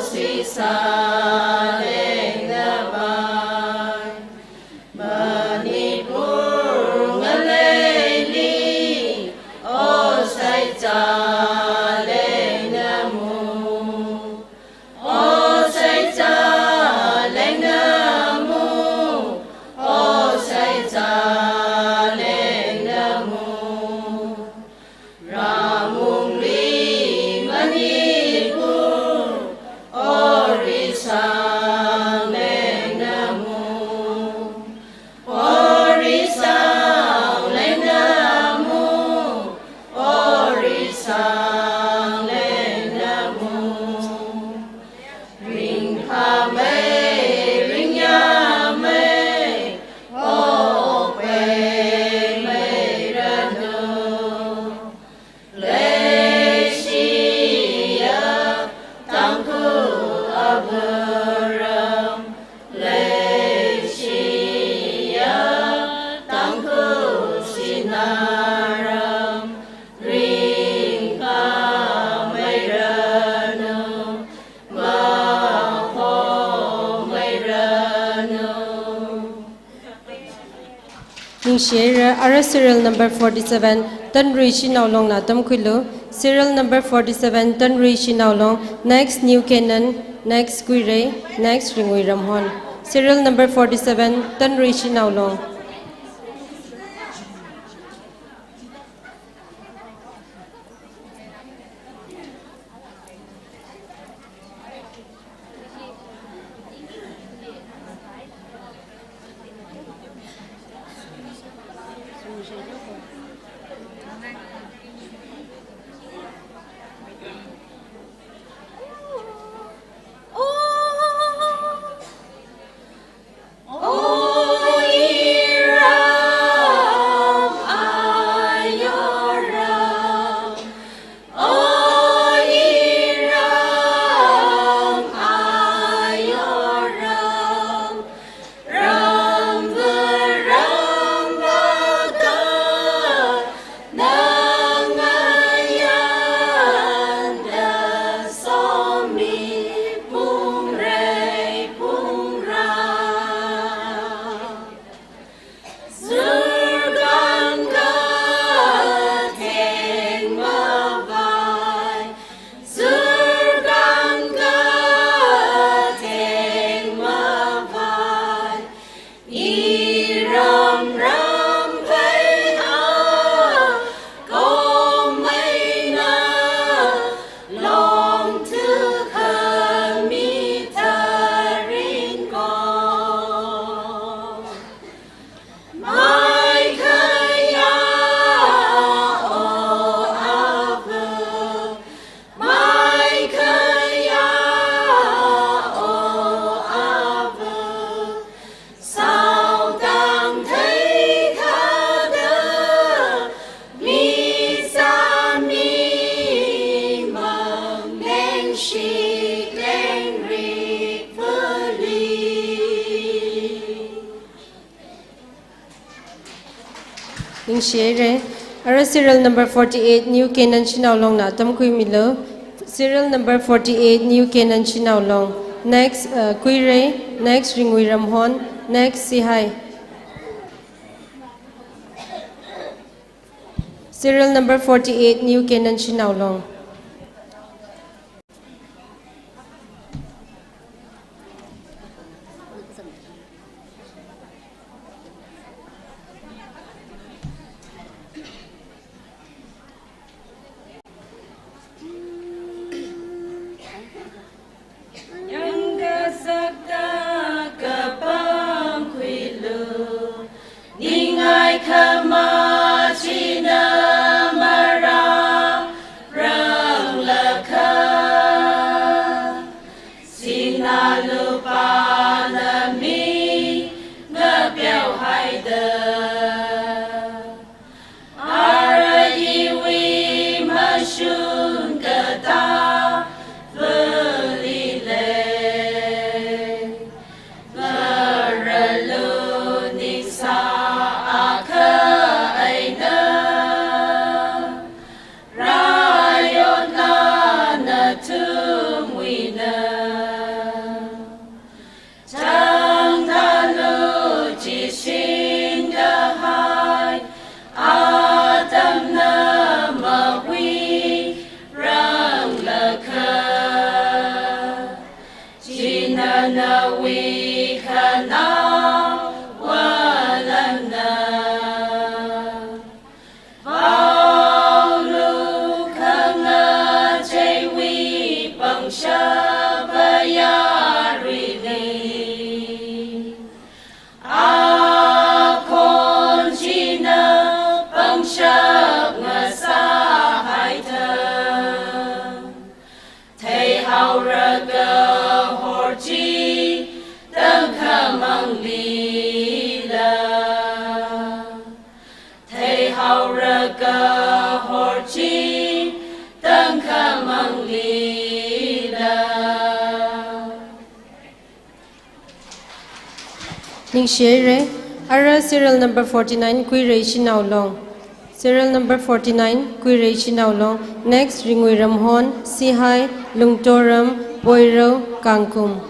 suisā leng navai. Manipur ngaleili, O saichā leng namu, O saichā leng namu, O saichā leng namu. Ramungli Manipur, O risang leng namu, O risang leng namu, O risang leng namu. Ringphāmei, ringyāmei, O okpei meiranu. Leishiya Tangkhul avāram, leishiya Tangkhul sinaram, ringphāmeiranu, mahomeiranu. Ningshi, ara serial number forty-seven, Tanrui Shanao Longna tamkhuilu. Serial number forty-seven, Tanrui Shanao Long. Next, New Canaan. Next, Kuirei. Next, Ringui Ramhon. Serial number forty-seven, Tanrui Shanao Long. Ningshi haira. Ara serial number forty-eight, New Canaan Shanao Longna atam khuimilu. Serial number forty-eight, New Canaan Shanao Long. Next, uh, Kuirei. Next, Ringwui Ramhon. Next, Sihai. Serial number forty-eight, New Canaan Shanao Long. Yangkasakta kapangkhuilu, ningai khamachina marāranglakha, sinā lupāna mi ngapeohaida. Ara iwui mashun katāvali lei, ngarālu ningsā akha eina, rāyotna nathumwuina. Changdalu chi shingkahai atamna mahuiranglakha, china nawui khanaowa lamna. Vaolu khangacheiwui pangshap ayarli, akhon china pangshap ngasāhaida. Theihaora kahor chi tangkhamangli la. Theihaora kahor chi tangkhamangli la. Ningshi haira. Ara serial number forty-nine, Kuirei Shanao Long. Serial number forty-nine, Kuirei Shanao Long. Next, Ringwui Ramhon, Sihai, Lungtoram, Poirou, Kangkum.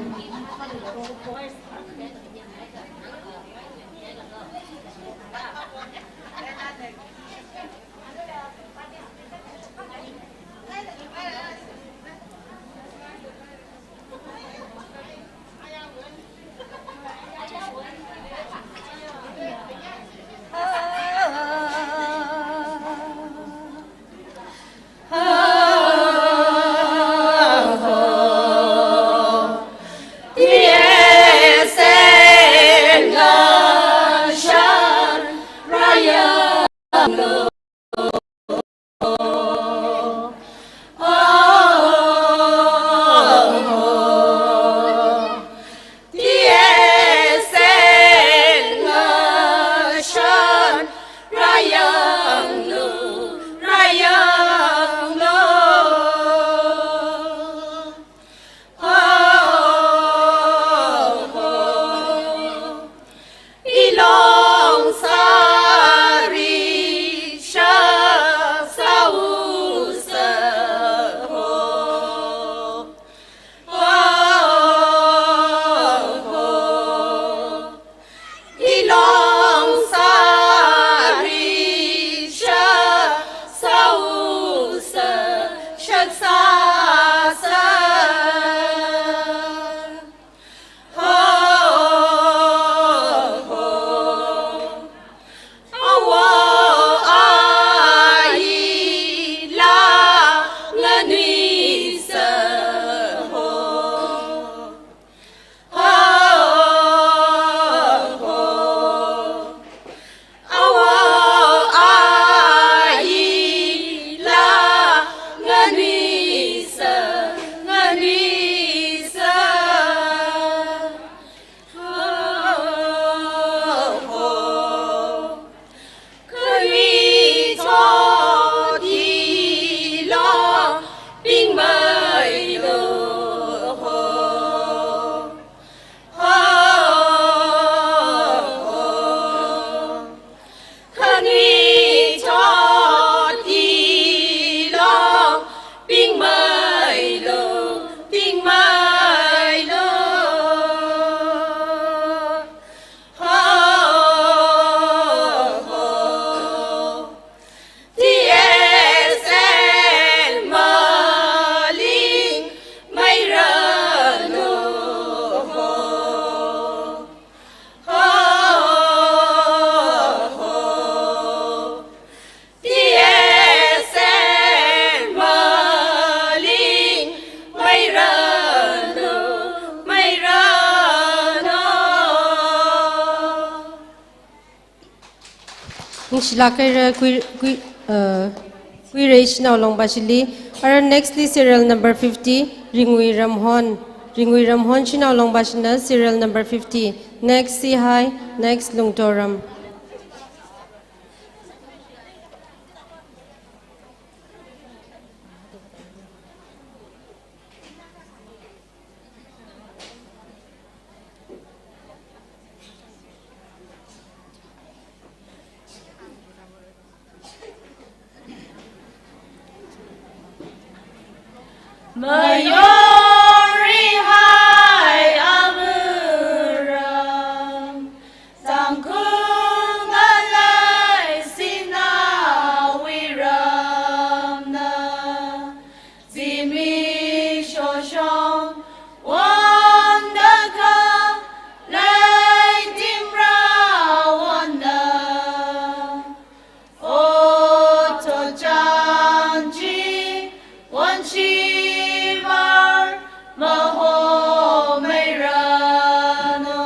Ningshilāk haira Kui, Kui, uh, Kuirei Shanao Longbashili. Ara next li serial number fifty, Ringwui Ramhon. Ringwui Ramhon Shanao Longbashina serial number fifty. Next Sihai, next Lungtoram. Mayorihai amuram, Tangkhul ngalei sinawui ramna, zimiksho shongwon dakha leitimra wonna. Oto changchi wonshi mar mahomeiranu.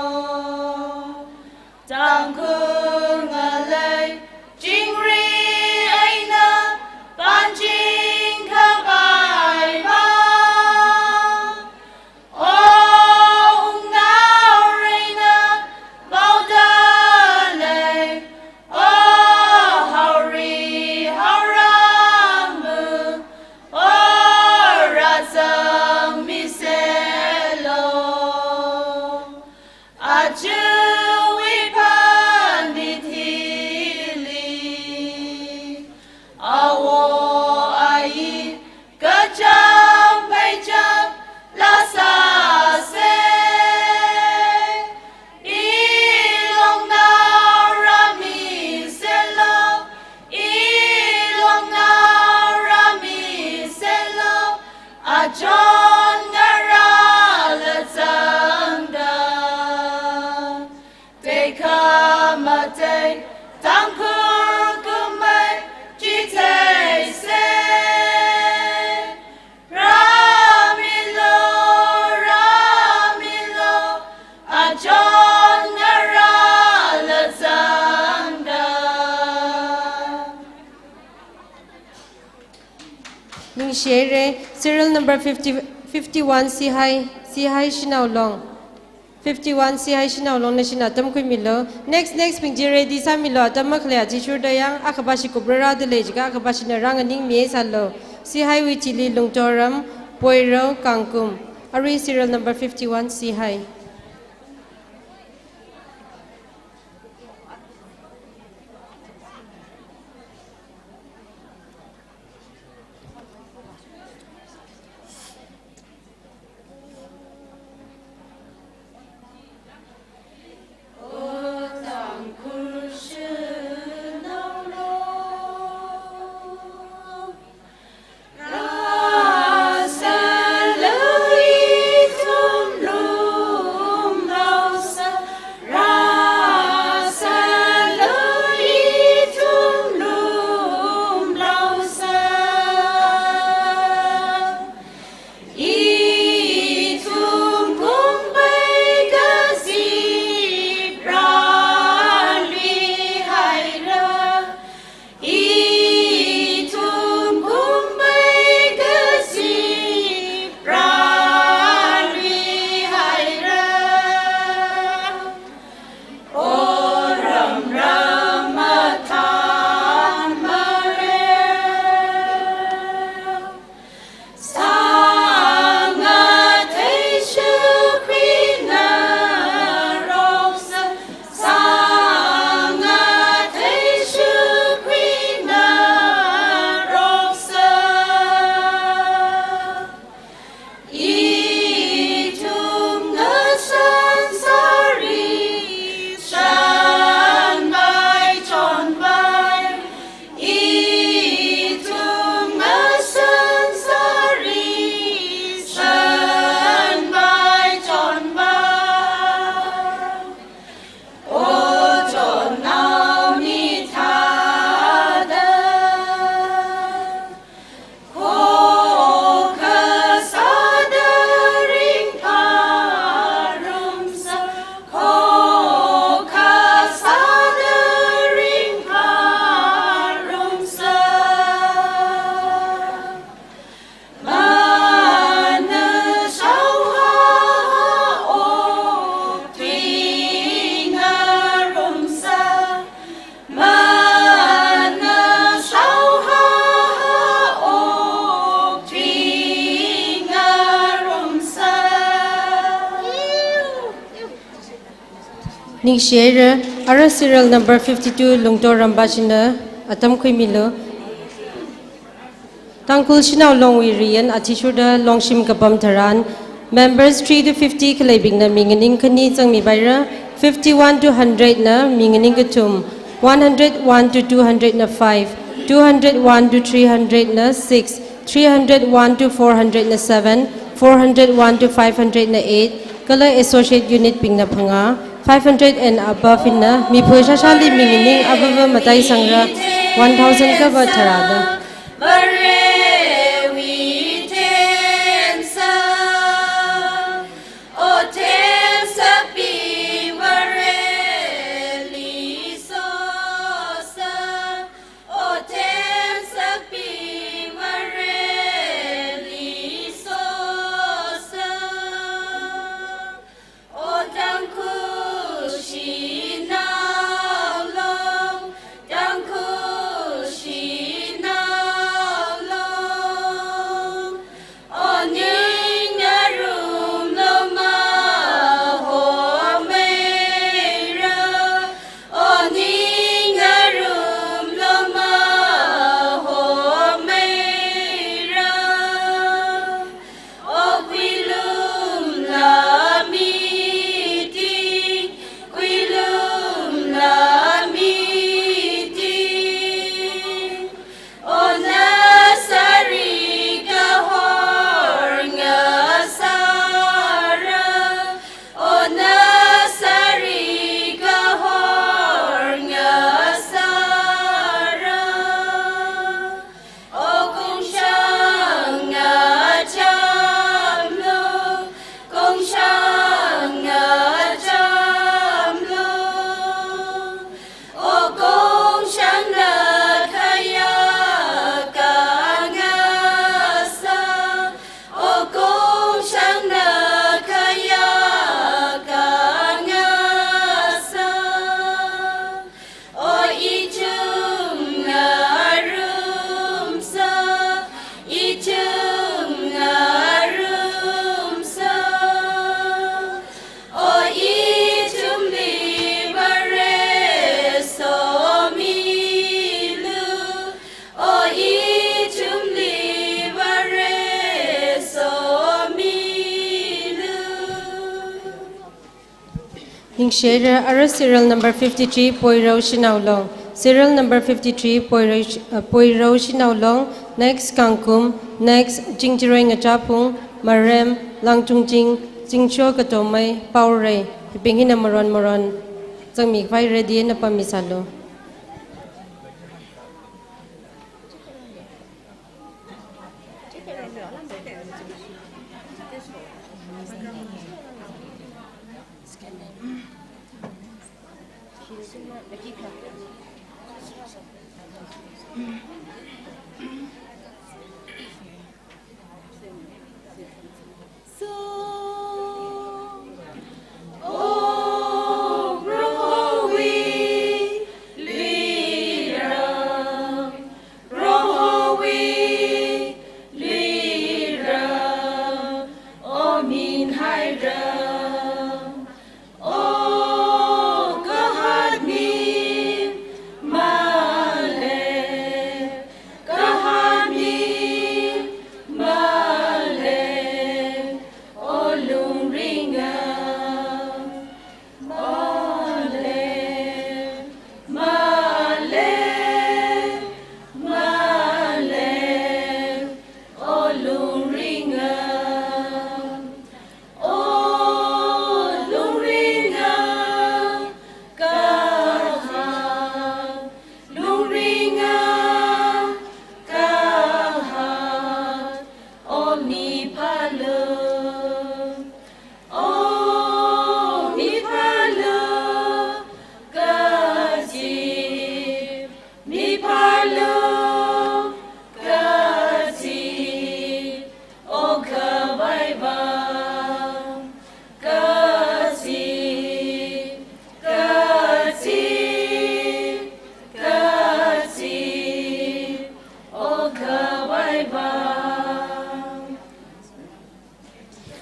Tangkhul ngalei chingri eina panching khavai ma. O wungnaoreina paodalei, o haori haoram mu, o razang miselo. Achuwui phanit hili, awo ayi kacham pheicham lasase. Ilongnao ramiselo, ilongnao ramiselo, achon ngarāla zangda. Tekhamatei Tangkhul kumei chitheise. Ramilo, ramilo, achon ngarāla zangda. Ningshi haira, serial number fifty, fifty-one Sihai, Sihai Shanao Long. Fifty-one Sihai Shanao Long, nashina atam khuimilu. Next, next bing chi ready sāmilu, atam makhalei athishurda yang, akhapashi kuprarada lei jiakha, akhapashina rānganingmi sālu. Sihaiwui thili Lungtoram, Poirou, Kangkum. Arui serial number fifty-one Sihai. Ningshihaira, ara serial number fifty-two Lungto Rambashina atam khuimilu. Tangkhul Shanao Long wui riyan athishurda longshim kapam tharan, members three to fifty khaleibingna mi nganing khani zangmipaira, fifty-one to hundred na mi nganing kathum, one hundred one to two hundred na five, two hundred one to three hundred na six, three hundred one to four hundred na seven, four hundred one to five hundred na eight, kala associate unit bingna phangā, five hundred and above eina, mipho shāshāli mi nganing avava matai sangra, one thousand kava tharāda. Varewui themsak, o themsakbing Vareli sosa, o themsakbing Vareli sosa. O Tangkhul Shanao Long, Tangkhul Shanao Long. O ning ngarumlu mahomeira, o ning ngarumlu mahomeira. O Kuilum la meeting, Kuilum la meeting. O na sari kahor ngasāra, o na sari kahor ngasāra. O kongshang ngachāmlu, kongshang ngachāmlu. O kongshangna khayākā ngasā, o kongshangna khayākā ngasā. O ithum ngarumsa, ithum ngarumsa. O ithumli Vare somilu, o ithumli Vare somilu. Ningshihaira, ara serial number fifty-three, Poirao Shanao Long. Serial number fifty-three, Poirao Sh-, uh, Poirao Shanao Long. Next, Kangkum. Next, Chingchiroi Ngachāphung, Marem, Langchungching, Chingsho Katomei, Paorei. Hibing hina maron maron zangmikhavai ready eina pammisālu.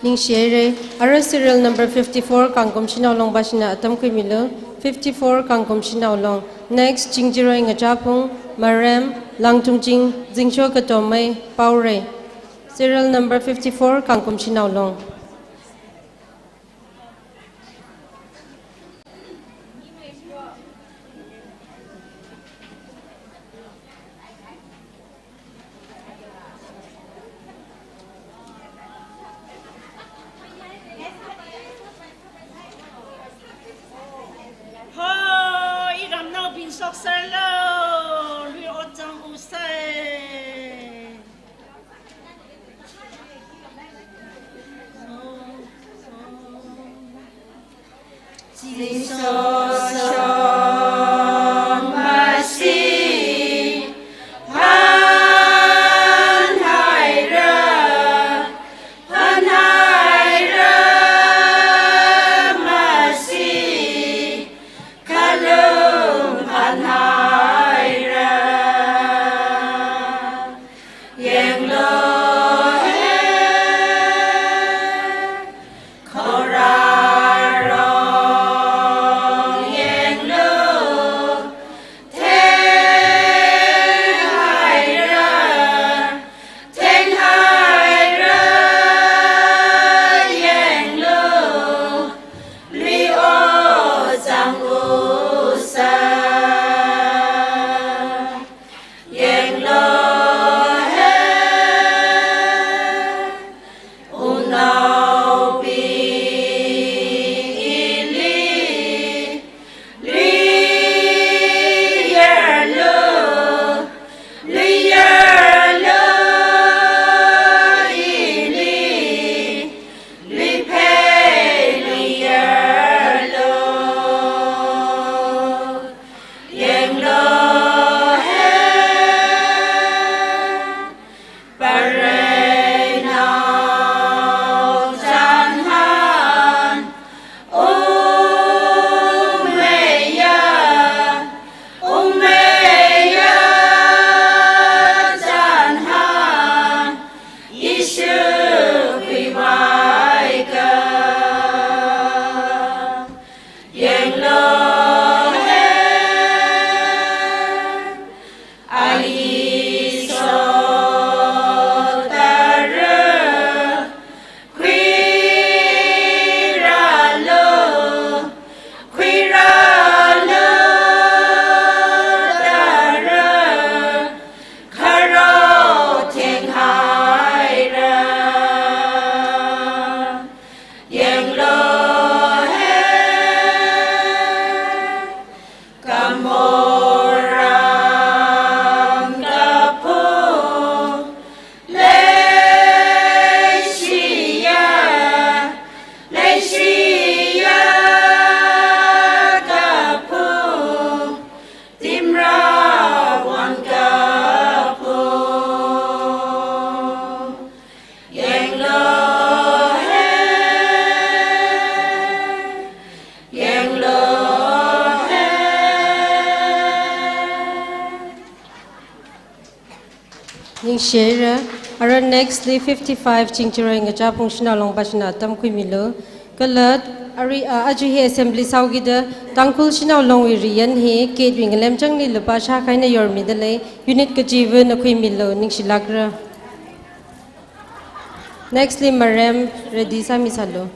Ningshi haira, ara serial number fifty-four Kangkum Shanao Long pāshina atam khuimilu, fifty-four Kangkum Shanao Long. Next, Chingjaroi Ngachapung, Marem, Langthumching, Zingsho Katomei, Paorei. Serial number fifty-four Kangkum Shanao Long. Ho, iramnaobing shokserlu, lui ot chang usai. Ningshi haira, ara next li fifty-five Chingjaroi Ngachapung Shanao Long pāshina atam khuimilu. Kala ari, ah, aja hi assembly sāhaokida Tangkhul Shanao Longwui riyan hi Kate wui ngalem changli lupā shākha eina yormida lei, unit kachiva̱na khuimilu, ningshilākra. Next li Marem ready sāmisālu.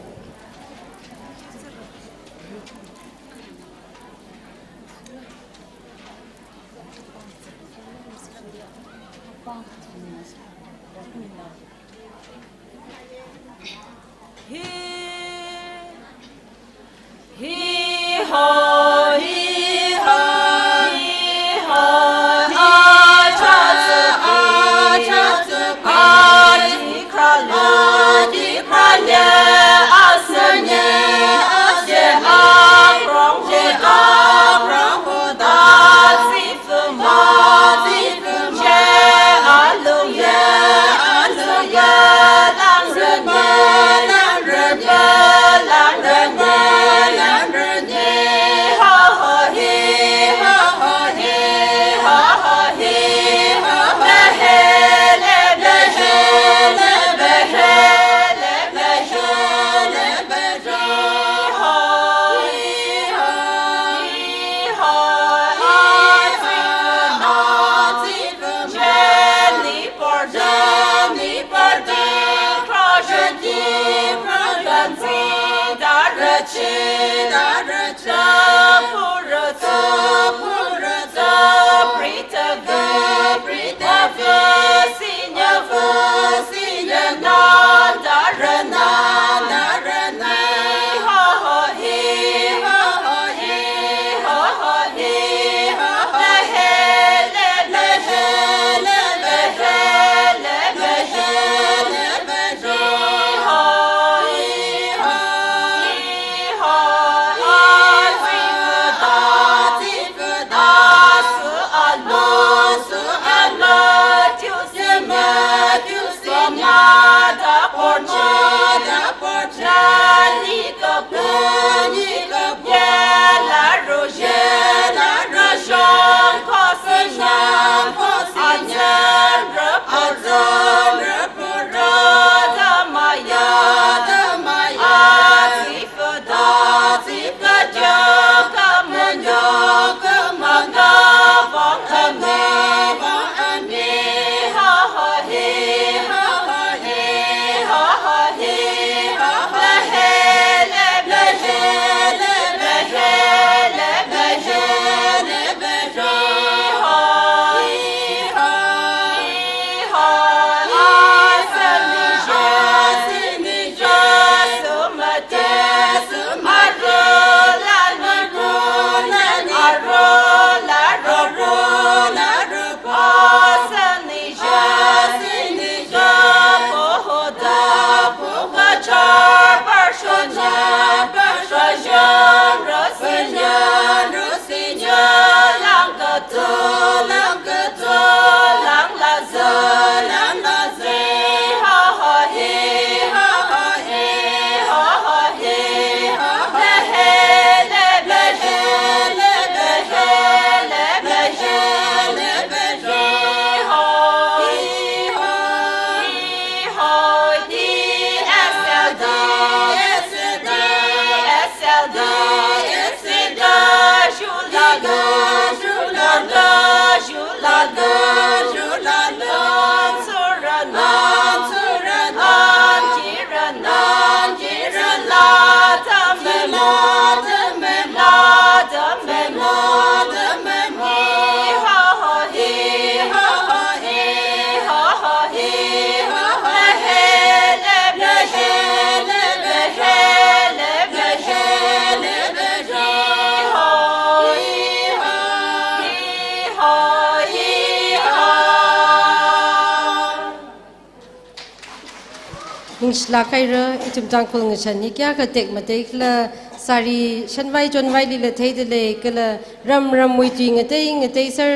Ningshilāk haira, ithum Tangkhul ngashan hi kayākha tekmatei khala, sari shanvai chonvailila theidalei kala, ram ramwui tui ngatei ngateiser,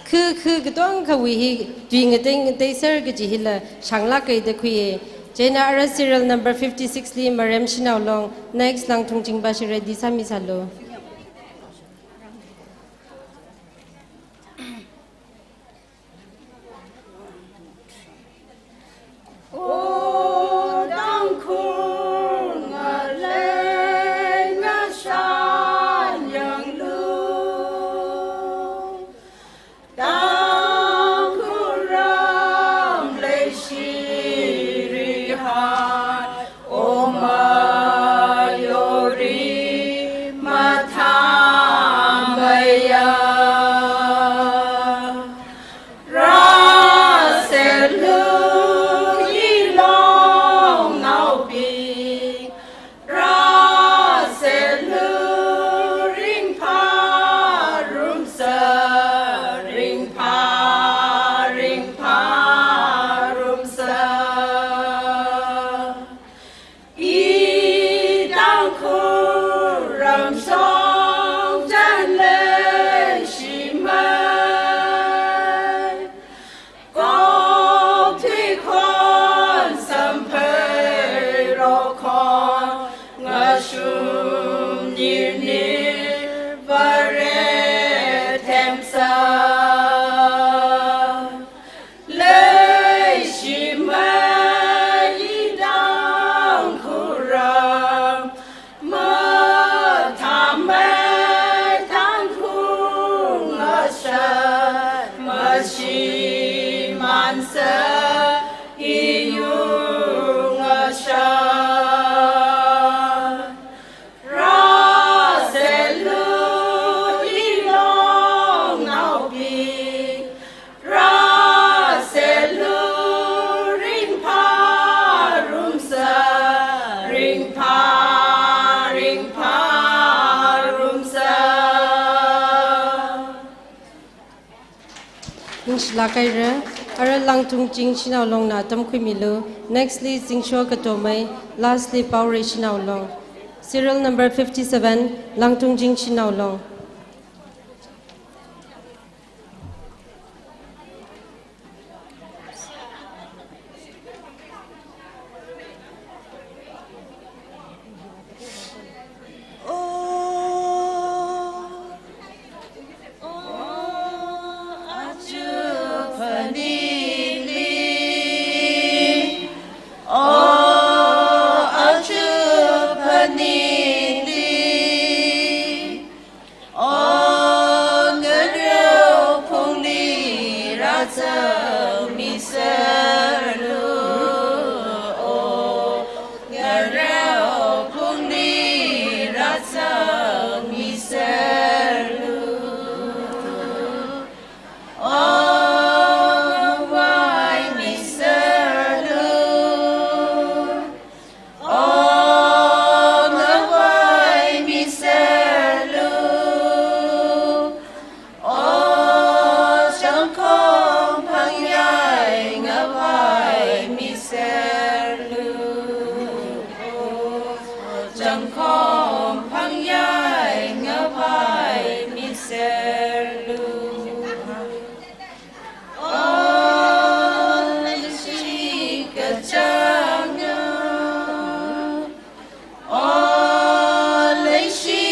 khu khu katongkhawui hi tui ngatei ngateiser kaji hila shānglāk haida khuiya. Chieina ara serial number fifty-six li Marem Shanao Long, next Langthung Chingbashi ready sāmisālu. O Tangkhul ngalei ngashan yanglu, Tangkhul ram leishiri hai, O Mayori mathāmeiya. Rāserlu ilongnaobing, rāserlu ringphā rumser, ringphā, ringphā rumser. I Tangkhul ramshong chān leishimei, kok tui khon samphei rokon, ngashun nirnir Vare themser. Leishimei Tangkhul ram, mathāmei Tangkhul ngashan, mashimanser iyur ngashan. Rāserlu Ningshilāk haira. Ara Langthungching Shanao Longna atam khuimilu. Nextly Zingsho Katomei, lastly Paorei Shanao Long. Serial number fifty-seven, Langthungching Shanao Long. O ngarao phungli rāzangmiserlu, o ngarao phungli rāzangmiserlu, o ngavaimiserlu. O ngavaimiserlu, o changkhom phangyai ngavaimiserlu, o changkhom phangyai ngavaimiserlu. O leishi kachanga, o leishi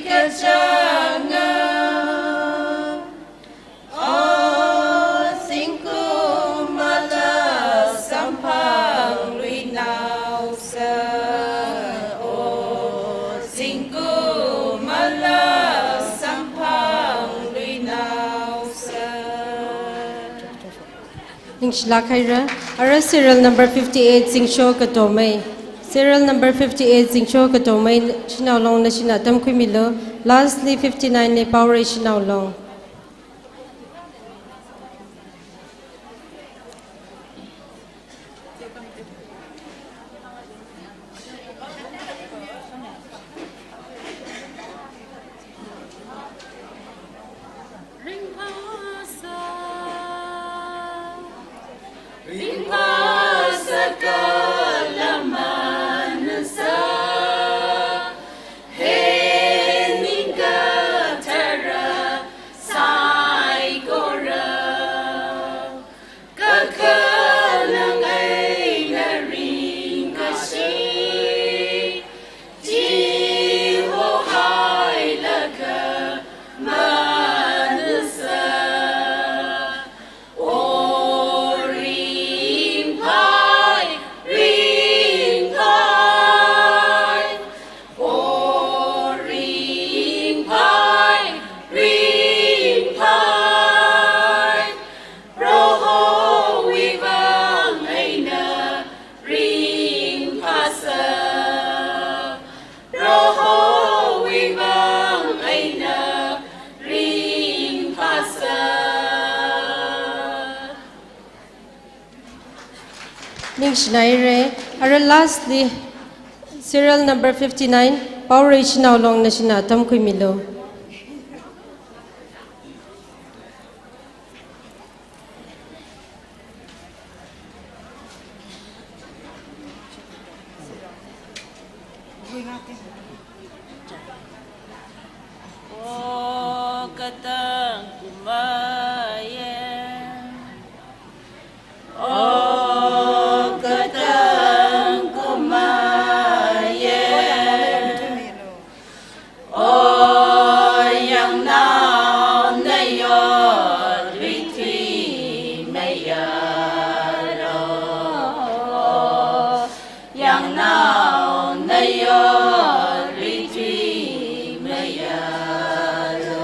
kachanga, o zingkum mala samphang luinaosa, o zingkum mala samphang luinaosa. Ningshilāk haira. Ara serial number fifty-eight, Zingsho Katomei. Serial number fifty-eight, Zingsho Katomei, Shanao Long nashina atam khuimilu. Lastly, fifty-nine li Paorei Shanao Long. Ringphāsa, ringphāsa kala manasa, he ningkathara saikora. Kakhalang eina ringkashi, chihohailaga manasa. O ringphai, ringphai, O ringphai, ringphai, Prohowui vang eina ringphāsa, Prohowui vang eina ringphāsa. Ningshinaira. Ara lastly, serial number fifty-nine, Paorei Shanao Long nashina atam khuimilu. O katang kumaya, o katang kumaya, o yangnao nayot rithui mayālu, yangnao nayot rithui mayālu.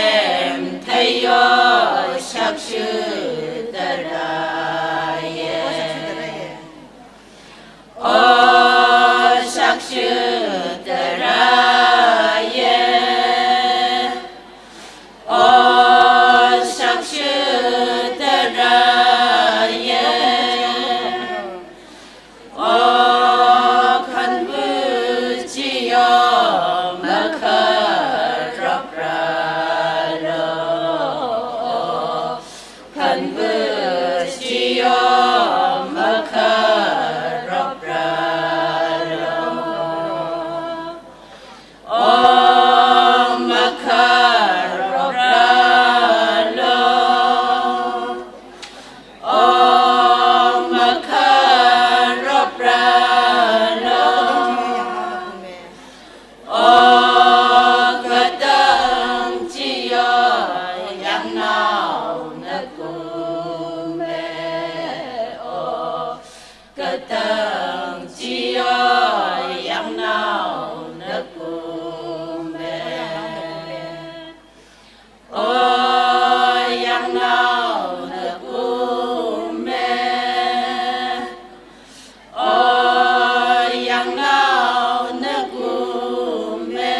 Em theiyo shakshutaraye. O shakshutaraye. O shakshutaraye. O khanvu chiyo makharopralo. O khanvu chiyo makharopralo. O makharopralo. O makharopralo. O katang chiyo yangnao nakume. O katang chiyo yangnao nakume. O yangnao nakume. O yangnao nakume.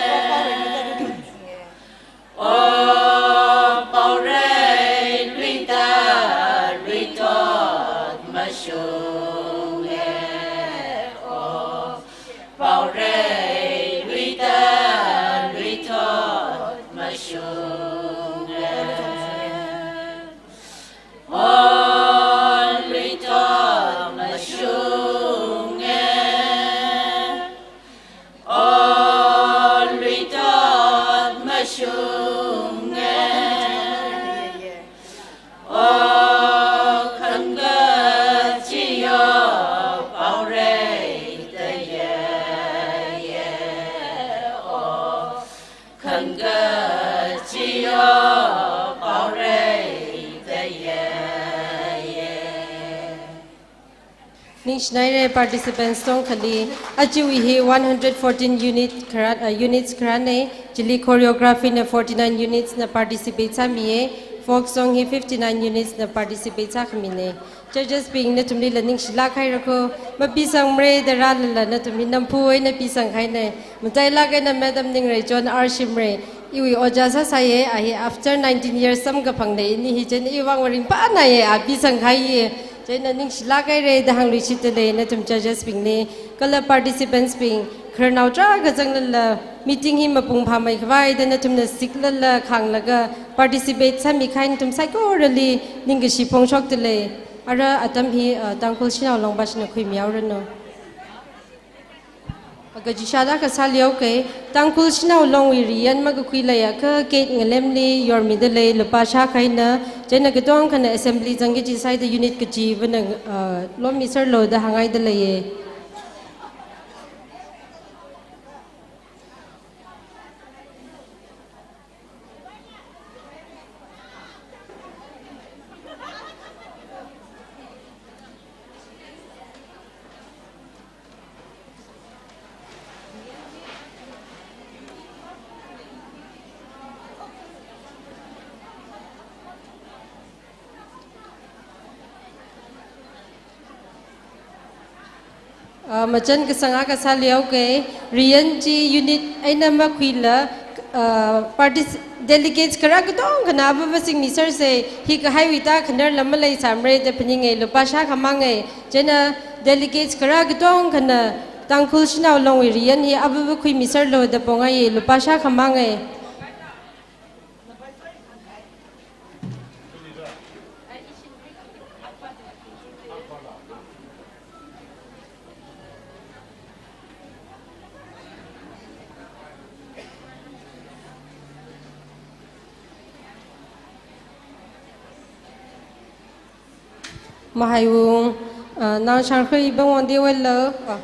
O paorei luita luithot mashunge. O paorei luita luithot mashunge. O luithot mashunge. O luithot mashunge. O khangachee yo paorei tayeye. O khangachee yo paorei tayeye. Ningshinaire participants tongkhali, achiwui hi one hundred fourteen unit kharat, uh, units kharatne, chili choreography na forty-nine units na participate sāmiye, folk song hi fifty-nine units na participate sākhamine. Judges bing nathumlila ningshilāk haira ko, mapisangmare da rālala nathumli namphu eina pisanghaine. Matailāk eina Madam Ningreichon R Shimray, iwui ojā sāsāye, a hi after nineteen years samkaphangna ini hi, chieina iwui vang ringphānaye, a pisangkhaiye. Chieina ningshilāk haire da hāngluishitdalei nathum judges bingli. Kala participants bing, khararnao tarākha zanglala, meeting hi mapung phāmei khavai da nathumna siklala khānglaga participate sāmikahai nathum saikorali ningkashi phongshokdalei. Ara atam hi, uh, Tangkhul Shanao Long Bashna khuimihaoranu. Aga jishada kasā liao kei, Tangkhul Shanao Longwui riyan makakhui leiakha gate ngalemli yormidalei, lupā shākha eina, chieina katongkhana assembly zangki kaji sāda unit kachivana, uh, lomiserlu da hānghaidalei. Ah, machān kasang akha sāliao kei, riyan chi unit eina makhuila, ah, partic-, delegates kharā katongkhana avāva singmiserse, hikahaiwui tākhanar lam maleisāmare da phaninge, lupā shākha mangei, chieina delegates kharā katongkhana Tangkhul Shanao Longwui riyan hi avāva khuimiserlu da pongai, lupā shākha mangei. Mahaiwung, ah, nao shangkhui bang wang di welo. Ah.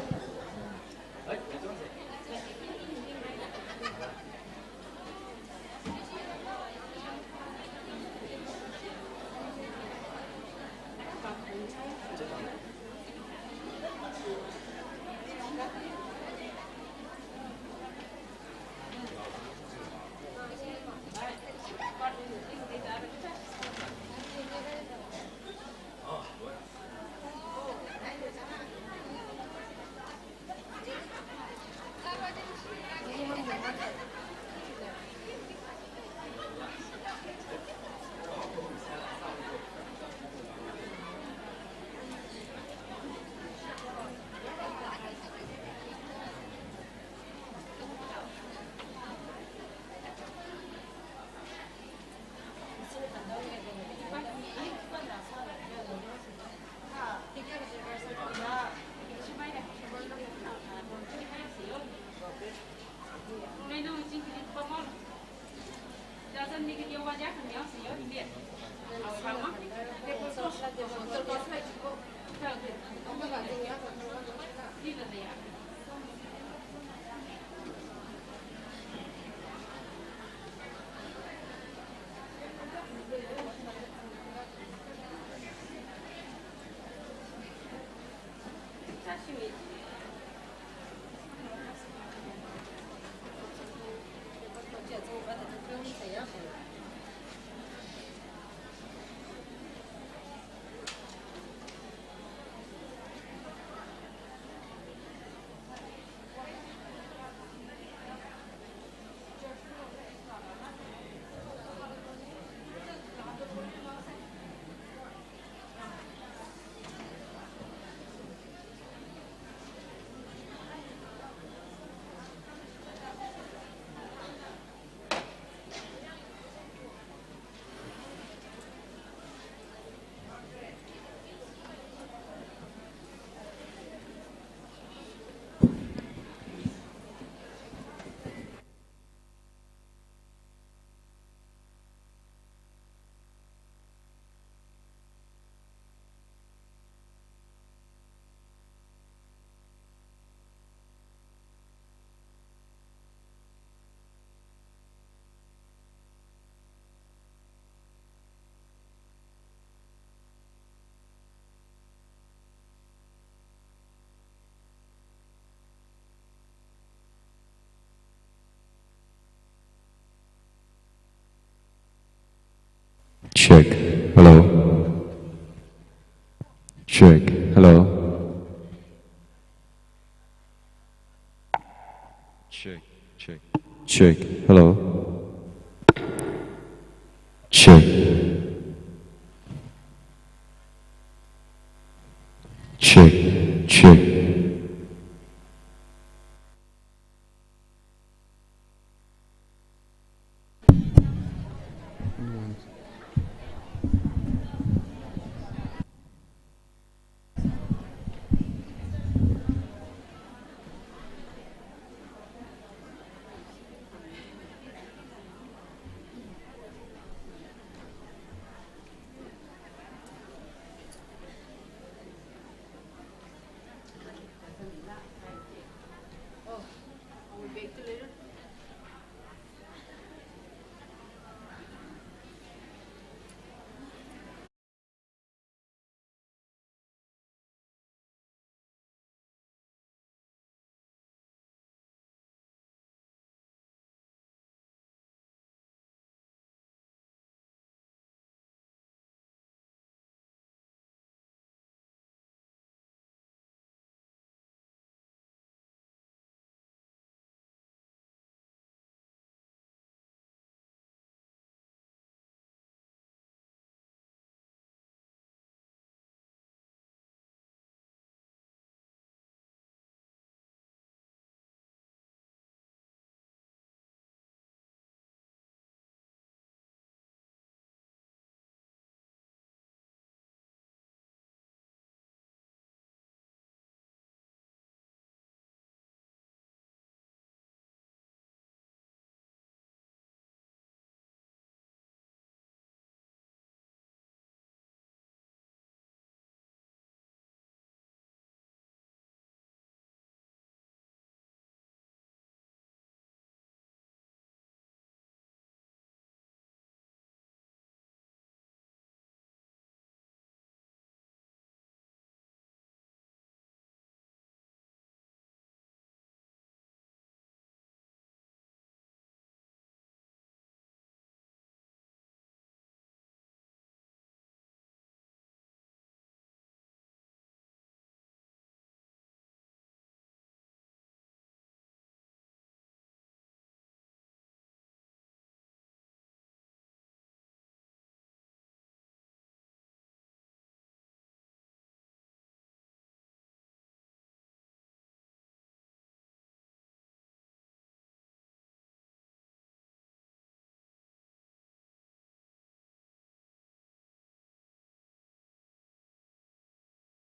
Check. Hello.